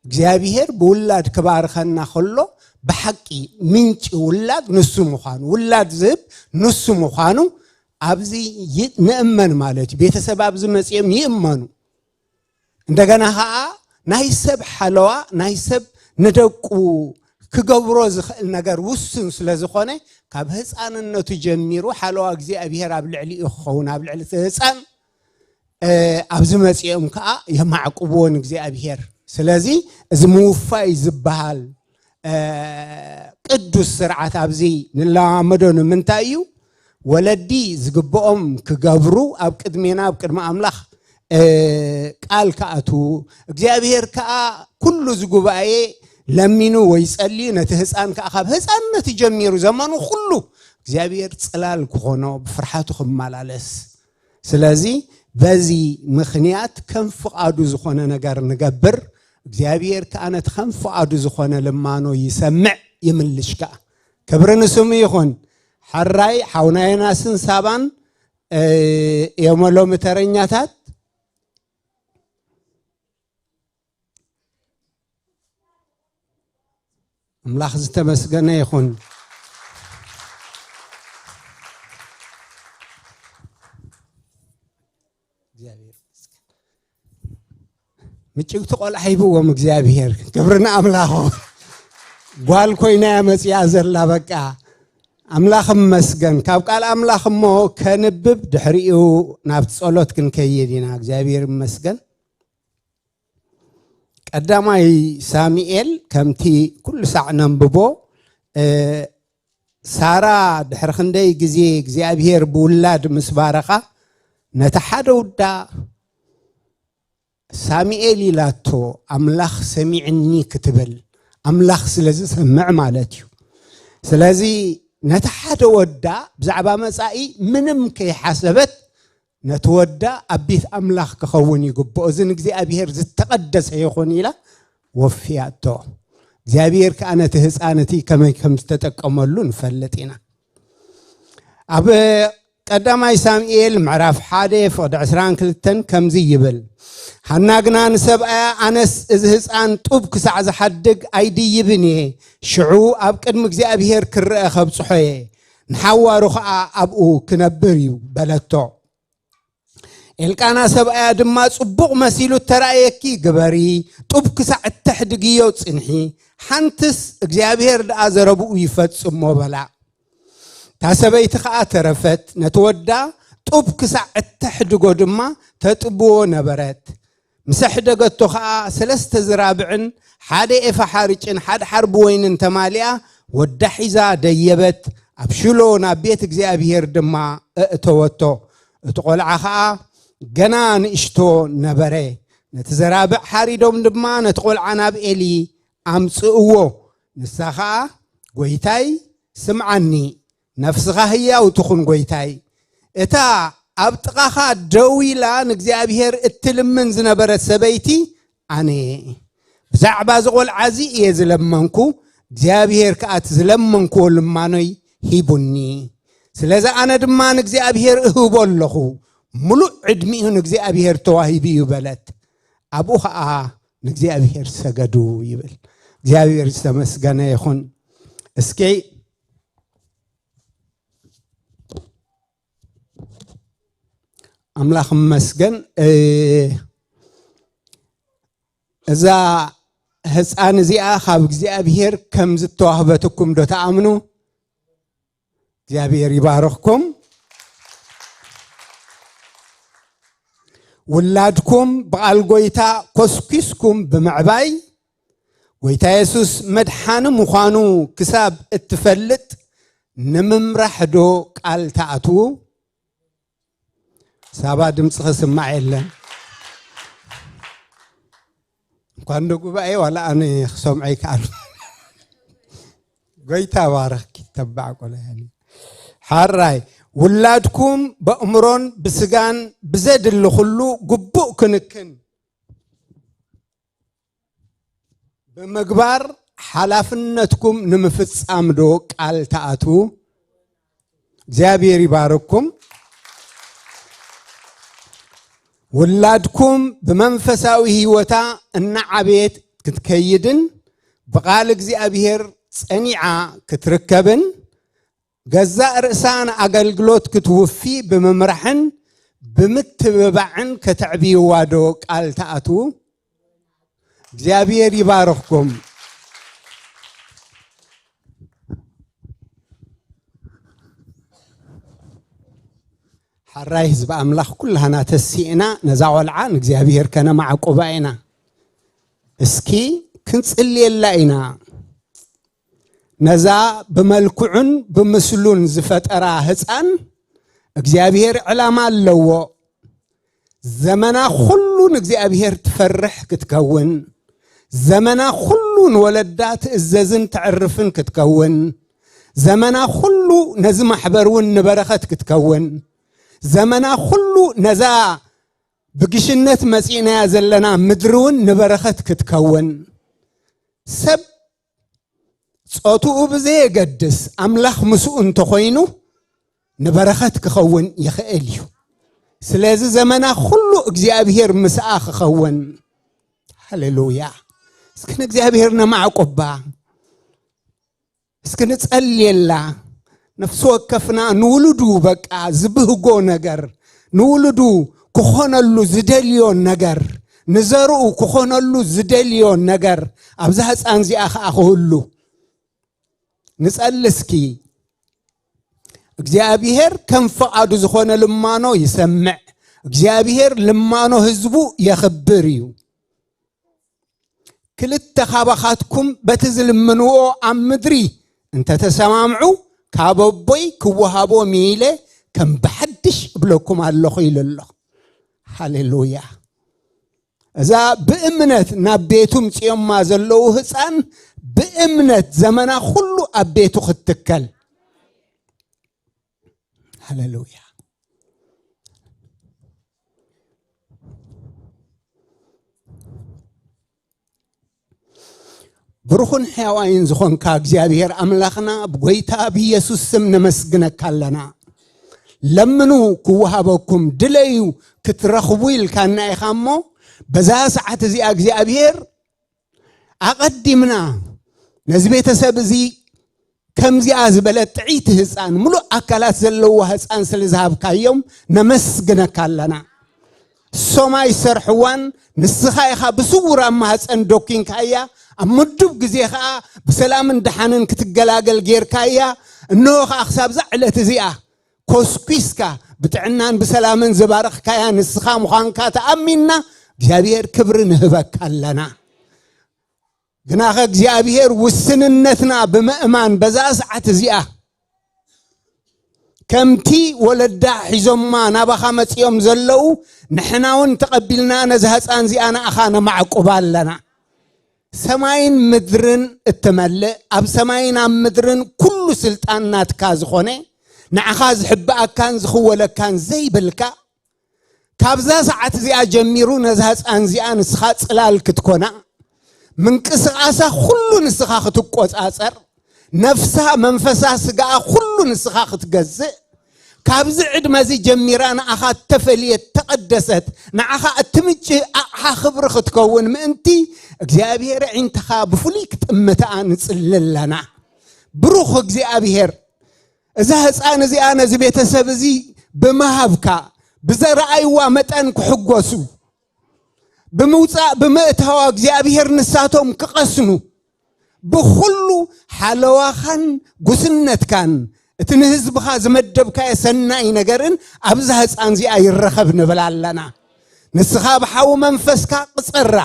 እግዚኣብሔር ብውላድ ክባርኸና ከሎ ብሓቂ ምንጪ ውላድ ንሱ ምዃኑ፣ ውላድ ዝህብ ንሱ ምዃኑ ኣብዚ ንእመን ማለት እዩ። ቤተሰብ ኣብዚ መጺኦም ይእመኑ። እንደገና ኸዓ ናይ ሰብ ሓለዋ፣ ናይ ሰብ ንደቁ ክገብሮ ዝኽእል ነገር ውሱን ስለ ዝኾነ ካብ ህፃንነቱ ጀሚሩ ሓለዋ እግዚኣብሔር ኣብ ልዕሊኡ ክኸውን ኣብ ልዕሊ እቲ ህፃን ኣብዚ መፂኦም ከዓ የማዕቁብዎ ንእግዚኣብሔር። ስለዚ እዚ ምውፋይ ዝበሃል ቅዱስ ስርዓት ኣብዚ ንለማመዶ ንምንታይ እዩ? ወለዲ ዝግብኦም ክገብሩ ኣብ ቅድሜና ኣብ ቅድሚ ኣምላኽ ቃል ክኣትዉ እግዚኣብሔር ከዓ ኩሉ እዚ ጉባኤ ለሚኑ ወይ ጸልዩ ነቲ ህፃን ከዓ ካብ ህፃንነቱ ጀሚሩ ዘመኑ ኩሉ እግዚኣብሔር ፅላል ክኾኖ ብፍርሓቱ ክመላለስ ስለዚ በዚ ምኽንያት ከም ፍቓዱ ዝኾነ ነገር ንገብር እግዚኣብሔር ከዓ ነቲ ከም ፍቓዱ ዝኾነ ልማኖ ይሰምዕ ይምልሽ ከዓ ክብሪ ንስሙ ይኹን። ሕራይ ሓውና ዮናስን ሳባን እዮም ሎሚ ተረኛታት። ኣምላኽ ዝተመስገነ ይኹን። ምጭውቲ ቆልዓ ሂብዎም እግዚኣብሔር። ክብሪ ንኣምላኹ። ጓል ኮይና እያ መፂኣ ዘላ። በቃ ኣምላኽ እመስገን። ካብ ቃል ኣምላኽ እሞ ከንብብ፣ ድሕሪኡ ናብ ጸሎት ክንከይድ ኢና። እግዚኣብሔር እመስገን። ቀዳማይ ሳሙኤል ከምቲ ኩሉ ሳዕ ነንብቦ፣ እ፣ ሳራ ድሕሪ ክንደይ ግዜ እግዚኣብሔር ብውላድ ምስ ባረኻ፣ ነቲ ሓደ ውዳ ሳሙኤል ኢላቶ፣ ኣምላኽ ሰሚዕኒ ክትብል፣ ኣምላኽ ስለ ዝሰምዕ ማለት እዩ። ስለዚ ነቲ ሓደ ወዳ ብዛዕባ መጻኢ ምንም ከይሓሰበት፣ ነቲ ወዳ ኣብ ቤት ኣምላኽ ክኸውን ይግብኦ፣ እዚ ንእግዚኣብሔር ዝተቐደሰ ይኹን ኢላ ወፍያቶ። እግዚኣብሔር ከኣ ነቲ ህፃን እቲ ከመይ ከም ዝተጠቀመሉ ንፈልጥ ኢና። ኣብ ቀዳማይ ሳሙኤል ምዕራፍ ሓደ ፍቕዲ ዕስራን ክልተን ከምዚ ይብል፣ ሃና ግና ንሰብኣያ፣ ኣነስ እዚ ህፃን ጡብ ክሳዕ ዝሓድግ ኣይድይብን እየ፣ ሽዑ ኣብ ቅድሚ እግዚኣብሔር ክረአ ከብፅሖ እየ፣ ንሓዋሩ ኸዓ ኣብኡ ክነብር እዩ በለቶ። ኤልቃና ሰብኣያ ድማ፣ ጽቡቕ መሲሉ እተራእየኪ ግበሪ፣ ጡብ ክሳዕ እተሕድግዮ ጽንሒ፣ ሓንትስ እግዚኣብሔር ደኣ ዘረብኡ ይፈጽሞ በላ። እታ ሰበይቲ ኸኣ ተረፈት፣ ነቲ ወዳ ጡብ ክሳዕ እተሕድጎ ድማ ተጥብዎ ነበረት። ምስ ኣሕደገቶ ኸኣ ሰለስተ ዝራብዕን ሓደ ኤፋ ሓርጭን ሓደ ሓርቢ ወይንን ተማሊኣ ወዳ ሒዛ ደየበት፣ ኣብ ሽሎ ናብ ቤት እግዚኣብሔር ድማ እእተወቶ። እቲ ቖልዓ ኸኣ ገና ንእሽቶ ነበረ። ነቲ ዘራብዕ ሓሪዶም ድማ ነቲ ቖልዓ ናብ ኤሊ ኣምጽእዎ። ንሳ ኸኣ፣ "ጐይታይ፣ ስምዓኒ፣ ነፍስኻ ህያው ትኹን ጐይታይ። እታ ኣብ ጥቓኻ ደው ኢላ ንእግዚኣብሔር እትልምን ዝነበረት ሰበይቲ ኣነ እየ። ብዛዕባ እዚ ቖልዓ እዚ እየ ዝለመንኩ፣ እግዚኣብሔር ከኣ እቲ ዝለመንክዎ ልማኖይ ሂቡኒ። ስለዚ ኣነ ድማ ንእግዚኣብሔር እህቦ ኣለኹ፣ ምሉእ ዕድሚኡ ንእግዚኣብሔር ተዋሂቡ እዩ" በለት። ኣብኡ ኸኣ ንእግዚኣብሔር ሰገዱ ይብል። እግዚኣብሔር ዝተመስገነ ይኹን። እስኪ ኣምላኽ እመስገን። እ፣ እዛ ህፃን እዚኣ ካብ እግዚኣብሔር ከም ዝተዋህበትኩም ዶ ትኣምኑ? እግዚኣብሔር ይባርኽኩም። ውላድኩም ብቓል ጐይታ ኮስኪስኩም ብምዕባይ፣ ጐይታ የሱስ መድሓኒ ምዃኑ ክሳብ እትፈልጥ ንምምራሕ ዶ ቃል ትኣትዉ? ሳባ ድምፂ ክስማዕ የለን። እንኳን ዶ ጉባኤ ዋላ ኣነ ክሰምዖ ይከኣል። ጎይታ ባረኽኪ ተባዕ ቆልዓ። ሓራይ፣ ውላድኩም በእምሮን ብስጋን ብዘድሊ ኩሉ ግቡእ ክንክን ብምግባር ሓላፍነትኩም ንምፍጻም ዶ ቃል ትኣትዉ? እግዚኣብሔር ይባርኩም። ውላድኩም ብመንፈሳዊ ህይወታ እናዓበየት ክትከይድን ብቓል እግዚኣብሔር ጸኒዓ ክትርከብን ገዛእ ርእሳ ንኣገልግሎት ክትውፊ ብምምራሕን ብምትብባዕን ከተዕብይዋ ዶ ቃል ትኣትዉ? እግዚኣብሔር ይባርኽኩም። ሓራይ ህዝቢ ኣምላኽ ኩላህና ተሲእና ነዛ ቖልዓ ንእግዚኣብሔር ከነማዕቁባ ኢና። እስኪ ክንጽልየላ ኢና። ነዛ ብመልክዑን ብምስሉን ዝፈጠራ ህፃን እግዚኣብሔር ዕላማ ኣለዎ። ዘመና ኩሉ ንእግዚኣብሔር ትፈርሕ ክትከውን፣ ዘመና ኩሉ ንወለዳ ትእዘዝን ተዕርፍን ክትከውን፣ ዘመና ኩሉ ነዚ ማሕበር እውን ንበረኸት ክትከውን፣ ዘመና ኩሉ ነዛ ብግሽነት መጺእናያ ዘለና ምድሪ እውን ንበረኸት ክትከውን፣ ሰብ ጾትኡ ብዘየገድስ ኣምላኽ ምስኡ እንተኾይኑ፣ ንበረኸት ክኸውን ይኽእል እዩ። ስለዚ ዘመና ኩሉ እግዚኣብሔር ምስኣ ክኸውን። ሃሌሉያ። እስኪ ንእግዚኣብሔር ነማዕቁባ። እስኪ ንጸልየላ። ነፍሲ ወከፍና ንውሉዱ በቃ ዝብህጎ ነገር፣ ንውሉዱ ክኾነሉ ዝደልዮ ነገር፣ ንዘርኡ ክኾነሉ ዝደልዮ ነገር ኣብዛ ህፃን እዚኣ ኸዓ ክህሉ ንጸሊ እስኪ። እግዚኣብሔር ከም ፍቓዱ ዝኾነ ልማኖ ይሰምዕ። እግዚኣብሔር ልማኖ ህዝቡ የኽብር እዩ። ክልተ ካባኻትኩም በቲ ዝልምንዎ ኣብ ምድሪ እንተተሰማምዑ፣ ካብ ኣቦይ ክወሃቦም ኢለ ከም ብሓድሽ እብለኩም ኣለኹ ኢሉ ኣሎ። ሃሌሉያ። እዛ ብእምነት ናብ ቤቱ ምጽዮማ ዘለዉ ህፃን ብእምነት ዘመና ኩሉ ኣብ ቤቱ ክትትከል። ሃሌሉያ። ብሩኽን ሕያዋይን ዝኾንካ እግዚኣብሔር ኣምላኽና፣ ብጎይታ ብኢየሱስ ስም ነመስግነካ ኣለና። ለምኑ ክወሃበኩም፣ ድለዩ ክትረኽቡ ኢልካና ኢኻ እሞ፣ በዛ ሰዓት እዚኣ እግዚኣብሔር ኣቐዲምና ነዚ ቤተሰብ እዚ ከምዚኣ ዝበለት ጥዕይቲ ህፃን፣ ምሉእ ኣካላት ዘለዋ ህፃን ስለ ዝሃብካዮም ነመስግነካ ኣለና። እሶም ኣይሰርሕዋን፣ ንስኻ ኢኻ ብስውር ኣብ ማህፀን ዶኪንካያ፣ ኣብ ምዱብ ግዜ ኸዓ ብሰላምን ደሓንን ክትገላገል ጌርካያ። እንሆ ኸዓ ክሳብ እዛ ዕለት እዚኣ ኮስኲስካ ብጥዕናን ብሰላምን ዝባረኽካያ ንስኻ ምዃንካ ተኣሚንና እግዚኣብሔር ክብሪ ንህበካ ኣለና። ግናኸ እግዚኣብሔር ውስንነትና ብምእማን በዛ ሰዓት እዚኣ ከምቲ ወለዳ ሒዞማ ናባኻ መጺኦም ዘለዉ ንሕና እውን ተቐቢልና ነዚ ህፃን እዚኣ ንኣኻ ነማዕቁባ ኣለና። ሰማይን ምድርን እትመልእ፣ ኣብ ሰማይን ኣብ ምድርን ኩሉ ስልጣን ናትካ ዝኾነ፣ ንዓኻ ዝሕብኣካን ዝኽወለካን ዘይብልካ፣ ካብዛ ሰዓት እዚኣ ጀሚሩ ነዛ ህፃን እዚኣ ንስኻ ጽላል ክትኮና፣ ምንቅስቓሳ ኩሉ ንስኻ ክትቆጻጸር፣ ነፍሳ፣ መንፈሳ፣ ስጋኣ ኩሉ ንስኻ ክትገዝእ፣ ካብዚ ዕድመ እዚ ጀሚራ ንኣኻ እተፈልየት፣ እተቐደሰት፣ ንዓኻ እትምችእ ኣቕሓ ክብሪ ክትከውን ምእንቲ እግዚኣብሔር ኣዒንትኻ ብፍሉይ ክትጥምትኣ ንጽሊ ኣለና። ብሩኽ እግዚኣብሔር፣ እዛ ህፃን እዚኣ ነዚ ቤተሰብ እዚ ብምሃብካ ብዘረኣይዋ መጠን ክሕጎሱ፣ ብምውፃእ ብምእታዋ እግዚኣብሔር ንሳቶም ክቐስኑ፣ ብኹሉ ሓለዋኻን ጉስነትካን እቲ ንህዝብኻ ዝመደብካዮ ሰናይ ነገርን ኣብዛ ህፃን እዚኣ ይረኸብ ንብል ኣለና። ንስኻ ብሓዊ መንፈስካ ቅፀራ።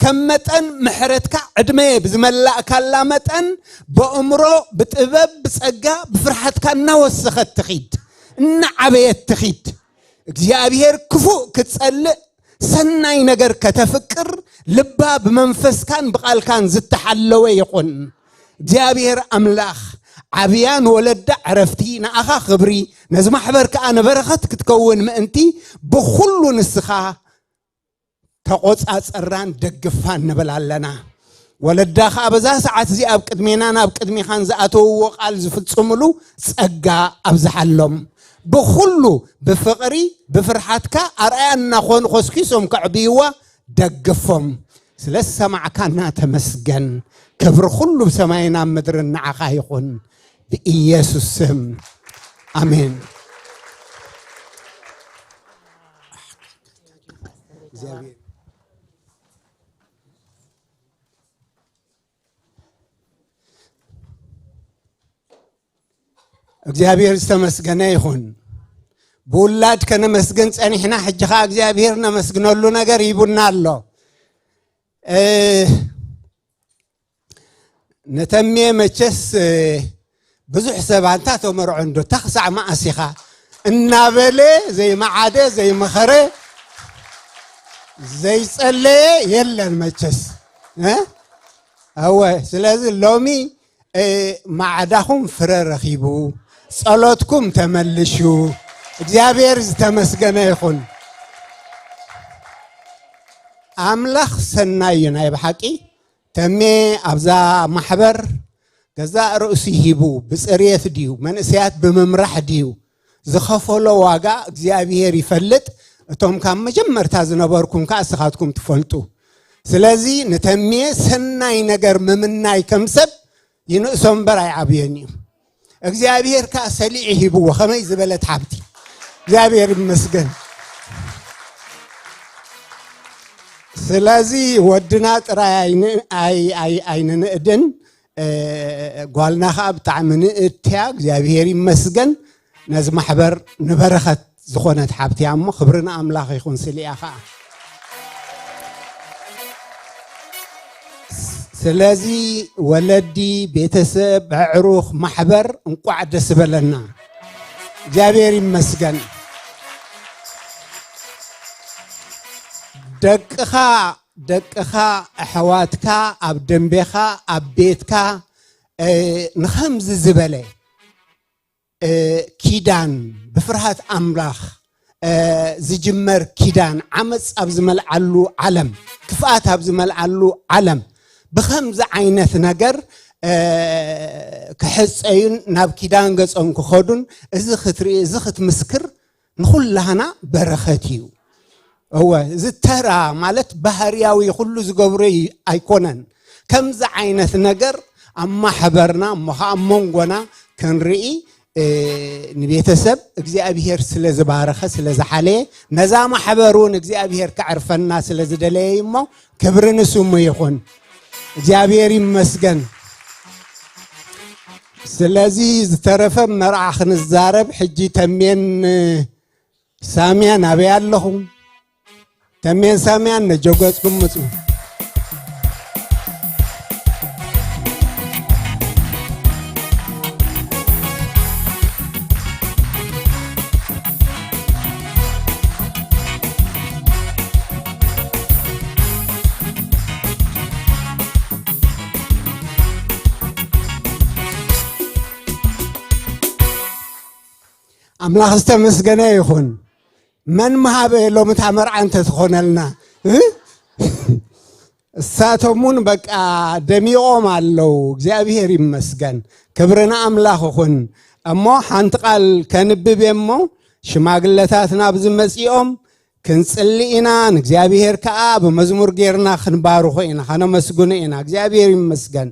ከም መጠን ምሕረትካ ዕድመ ብዝመላእካላ መጠን ብእምሮ፣ ብጥበብ፣ ብጸጋ፣ ብፍርሓትካ እናወሰኸት ትኺድ፣ እናዓበየት ትኺድ። እግዚኣብሔር ክፉእ ክትጸልእ፣ ሰናይ ነገር ከተፍቅር፣ ልባ ብመንፈስካን ብቓልካን ዝተሓለወ ይኹን። እግዚኣብሔር ኣምላኽ ዓብያ ንወለዳ ዕረፍቲ፣ ንኣኻ ክብሪ፣ ነዚ ማሕበር ከኣ ንበረኸት ክትከውን ምእንቲ ብኹሉ ንስኻ ተቆጻጸራን ደግፋን ንብል ኣለና። ወለዳ ከኣ በዛ ሰዓት እዚ ኣብ ቅድሜናን ኣብ ቅድሜኻን ዝኣተውዎ ቃል ዝፍጽምሉ ጸጋ ኣብዝሓሎም። ብኹሉ ብፍቕሪ ብፍርሓትካ ኣርኣያ እናኾኑ ኮስኪሶም ከዕብይዋ ደግፎም። ስለ ዝሰማዕካና ተመስገን። ክብሪ ኩሉ ብሰማይን ኣብ ምድርን ንዓኻ ይኹን። ብኢየሱስ ስም ኣሜን። እግዚኣብሔር እግዚኣብሔር ዝተመስገነ ይኹን። ብውላድ ከነመስግን ጸኒሕና፣ ሕጂ ኸኣ እግዚኣብሔር ነመስግነሉ ነገር ሂቡና ኣሎ። እ፣ ንተሜ መቸስ፣ እ፣ ብዙሕ ሰብ ኣንታ ተመርዖ እንዶ፣ እታ ክሳዕ መኣስ ኢኻ እናበለ ዘይመዓደ፣ ዘይመኸረ፣ ዘይጸለየ የለን መቸስ። እ? እወ፣ ስለዚ ሎሚ፣ እ፣ ማዕዳኹም ፍረ ረኺቡ፣ ጸሎትኩም ተመልሹ። እግዚኣብሔር ዝተመስገነ ይኹን። ኣምላኽ ሰናይ እዩ ናይ ብሓቂ። ተሜ ኣብዛ ማሕበር ገዛእ ርእሱ ሂቡ፣ ብጽርየት ድዩ፣ መንእሰያት ብምምራሕ ድዩ፣ ዝኸፈሎ ዋጋ እግዚኣብሔር ይፈልጥ። እቶም ካብ መጀመርታ ዝነበርኩም ከኣ እስኻትኩም ትፈልጡ። ስለዚ ንተምየ ሰናይ ነገር ምምናይ ከም ሰብ ይንእሶ እምበር ኣይዓብዮን እዩ። እግዚኣብሔር ከኣ ሰሊዑ ሂብዎ። ከመይ ዝበለት ሓብቲ! እግዚኣብሔር ይመስገን። ስለዚ ወድና ጥራይ ኣይን-፣ ኣይ-፣ ኣይ-፣ ኣይንንእድን፣ እ፣ ጓልና ከኣ ብጣዕሚ ንእድትያ። እግዚኣብሔር ይመስገን። ነዚ ማሕበር ንበረኸት ዝኾነት ሓብቲ እያ እሞ፣ ክብሪ ንኣምላኽ ይኹን። ስሊያ ከኣ። ስለዚ ወለዲ፣ ቤተሰብ፣ ኣዕሩኽ፣ ማሕበር እንቋዕ ደስ በለና። እግዚኣብሔር ይመስገን። ደቅኻ፣ ደቅኻ፣ ኣሕዋትካ፣ ኣብ ደንቤኻ፣ ኣብ ቤትካ፣ እ፣ ንኸምዚ ዝበለ እ፣ ኪዳን፣ ብፍርሃት ኣምላኽ፣ እ፣ ዝጅመር ኪዳን፣ ዓመጽ ኣብ ዝመልዓሉ ዓለም፣ ክፍኣት ኣብ ዝመልዓሉ ዓለም፣ ብኸምዚ ዓይነት ነገር፣ እ፣ ክሕጸዩን ናብ ኪዳን ገጾም ክኸዱን፣ እዚ ክትርኢ፣ እዚ ክትምስክር ንኹላህና በረኸት እዩ። እወ፣ እዚ ተራ ማለት ባህርያዊ ኩሉ ዝገብሮ ይ-፣ ኣይኮነን። ከምዚ ዓይነት ነገር ኣብ ማሕበርና እሞ ኸዓ ኣብ መንጎና ክንርኢ፣ እ፣ ንቤተሰብ እግዚኣብሔር ስለ ዝባረኸ፣ ስለ ዝሓለየ፣ ነዛ ማሕበር እውን እግዚኣብሔር ከዕርፈና ስለ ዝደለየ እሞ ክብሪ ንስሙ ይኹን። እግዚኣብሔር ይመስገን። ስለዚ ዝተረፈ መርዓ ክንዛረብ ሕጂ ተሜን ሳምያን ኣበይ ኣለኹም? ተሜን ሳምያን ነጆ ገጽኩም ምጹ። ኣምላኽ ዝተመስገነ ይኹን። መን ምሃበ ሎሚ እታ መርዓ እንተትኾነልና፣ እ? እሳቶም እውን በቃ ደሚቖም ኣለዉ። እግዚኣብሔር ይመስገን። ክብሪ ንኣምላኽ ይኹን። እሞ ሓንቲ ቃል ከንብብ እየ እሞ ሽማግለታት ናብዚ መጺኦም ክንጽሊ ኢና። ንእግዚኣብሔር ከኣ ብመዝሙር ጌርና ክንባርኾ ኢና፣ ከነመስግኖ ኢና። እግዚኣብሔር ይመስገን።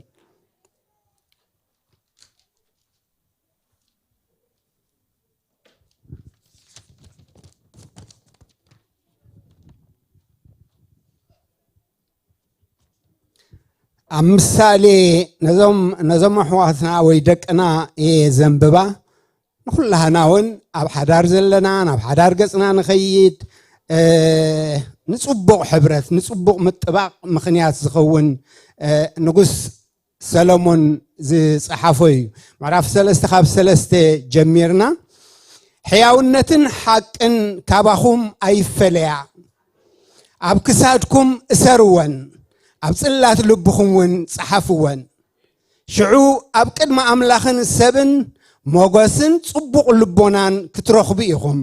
ኣብ ምሳሌ ነዞም፣ ነዞም ኣሕዋትና ወይ ደቅና እየ ዘንብባ። ንኹላህና እውን ኣብ ሓዳር ዘለና፣ ናብ ሓዳር ገጽና ንኸይድ፣ እ፣ ንጽቡቕ ሕብረት፣ ንጽቡቕ ምጥባቕ ምኽንያት ዝኸውን፣ እ፣ ንጉስ ሰሎሞን ዝጸሓፎ እዩ። ምዕራፍ ሰለስተ ካብ ሰለስተ ጀሚርና፣ "ሕያውነትን ሓቅን ካባኹም ኣይፈለያ፣ ኣብ ክሳድኩም እሰርወን፣ ኣብ ጽላት ልብኹም እውን ጸሓፍወን። ሽዑ ኣብ ቅድሚ ኣምላኽን ሰብን ሞገስን ጽቡቕ ልቦናን ክትረኽቡ ኢኹም።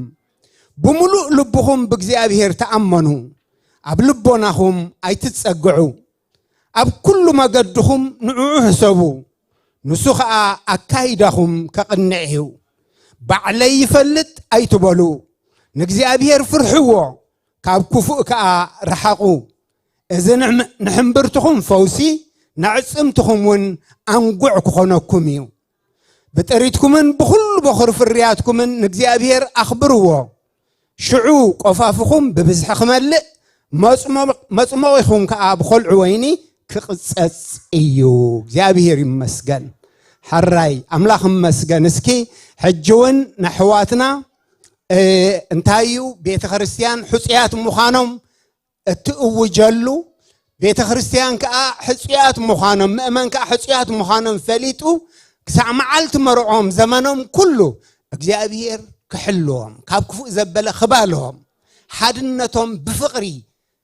ብምሉእ ልብኹም ብእግዚኣብሔር ተኣመኑ፣ ኣብ ልቦናኹም ኣይትጸግዑ። ኣብ ኩሉ መገድኹም ንዕኡ ሕሰቡ፣ ንሱ ኸኣ ኣካይዳኹም ከቕንዕ እዩ። ባዕለይ ይፈልጥ ኣይትበሉ፣ ንእግዚኣብሔር ፍርሕዎ፣ ካብ ክፉእ ከኣ ርሓቑ። እዚ ንሕም-፣ ንሕምብርትኹም ፈውሲ፣ ንዕጽምትኹም እውን ኣንጉዕ ክኾነኩም እዩ። ብጥሪትኩምን ብኹሉ በኹሪ ፍርያትኩምን ንእግዚኣብሔር ኣኽብርዎ። ሽዑ ቆፋፍኹም ብብዝሒ ክመልእ፣ መጽሞ-፣ መጽሞቒኹም ከኣ ብኾልዑ ወይኒ ክቕጸጽ እዩ። እግዚኣብሔር ይመስገን። ሕራይ ኣምላኽ ይመስገን። እስኪ ሕጂ እውን ንኣሕዋትና፣ እ፣ እንታይ እዩ ቤተ ክርስቲያን ሕጹያት ምዃኖም እትእውጀሉ፣ ቤተ ክርስቲያን ከኣ ሕጹያት ምዃኖም፣ ምእመን ከኣ ሕጹያት ምዃኖም ፈሊጡ፣ ክሳዕ መዓልቲ መርዖም ዘመኖም ኩሉ እግዚኣብሔር ክሕልዎም፣ ካብ ክፉእ ዘበለ ክባልዎም፣ ሓድነቶም ብፍቕሪ፣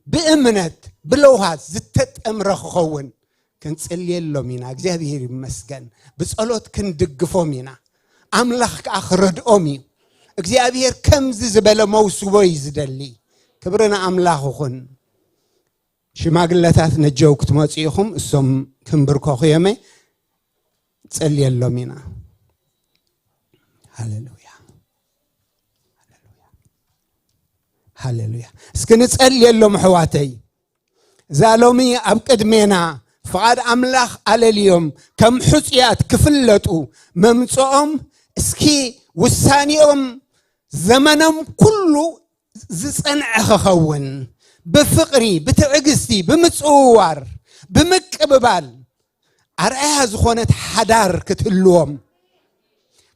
ብእምነት፣ ብለውሃት ዝተጠምረ ክኸውን ክንጽልየሎም ኢና። እግዚኣብሔር ይመስገን። ብጸሎት ክንድግፎም ኢና። ኣምላኽ ከኣ ክረድኦም እዩ። እግዚኣብሔር ከምዚ ዝበለ መውስቦ እዩ ዝደሊ። ክብሪ ንኣምላኽ ይኹን። ሽማግለታት ነጀው ክትመጹ ኢኹም፣ እሶም ክንብርከኹ እዮመ፣ ጸልየሎም ኢና። ሃሌሉያ። ሃሌሉያ። እስኪ ንጸልየሎም ኣሕዋተይ። እዛ ሎሚ ኣብ ቅድሜና ፍቓድ ኣምላኽ ኣለልዮም ከም ሕጹያት ክፍለጡ መምጽኦም፣ እስኪ ውሳኔኦም ዘመኖም ኩሉ ዝጸንዐ ክኸውን፣ ብፍቕሪ፣ ብትዕግስቲ፣ ብምጽውዋር፣ ብምቅብባል ኣርኣያ ዝኾነት ሓዳር ክትህልዎም፣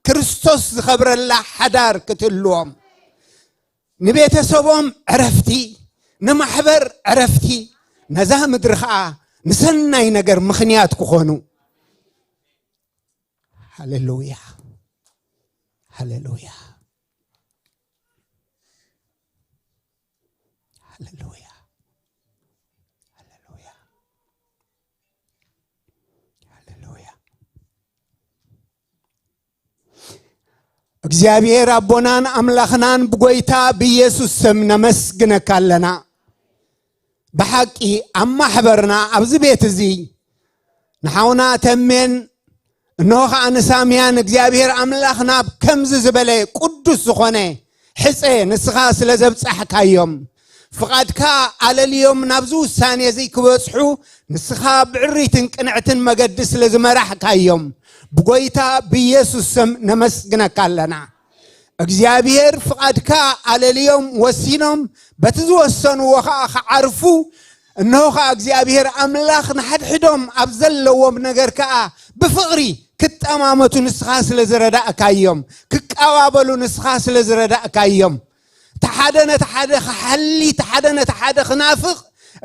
ክርስቶስ ዝኸብረላ ሓዳር ክትህልዎም፣ ንቤተሰቦም ዕረፍቲ፣ ንማሕበር ዕረፍቲ፣ ነዛ ምድሪ ኸዓ ንሰናይ ነገር ምኽንያት ክኾኑ። ሃሌሉያ፣ ሃሌሉያ፣ ሃሌሉያ፣ ሃሌሉያ፣ ሃሌሉያ። እግዚኣብሔር ኣቦናን ኣምላኽናን ብጎይታ ብኢየሱስ ስም ነመስግነካ ኣለና። ብሓቂ ኣብ ማሕበርና ኣብዚ ቤት እዚ ንሓውና ተሜን እንሆ ኸዓ ንሳምያን እግዚኣብሔር ኣምላኽ ናብ ከምዚ ዝበለ ቅዱስ ዝኾነ ሕፀ ንስኻ ስለ ዘብጻሕካዮም፣ ፍቓድካ ኣለልዮም ናብዚ ውሳኔ እዚ ክበጽሑ ንስኻ ብዕሪትን ቅንዕትን መገዲ ስለ ዝመራሕካዮም ብጎይታ ብኢየሱስ ስም ነመስግነካ ኣለና። እግዚኣብሔር ፍቓድካ ኣለልዮም ወሲኖም በቲ ዝወሰንዎ ኸዓ ክዓርፉ፣ እንሆ ኸዓ እግዚኣብሔር ኣምላኽ ንሓድሕዶም ኣብ ዘለዎም ነገር ከኣ ብፍቕሪ ክጠማመቱ ንስኻ ስለ ዝረዳእካዮም፣ ክቀባበሉ ንስኻ ስለ ዝረዳእካዮም፣ እቲ ሓደ ነቲ ሓደ ክሓሊ፣ እቲ ሓደ ነቲ ሓደ ክናፍቕ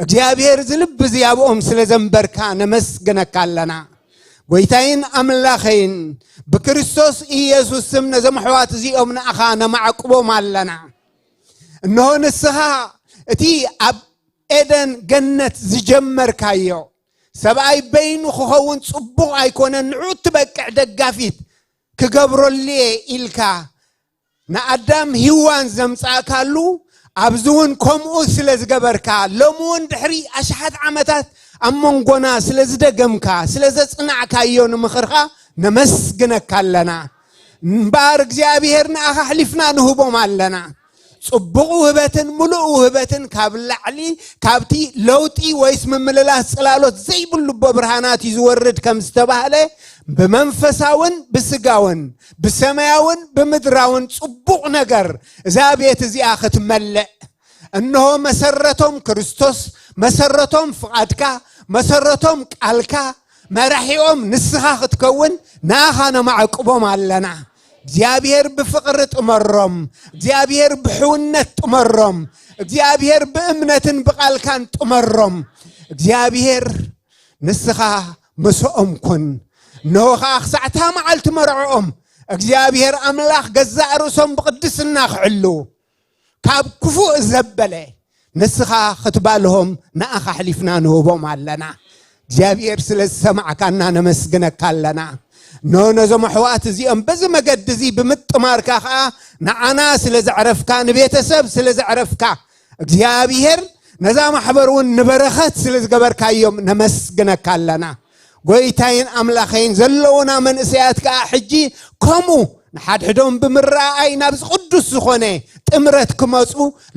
እግዚኣብሔር እዚ ልቢ እዚ ኣብኦም ስለ ዘንበርካ ነመስግነካ ኣለና። ጎይታይን ኣምላኸይን ብክርስቶስ ኢየሱስ ስም ነዞም ኣሕዋት እዚኦም ንኣኻ ነማዕቅቦም ኣለና። እንሆ ንስኻ እቲ ኣብ ኤደን ገነት ዝጀመርካዮ ሰብኣይ በይኑ ክኸውን ጽቡቕ ኣይኮነን፣ ንዑ እትበቅዕ ደጋፊት ክገብረሉ እየ ኢልካ ንኣዳም ሂዋን ዘምጻእካሉ ኣብዚ እውን ከምኡ ስለ ዝገበርካ ሎሚ እውን ድሕሪ ኣሽሓት ዓመታት ኣብ መንጎና ስለ ዝደገምካ ስለ ዘጽናዕካዮ ንምኽርኻ ነመስግነካ ኣለና። እምበኣር እግዚኣብሔር ንኣኻ ኣሕሊፍና ንህቦም ኣለና። ጽቡቕ ውህበትን ምሉእ ውህበትን ካብ ላዕሊ ካብቲ ለውጢ ወይስ ምምልላስ ጽላሎት ዘይብሉ ኣቦ ብርሃናት እዩ ዝወርድ ከም ዝተባህለ ብመንፈሳውን ብስጋውን ብሰማያውን ብምድራውን ጽቡቕ ነገር እዛ ቤት እዚኣ ክትመልእ። እንሆ መሰረቶም ክርስቶስ፣ መሰረቶም ፍቓድካ፣ መሰረቶም ቃልካ፣ መራሒኦም ንስኻ ክትከውን ንኣኻ ነማዕቅቦም ኣለና። እግዚኣብሔር ብፍቕሪ ጥመሮም፣ እግዚኣብሔር ብሕውነት ጥመሮም፣ እግዚኣብሔር ብእምነትን ብቓልካን ጥመሮም። እግዚኣብሔር ንስኻ ምስኦም ኩን። እንሆ ኸዓ ክሳዕታ መዓልቲ መርዕኦም እግዚኣብሔር ኣምላኽ ገዛእ ርእሶም ብቕድስና ክሕልዉ ካብ ክፉእ ዘበለ ንስኻ ክትባልሆም ንኣኻ ኣሕሊፍና ንህቦም ኣለና። እግዚኣብሔር ስለ ዝሰማዕካና ነመስግነካ ኣለና። ኖ ነዞም ኣሕዋት እዚኦም በዚ መገዲ እዚ ብምጥማርካ ኸዓ ንዓና ስለ ዘዕረፍካ፣ ንቤተሰብ ስለ ዘዕረፍካ፣ እግዚኣብሔር ነዛ ማሕበር እውን ንበረኸት ስለ ዝገበርካዮም ነመስግነካ ኣለና። ጎይታይን ኣምላኸይን ዘለዉና መንእሰያት ከኣ ሕጂ ከምኡ ንሓድሕዶም ብምረኣኣይ ናብዚ ቅዱስ ዝኾነ ጥምረት ክመጹ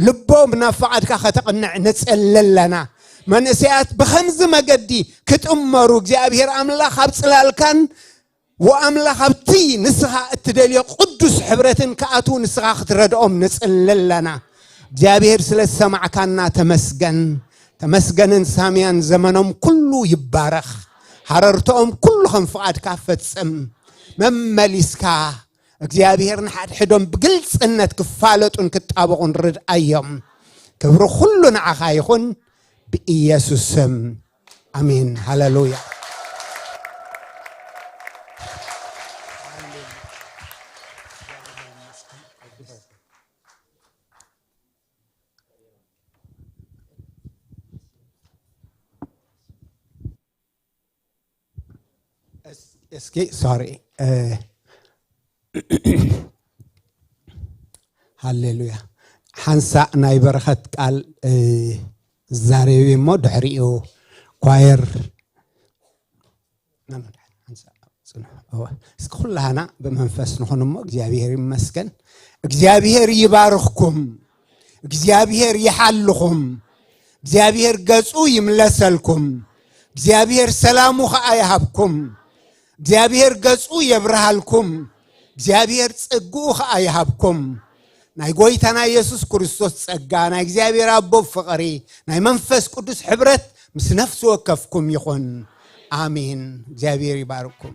ልቦም ናብ ፍቓድካ ከተቕንዕ ንጽሊ ኣለና። መንእሰያት ብኸምዚ መገዲ ክጥመሩ እግዚኣብሔር ኣምላኽ ኣብ ጽላልካን ወኣምላኽ ኣብቲ ንስኻ እትደልዮ ቅዱስ ሕብረትን ክኣትዉ ንስኻ ክትረድኦም ንጽሊ ኣለና። እግዚኣብሔር ስለ ዝሰማዕካና ተመስገን። ተመስገንን ሳምያን ዘመኖም ኩሉ ይባረኽ። ሃረርቶኦም ኩሉ ከም ፍቓድካ ፈጽም። መመሊስካ እግዚኣብሔር ንሓድሕዶም ብግልጽነት ክፋለጡን ክጣበቑን ርድኣዮም። ክብሪ ኩሉ ንዓኻ ይኹን ብኢየሱስ ስም። ኣሜን። ሃሌሉያ። እስ-፣ እስኪ ሶሪ። እ፣ ሃሌሉያ። ሓንሳእ ናይ በረኸት ቃል፣ እ፣ ዛሬዊ እሞ ድሕሪኡ ኳየር ናመን ሓንሳእ ጽንሑ። እወ። እስኪ ኩላህና ብመንፈስ ንኹን እሞ እግዚኣብሔር ይመስገን። እግዚኣብሔር ይባርኽኩም። እግዚኣብሔር ይሓልኹም፣ እግዚኣብሔር ገጹ ይምለሰልኩም፣ እግዚኣብሔር ሰላሙ ኸኣ ይሃብኩም፣ እግዚኣብሔር ገጹ የብርሃልኩም፣ እግዚኣብሔር ጸግኡ ኸኣ ይሃብኩም። ናይ ጐይታና የሱስ ክርስቶስ ጸጋ፣ ናይ እግዚኣብሔር ኣቦ ፍቕሪ፣ ናይ መንፈስ ቅዱስ ሕብረት ምስ ነፍሲ ወከፍኩም ይኹን። ኣሜን። እግዚኣብሔር ይባርኩም።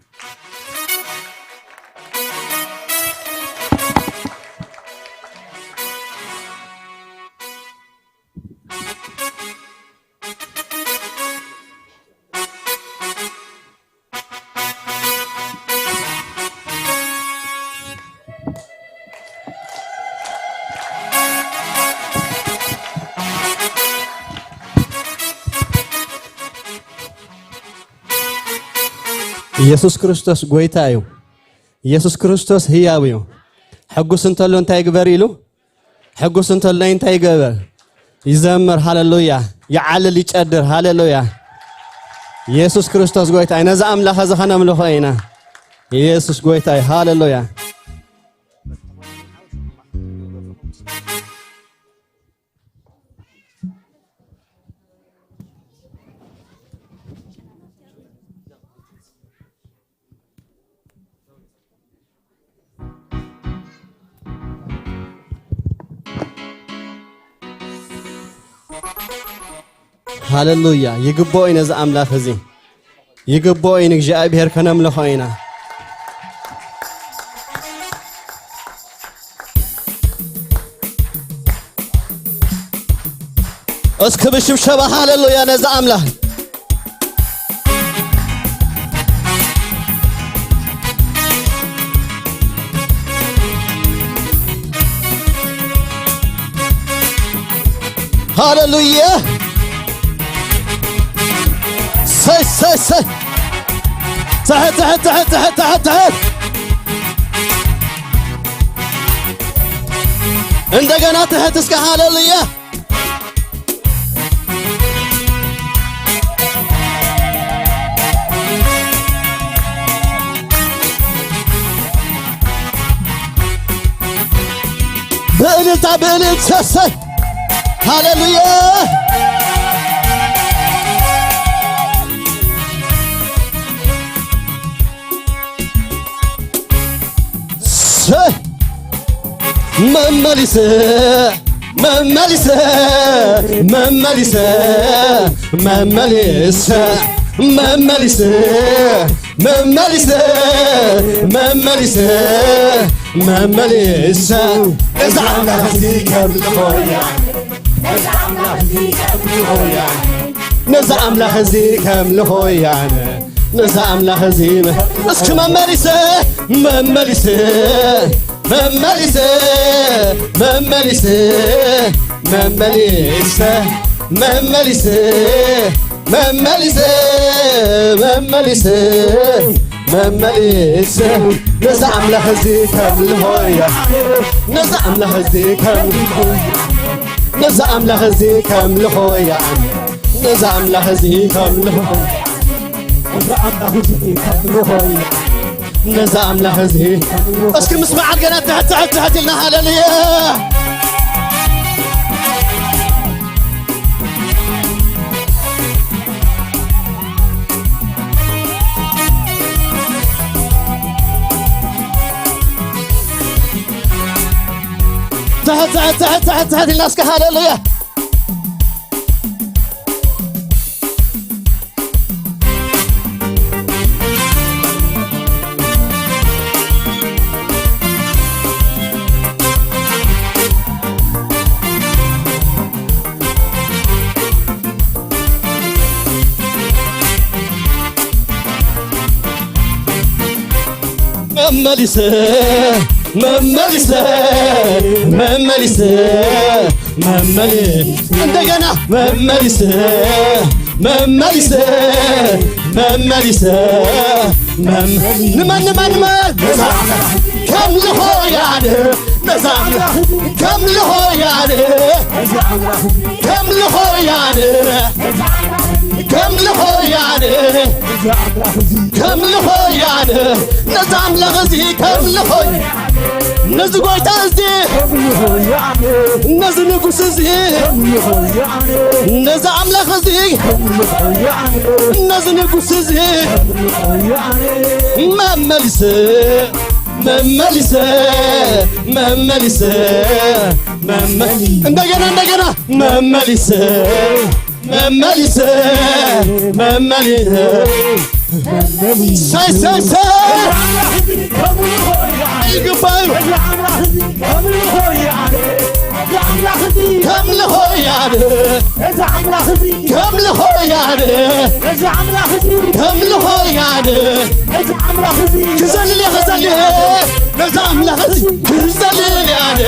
ኢየሱስ ክርስቶስ ጐይታ እዩ። ኢየሱስ ክርስቶስ ህያው እዩ። ሕጉስ እንተሎ እንታይ ይግበር ኢሉ? ሕጉስ እንተሎ እንታይ ይገበር? ይዘምር። ሃሌሉያ። ይዓልል፣ ይጨድር። ሃሌሉያ። ኢየሱስ ክርስቶስ ጐይታ እዩ። ነዚ ኣምላኽ እዚ ኸነምልኾ ኢና። ኢየሱስ ጐይታ እዩ። ሃሌሉያ። ሃሌሉያ። ይግብኦ እዩ ነዚ ኣምላኽ እዚ። ይግብኦ እዩ ንእግዚኣብሔር ከነምልኾ ኢና። እስኪ ብሽብሸባ ሃሌሉያ ነዚ ኣምላኽ። ሃሌሉያ። ሰይ፣ ሰይ፣ ሰይ። ትሕት፣ ትሕት፣ ትሕት። እንደገና ትሕት እስከ። ሃሌሉያ። ብእልልታ፣ ብእልልታ፣ እሰይ። ሃሌሉያ። ሰ-፣ መመሊሰ፣ መመሊሰ፣ መመሊሰ፣ መመሊሰ፣ መመሊሰ፣ መመሊሰ፣ መመሊሰ፣ መመሊሰ። እዛ ኣምላኽ እዚ ከም ልኾያ፣ እዛ ኣምላኽ እዚ ከም ልኾያ፣ ነዛ ኣምላኽ እዚ ከም ልኾያን፣ ነዛ ኣምላኽ እዚ መ-፣ እስኪ መመሊሰ፣ መመሊሰ፣ መመሊሰ፣ መመሊሰ፣ መመሊሰ፣ መመሊሰ፣ መመሊሰ፣ መመሊሰ፣ መመሊሰ፣ ነዛ ኣምላኽ እዚ ከም ልኾያ፣ ነዛ ኣምላኽ እዚ ከም፣ ነዛ ኣምላኽ እዚ ከም ልኾያ፣ ነዛ ኣምላኽ እዚ ከም ልኾያ፣ ነዛ ኣምላኽ እዚ ከም ልኾያ፣ ነዛ ኣምላኽ እዚ። እስኪ ምስ በዓል ገና ትሕት፣ ትሕት፣ ትሕት ኢልና ሃሌሉያ። ትሕት፣ ትሕት፣ ትሕት፣ ትሕት፣ ትሕት ኢልና እስከ ሃሌሉያ። መመሊሰ፣ መመሊሰ፣ መመሊሰ፣ መመሊ-፣ እንደገና መመሊሰ፣ መመሊሰ፣ መመሊሰ፣ መም-፣ ንመን፣ ንመን፣ ንመን? ከም ልኾያን፣ ነዛ ኣምላኽ ከም ልኾያን፣ ከም ልኾያን፣ ከም ልኾያን፣ ከምልኾ እየ ኣነ ነዚ ኣምላኽ እዚ፣ ከምልኾ ነዚ ጐይታ እዚ፣ ነዚ ንጉስ እዚ፣ ነዚ ኣምላኽ እዚ፣ ነዚ ንጉስ እዚ መመሊሰ፣ መመሊሰ፣ መመሊሰ፣ መመ-፣ እንደገና፣ እንደገና መመሊሰ፣ መመሊሰ፣ መመሊሰ። ሳይ፣ ሳይ፣ ሳይ። ይግባዩ። ከምልኾ ያደ። ከምልኾ ያደ። ከምልኾ ያደ። ክዘልል እየ፣ ክዘልል እየ። ነዚ ኣምላኽ እዚ ክዘልል እየ ኣነ።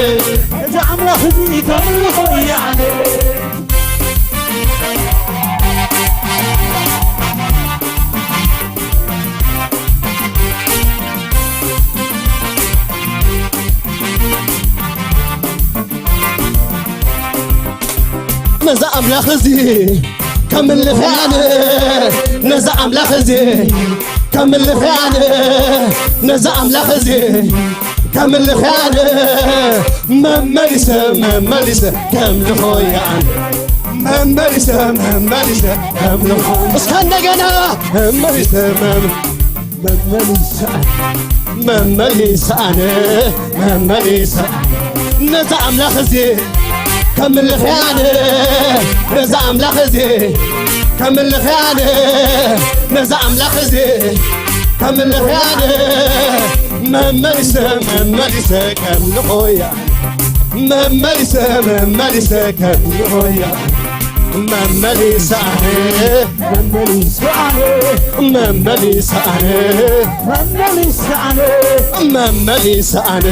ነዚ ኣምላኽ እዚ ከምልኽ ኣነ፣ ነዚ ኣምላኽ እዚ ከምልኽ ኣነ፣ ነዚ ኣምላኽ እዚ ከምልኽ ኣነ፣ መመሊሰ፣ መመሊሰ ከምልኾ ኣነ፣ መመሊሰ፣ መመሊሰ ከምልኾ። እስከ እንደገና መመሊሰ፣ መመ-፣ መመሊሰኣነ፣ መመሊሰኣነ፣ መመሊሰኣነ፣ ነዚ ኣምላኽ እዚ ከምልኽያነ፣ ነዚ ኣምላኽ እዚ ከምልኽያነ፣ ነዚ ኣምላኽ እዚ ከምልኽያነ፣ መመሊሰ፣ መመሊሰ ከምልኾያ፣ መመሊሰ፣ መመሊሰ ከምልኾያ። መመሊሳነ፣ መመሊሳነ፣ መመሊሳነ፣ መመሊሳነ፣ መመሊሳነ።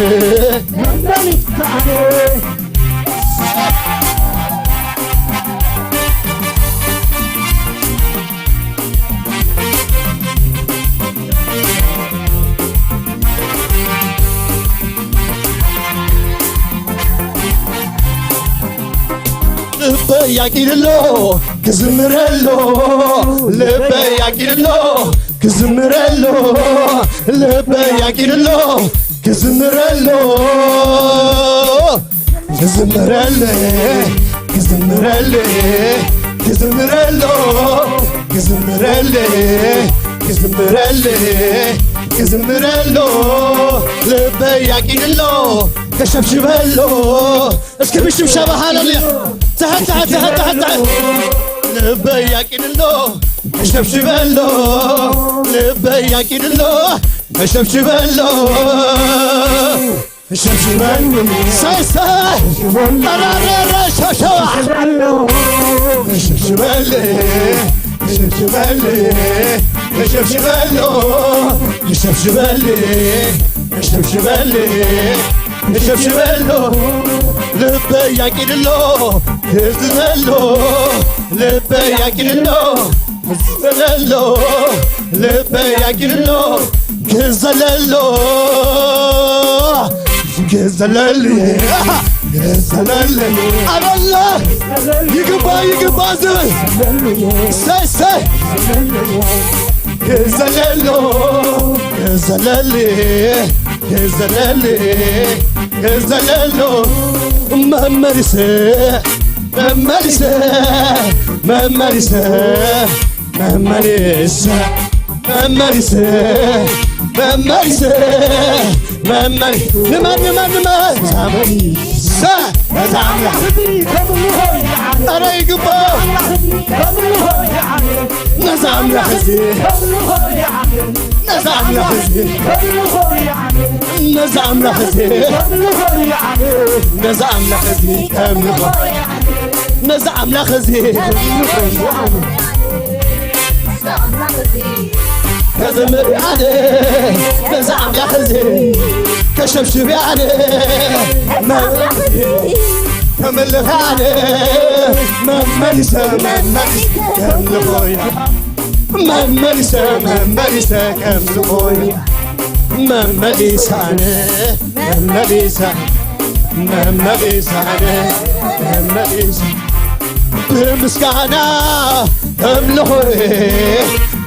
ልበይ ያቂድሎ ክዝምረሎ፣ ልበይ ያቂድሎ ክዝምረሎ፣ ልበይ ያቂድሎ ክዝምረሎ፣ ክዝምረለ፣ ክዝምረለ፣ ክዝምረሎ፣ ክዝምረለ፣ ክዝምረለ፣ ክዝምረሎ፣ ልበይ ያቂድሎ ከሸብሽበሎ። እስኪ ብሽብሸባ ሃለሉያ። ትሕት፣ ትሕት፣ ትሕት፣ ትሕት፣ ትሕት። ልበይ ያቂድሎ ከሸብሽበሎ፣ ልበይ ያቂድሎ ከሸብሽበሎ። ሸብሽበል። ሳይ፣ ሳይ። ሸብሽበል። ኧረ፣ ኧረ፣ ኧረ፣ ሸብሸባ። ሸብሽበል። ሸብሽበል። ሸብሽበል። ሸብሽበል። ሸብሽበል። ሸብሽበሎ፣ ልበይ ያቂድሎ፣ ክዝለሎ፣ ልበይ ያቂድሎ፣ ክዝለሎ፣ ልበይ ያቂድሎ፣ ክዘለሎ፣ ክዘለል፣ ክዘለል፣ ኣበለ፣ ይግባ፣ ይግባ ዝብል፣ ሰይ፣ ሰይ። ክዘለሎ፣ ክዘለል፣ ክዘለል፣ ክዘለሎ። መመሊሰ፣ መመሊሰ፣ መመሊሰ፣ መመሊሰ፣ መመሊሰ፣ መመሊሰ፣ መመሊ-፣ ንመን፣ ንመን፣ ንመን? ሰ-፣ ነዛ ኣምላኽ፣ ኧረ ይግባእ። ነዛ ኣምላኽ እዚ፣ ነዛ ኣምላኽ እዚ፣ ነዛ ኣምላኽ እዚ፣ ነዛ ኣምላኽ እዚ ከምልኾ፣ ነዛ ኣምላኽ እዚ ከምልኾ። ከዘምር ኣነ ነዚ ኣምላኽ እዚ፣ ከሸብሽብ ኣነ መ-፣ ከምልኽ ኣነ መመሊሰ፣ መመሊሰ ከምልኾ እያ። መመሊሰ፣ መመሊሰ ከምልኾ እያ። መመሊሰ ኣነ መመሊሰ፣ መመሊሰ ኣነ መመሊሰ ብምስጋና እምልኾ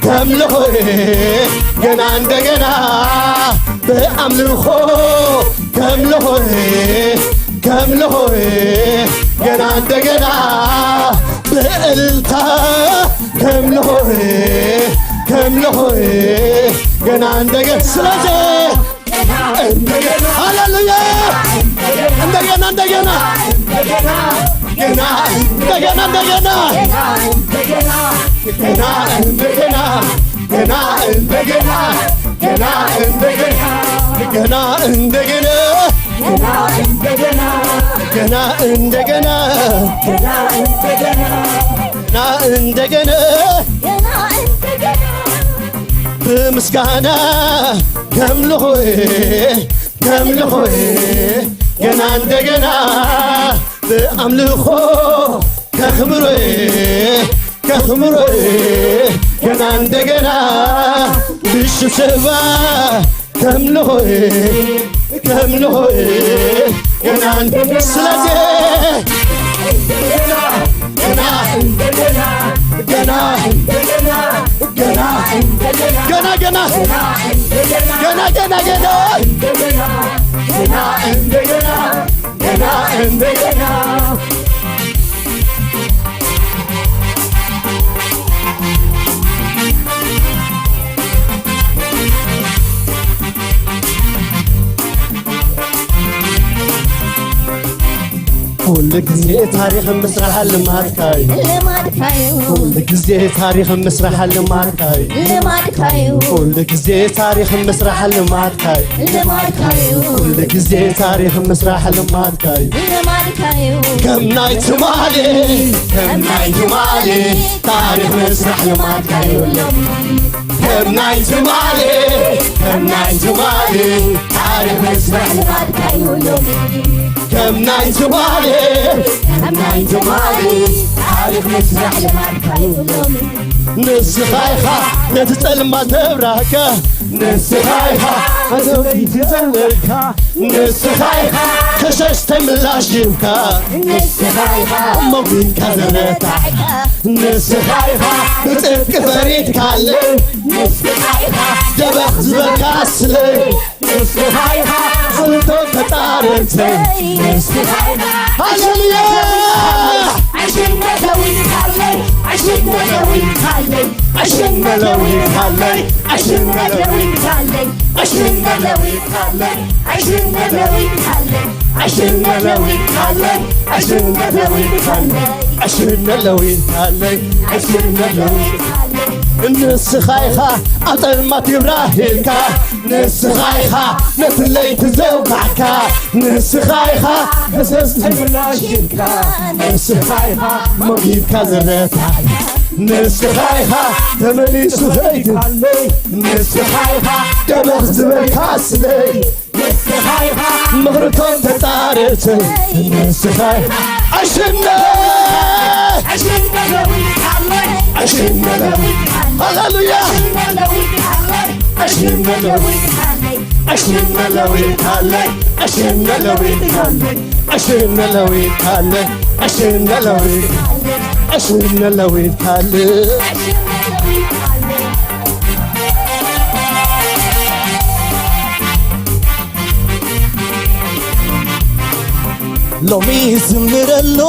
ከምልኾ ገና እንደገና ብኣምልኾ ከምልኾ ከምልኾ ገና እንደገና ብእልልታ ከምልኾ ከምልኾ ገና እንደገና ስለዚ እንደገና ሃሌሉያ እንደገና እንደገና ገና እንደገና እንደገና ገና እንደገና ገና እንደገና ገና እንደገና ገና እንደገና ገና እንደገና ገና እንደገና ገና እንደገና ገና እንደገና ብምስጋና ከምልኾ ከምልኾ ገና እንደገና ብኣምልኾ ከኽብሮ ከኽብሮ ገና እንደገና ብሽብሸባ ከምልኾ ከምልኾ ገና እንደ- ስለዚህ ገና ገና ገና ገና ገና ገና ገና ገና ገና ገና እንደገና ገና እንደገና ኩሉ ግዜ ታሪኽ ምስራሕ ልማድካ እዩ። ልማድካ እዩ። ኩሉ ግዜ ታሪኽ ምስራሕ ልማድካ እዩ። ልማድካ እዩ። ኩሉ ግዜ ታሪኽ ምስራሕ ልማድካ እዩ። ልማድካ እዩ። ኩሉ ግዜ ታሪኽ ምስራሕ ልማድካ እዩ። ልማድካ እዩ። ከም ናይ ትማሊ ከም ናይ ትማሊ ታሪኽ ምስራሕ ልማድካ እዩ። ከም ናይ ትማሊ ከም ናይ ትማሊ ታሪኽ ምስራሕ ልማድካ እዩ። ከም ናይ ትማሊ ከም ናይ ትማሊ ታሪኽ ምስራሕ ልማድካ እዩ። ንስኻ ኢኻ ነቲ ጸልማት ተብራህካ ንስኻ ኢኻ ነቲ ለይቲ ዘብረህካ ንስኻ ኢኻ ከሸሽ ተምላሽ ሂብካ ንስኻ ኢኻ እሞ ጒንካ ዘረታዕካ ንስኻ ኢኻ ብጽድቂ ፈሪድካለይ ንስኻ ኢኻ ደበኽ ዝበልካ ስለይ ንስኻ ኢኻ ሕቶ ተጻረርተይ ንስኻ ኢኻ ሃሌሉያ ኣሽመለዊት ካለይ ኣሽመለዊት ካለይ ኣሽመለዊት ካለይ ኣሽመለዊት ካለይ ኣሽመለዊት ካለይ ኣሽመለዊት ካለይ ኣሽመለዊት ካለይ ኣሽመለዊት ካለይ ኣሽመለዊት ካለይ ኣሽመለዊት ካለይ ንስኻ ኢኻ ኣብ ጸልማት ይብራህ ኢልካ ንስኻ ኢኻ ነቲ ለይቲ ዘውጋዕካ ንስኻ ኢኻ ፈሰስ ምላሽ ኢልካ ንስኻ ኢኻ መጊድካ ዝረታዕካ ንስኻ ኢኻ ተመሊሱ ኸይትካለይ ንስኻ ኢኻ ደበኽ ዝበልካ ስለይ ንስኻ ኢኻ ምኽርቶም ተጻረርተይ ንስኻ ኢኻ ኣሽነ ኣሽነ ኣሽነ ሃሌሉያ ኣሽነ ለዊት ካለይ ኣሽነ ለዊት ካለይ ኣሽነ ለዊት ካለይ ኣሽነ ለዊት ካለይ ኣሽነ ለዊት ካለይ ኣሽነ ለዊት ካለይ ሎሚ ዝምረሎ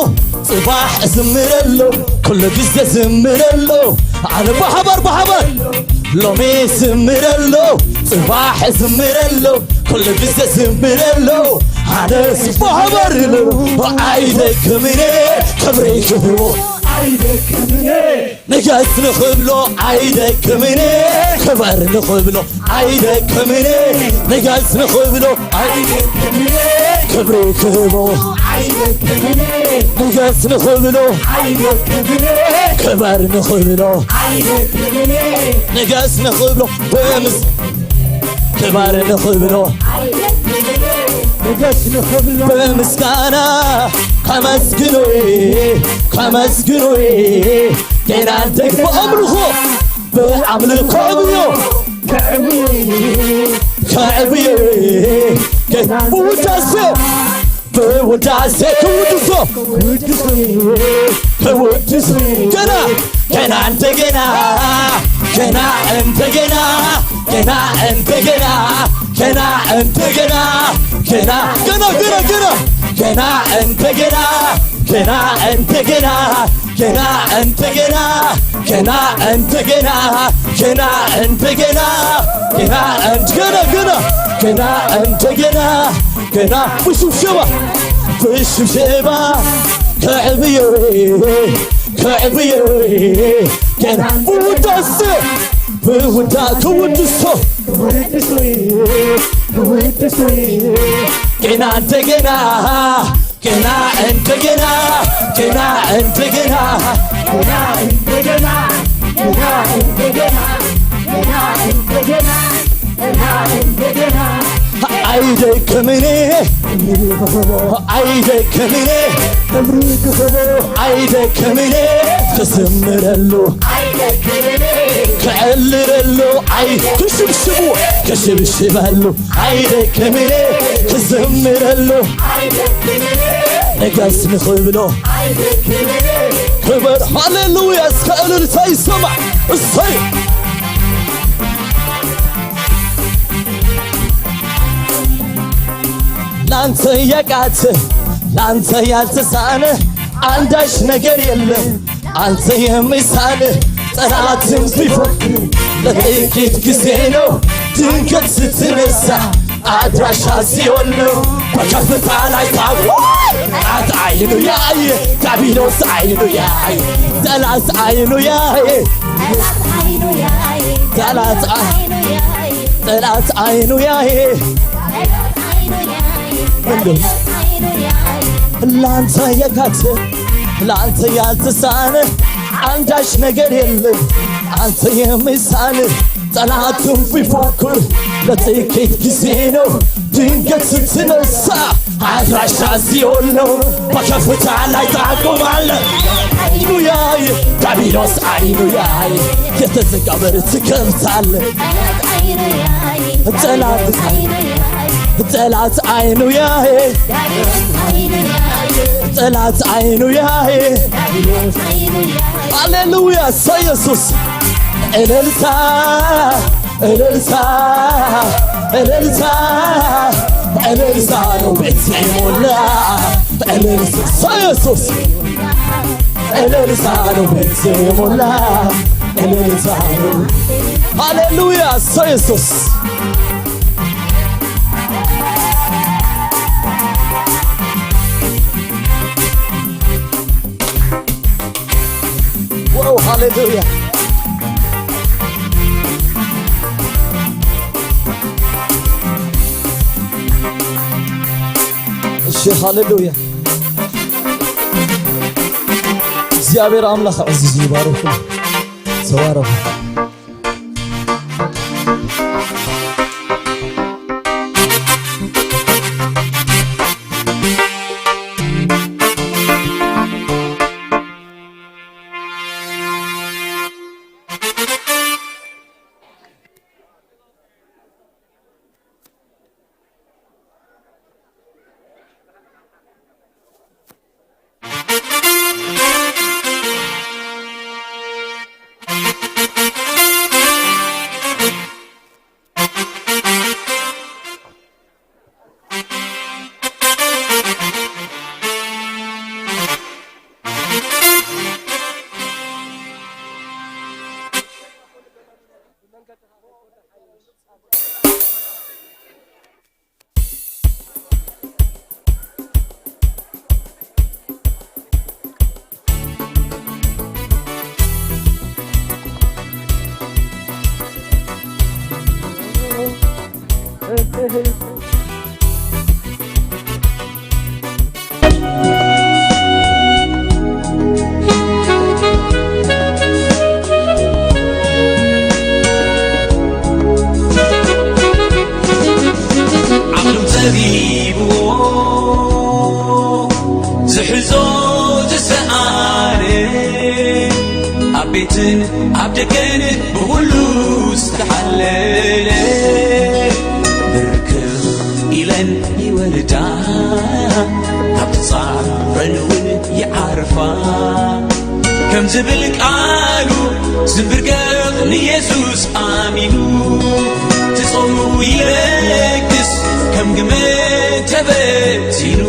ጽባሕ ዝምረሎ ኩሉ ግዜ ዝምረሎ ኣነ ብሓባር ብሓባር ሎሚ ዝምረሎ ጽባሕ ዝምረሎ ኩሉ ግዜ ዝምረሎ ኣነስ ብሓባር ሎ ኣይደክምነ ክብሪ ክህቦ ኣይደክምነ ንገስ ንኽብሎ ኣይደክምነ ክበር ንኽብሎ ኣይደክምነ ንገስ ንኽብሎ ኣይደክምነ ክብሪ ክህቦ ኣይደክምነ ንገስ ንኽብሎ ኣይደክምነ ክበር ንኽብሎ ኣይደክምነ ንገስ ንኽብሎ ብምስ ክበር ንኽብሎ ንገስ ንኽብሎ ብምስጋና ከመስግኖ ከመስግኖ ጌና እንደግሞ ኣምልኾ ብኣምልኾ ዕብዮ ከዕብዮ ከዕብዮ ከውዳሴ ብውዳሴ ክውድሶ ክውድሶ ገና ገና እንደገና ገና እንደገና ገና እንደገና ገና እንደገና ገና ገና ገና ገና ገና እንደገና ገና እንደገና ገና እንደገና ገና እንደገና ገና እንደገና ገና እንደገና ገና እንደገና ገና ብሽብሸባ ብሽብሸባ ከዕብዮ ከዕብዮ ገና ብውዳሴ ብውዳ ክውድሶ ገና እንደገና ገና እንደገና ገና እንደገና ገና እንደገና ገና እንደገና ገና እንደገና ገና እንደገና አይደክምኔ ኣይደክምኔ ኣይደክምኔ ክዝምረሉ ክዕልለሉ ኣይ ክሽብሽቡ ክሽብሽበሉ ኣይደክምኔ ክዝምረሉ ንገስ ንኽብሎ ክብር ሃሌሉያ እስከ እልልታ ይሰማዕ እሰይ ላንተ ያቃተ ላንተ ያልተሳነ አንዳች ነገር የለም አንተ የሚሳን ጠላትም ቢፎክር ለጥቂት ጊዜ ነው ድንገት ስትነሳ አድራሻ ሲኦል ነው በከፍታ ላይ ታቆማል። ጠላት አይኑ ያይ ዳቢሎስ አይኑ ያይ ጠላት አይኑ ያይ ጠላት ጠላት አይኑ ያይ ላንተ የካት ላንተ ያልተሳነ አንዳች ነገር የለም አንተ የሚሳን ጠላቱን ቢፎክር ለጥቂት ጊዜ ነው ድንገት ስትነሳ አድራሻ ሲኦል ነው በከፍታ ላይ ታቆማለ አይኑያይ ዳቢሎስ አይኑያይ የተዘጋ በር ትከፍታለ ጠላት ጠላት አይኑያይ ጠላት አይኑያይ ሃሌሉያ ሰ ኢየሱስ እልልታ እልልታ እልልታ እልልታ ነው ቤት የሞላ እልልታ ኢየሱስ እልልታ ነው ቤት የሞላ እልልታ ነው ሃሌሉያ ኢየሱስ Wow, hallelujah. እሺ ሃሌሉያ እግዚኣብሔር ኣምላኽ ዕዝዝ ይባርኩም ተባረኹ ዓቕሎም ጸቢብዎ ዝሕዞ ዝሰኣነ ኣብ ቤትን ኣብ ደገን ብኹሉ ዝተሓለለ ብርክኽ ኢለን ይወርዳ ጻረን እውን ይዓርፋ። ከም ዝብል ቃሉ ዝንብርገቕ ንየሱስ ኣሚኑ፣ ትጾሙ ይለግስ ከም ግመ ተበቲኑ።